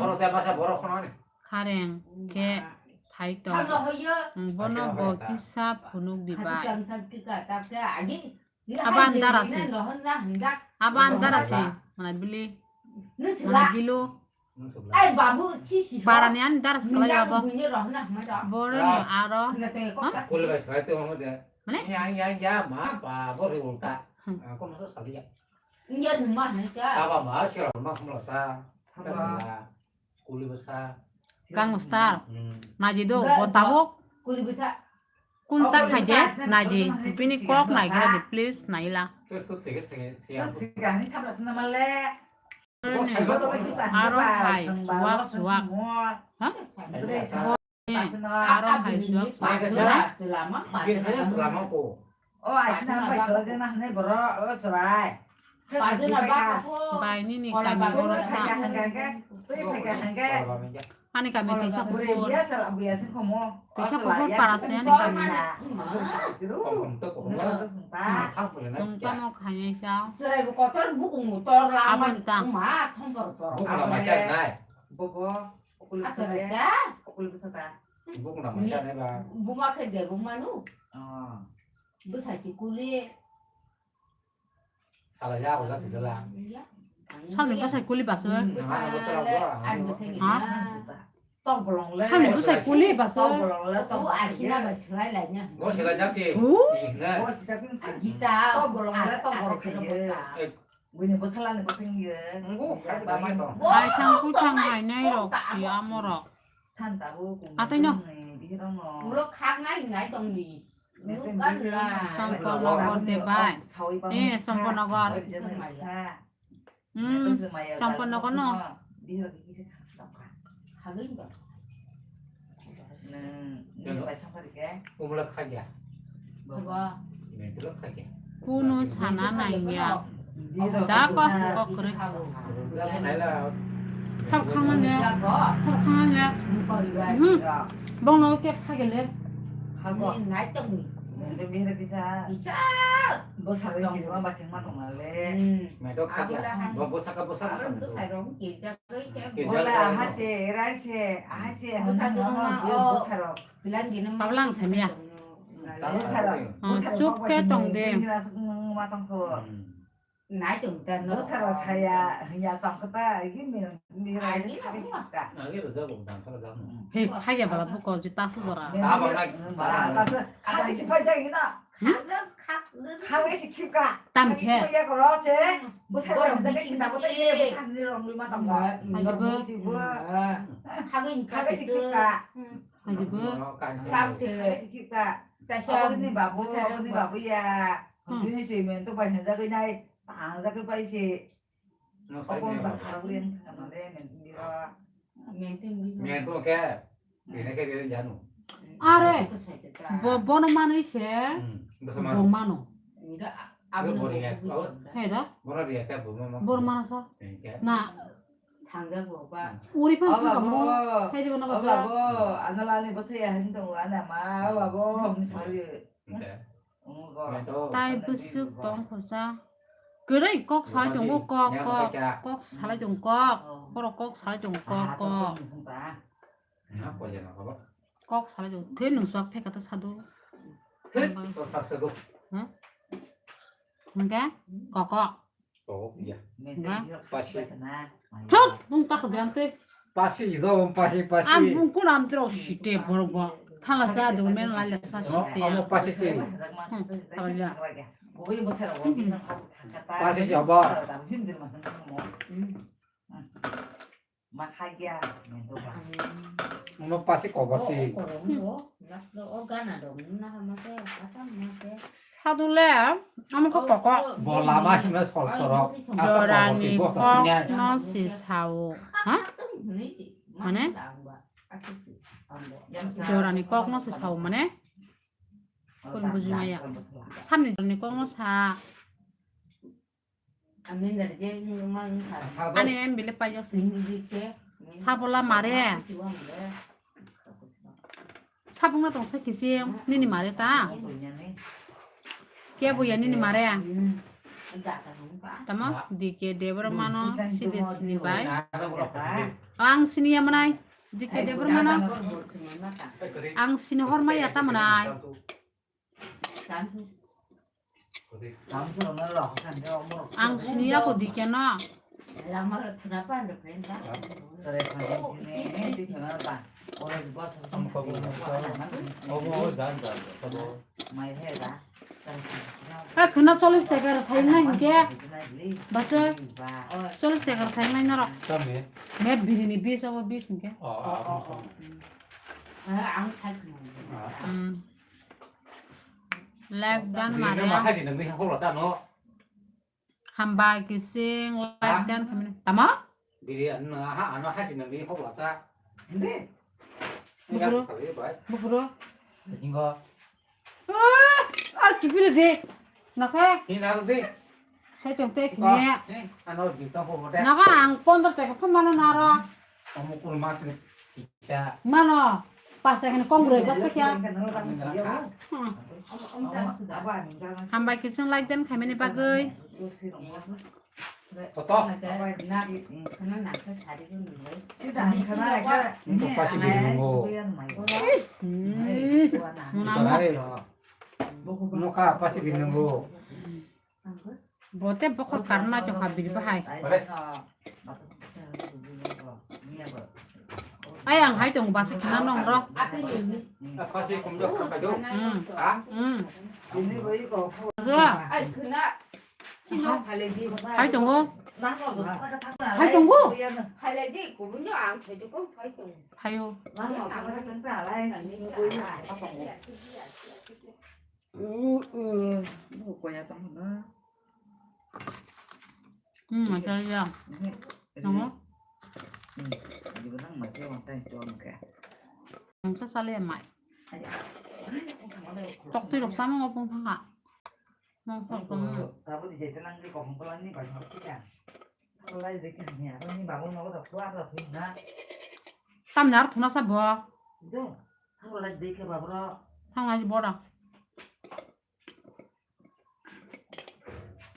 Khareng khe phai tong. Bono bo kisa phunuk di bai. Abo ani dara se. Abo ani dara se. Mana bili. Mana bilo. Barani ani dara se kalai abo. Boroni aro. Mane? Kang star. Naji do, bo tabuk. Kunta khaje naji, bini kok nai khe di, please naila. Aro hai, suwak, suwak. Ha? Aro hai, suwak, suwak. O, aisina bai sala jena hwnwi borok, o, chwrai. Bai nini kami borok sa. Ani kami tisa kuphur. Tisa kuphur para se ani kami. Tong tamo khainai sa. Abo ni tang. Bobo, okuli bwsa ta. Buma khe de buma nu. Bwsai si kuli. Salai ya, o jati jala. Salni bwsai kuli baso. Hmm, ha, ha, ha. Salni bwsai kuli baso. Bo silai jak si. Hu? Gita, tok bolong le tok bolong khe. Buini bwsala ni bwswng ye. Ngu, hai baba. Hai thang pui thang hai nai rok si amo rok. Than tabuk. Atai no. Bihirong no. Ulo khak nai nai tong ni. Ngu kan la. Champanagar de bai. Eh, Champanagar. Hmm, Champanagar no. Bihirong ni kisa khak si tong kha. Khagwi ba. Nung, nung bai sang phari khe. Umla khagya. Baba. Mentro khagya. Kunu sana nangya. Da kok kok kre. Thap khangmanya. Thap khangmanya. Hmm. Bongno khe khagele. Hago. Nai tong ni. Nai tong ni kisa. Kisa. Bwsarwi kirima basing ma tongna le. Hmm. Meto khagya. Bo bwsaka bwsaka. Aro to sai rong kirja. Bola, aha se, erai se, aha se, bwsarok. Tablang samya. Bwsarok. Chuk khe tong de. Bwsarok saya, hanya tong khe ta, ini mi, mi rai se. He, khaya bala buko, jita su bora. Khagwi si phai jai gina. Hmm? Khagwi si khipka. Tam khe. Khagwi si phai ya koro che. Bwsai rok jagwi si tabo tei ye bwsai ni rong lima tong ba. Khagwi bo. Khagwi si bo. Khagwi si khipka. Khagwi bo. Tam se. Khagwi si khipka. Kaisa. Aboni babu, aboni babu ya. Hmm. Bini si men to bai hajagwi nai. Tang jagwi bai si. Okon ta sarok len kana le men biro. Men to ke. Bini ke bini janu. Are. Bo, bono manwi se. Hmm. Bo mano. He da. Bor mano sa. Na. Uri phan phan kamo. He de bono basa. Analani basa ya hin to ana ma babo. Sorry. Tai bwswk tong khosa. Kwrwi kok salai tongo, kok, kok. Kok salai tongo, kok. Borok kok salai tongo, kok, kok. Kok salai tongo. Khe nwng swk pheka ta sadu. Hwnkhe koko. Koko ya. Hwnkhe. Pasi. Thok, bung tak biang tei. Pasi ido, pasi, pasi. Ang bung kun am tro site borok bo. Thala sa do men la le sa site. Amo pasi si. Hmm, thala. Pasi si abo. Makhagya. Uno pasi kobo si. Sadule, amo khe koko. Bo lama himna sol sorok. Jorani kokno si sao. Ha? Mane? Jorani kokno si sao mane? Kun bujimaya. Samni jorani kokno sa. Ani em bile paijak se. Sabola mare. Sabung na tongsa kisim nini mare ta. Kebo ya nini mare. Tamo? D K Debbarma no side sini bai. Ang sini ya manai. D K Debbarma no. Ang sini hormai ya ta manai. Ang sini ya ko D K no. Obo, obo, jan, jan, jan. Mai he da. Ha, khwna chollish taka rw thai nai hinkhe. Bachoi. Chollish taka rw thai nai norok. Tamo? Me bini ni bis obo bis hinkhe. Oh, oh, oh, oh. Hmm. Like dan mare. Hambai kising like dan khamini. Tamo? Biri ano ha ano ha jina biri hok lasa. Hindi. Bukuro. Bukuro. Jingo. Ah, ar kipile de. Naka. Hindi na de. Hai tong te kine. Ano di to ho de. Naka ang pondro te ko mana naro. Kamu kurma sini. Mano, pas ekene kong roi bas kya? Hmm. Hambai kisung like dan khaimani bagwi. Koto? Pasi binungo. Hmm. Nokha pasi binungo. Bote bokol karna chokha biri bahai. Are. Ai ang hai tong basa khna nong ro. Kasi kum jo ka jo. Hmm. Ha? Hmm. Zo. Ai khna. Sino phale di. Hai tongo. Hai tongo. Phale di kubun jo ang phai ko phai tongo. Hayo. Hmm, macam ya. Nongo? Nangsa sale mai. Tok tui rok sama ngopong thangka. Nang sok tong. Tamni aro thuna sa bo. Thang lai di khe ba bro. Thang lai di bora.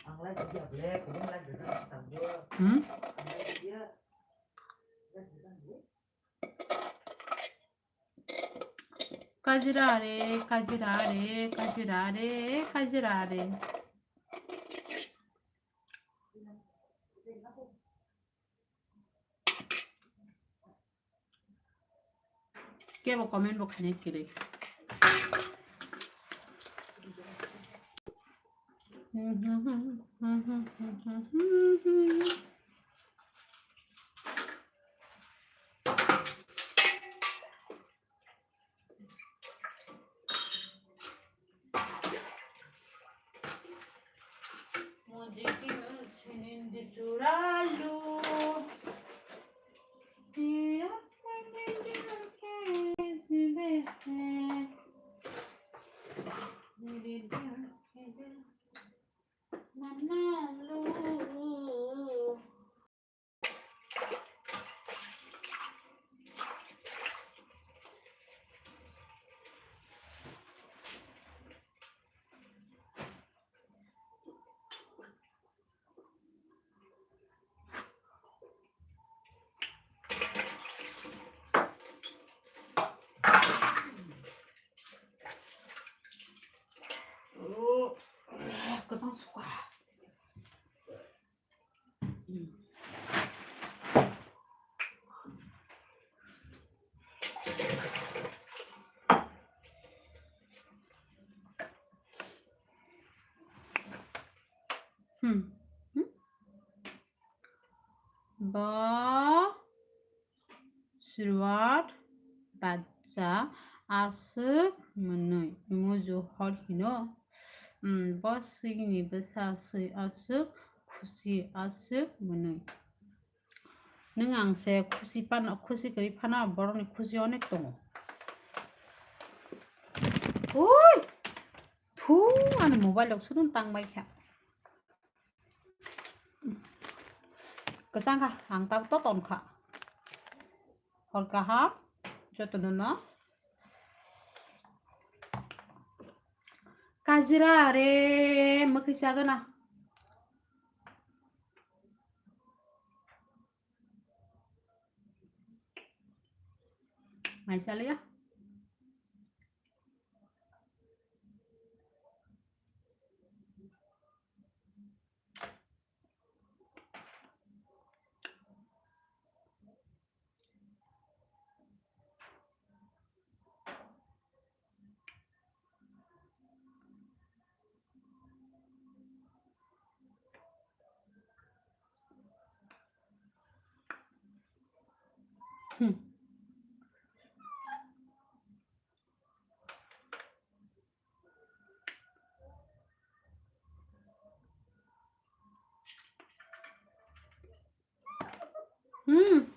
Ang lai di ya ble, kudung lai di ya. Hmm? Ang lai di ya. Kajira re, kajira re, kajira re, kajira re. Kebo comment bo khaina kiri. Kwchang sukha. Hmm. Hmm? Bo Sruat bacha aswk mwnwi muju hor hino. Hmm, bo swini bwsa swi aswk khusi aswk mwnwi. Nwng ang se khusi phano, khusi kwrwi phano borokni khusi onek tongo. Ui! Thu, ani mobile rok sudun tangbai kha. Kwchang kha, ang tabuk to ton kha. Hor kaham, jotono no. Kajira re, mwkhwi chagana. Ai chaliya. Hmm. Hmm.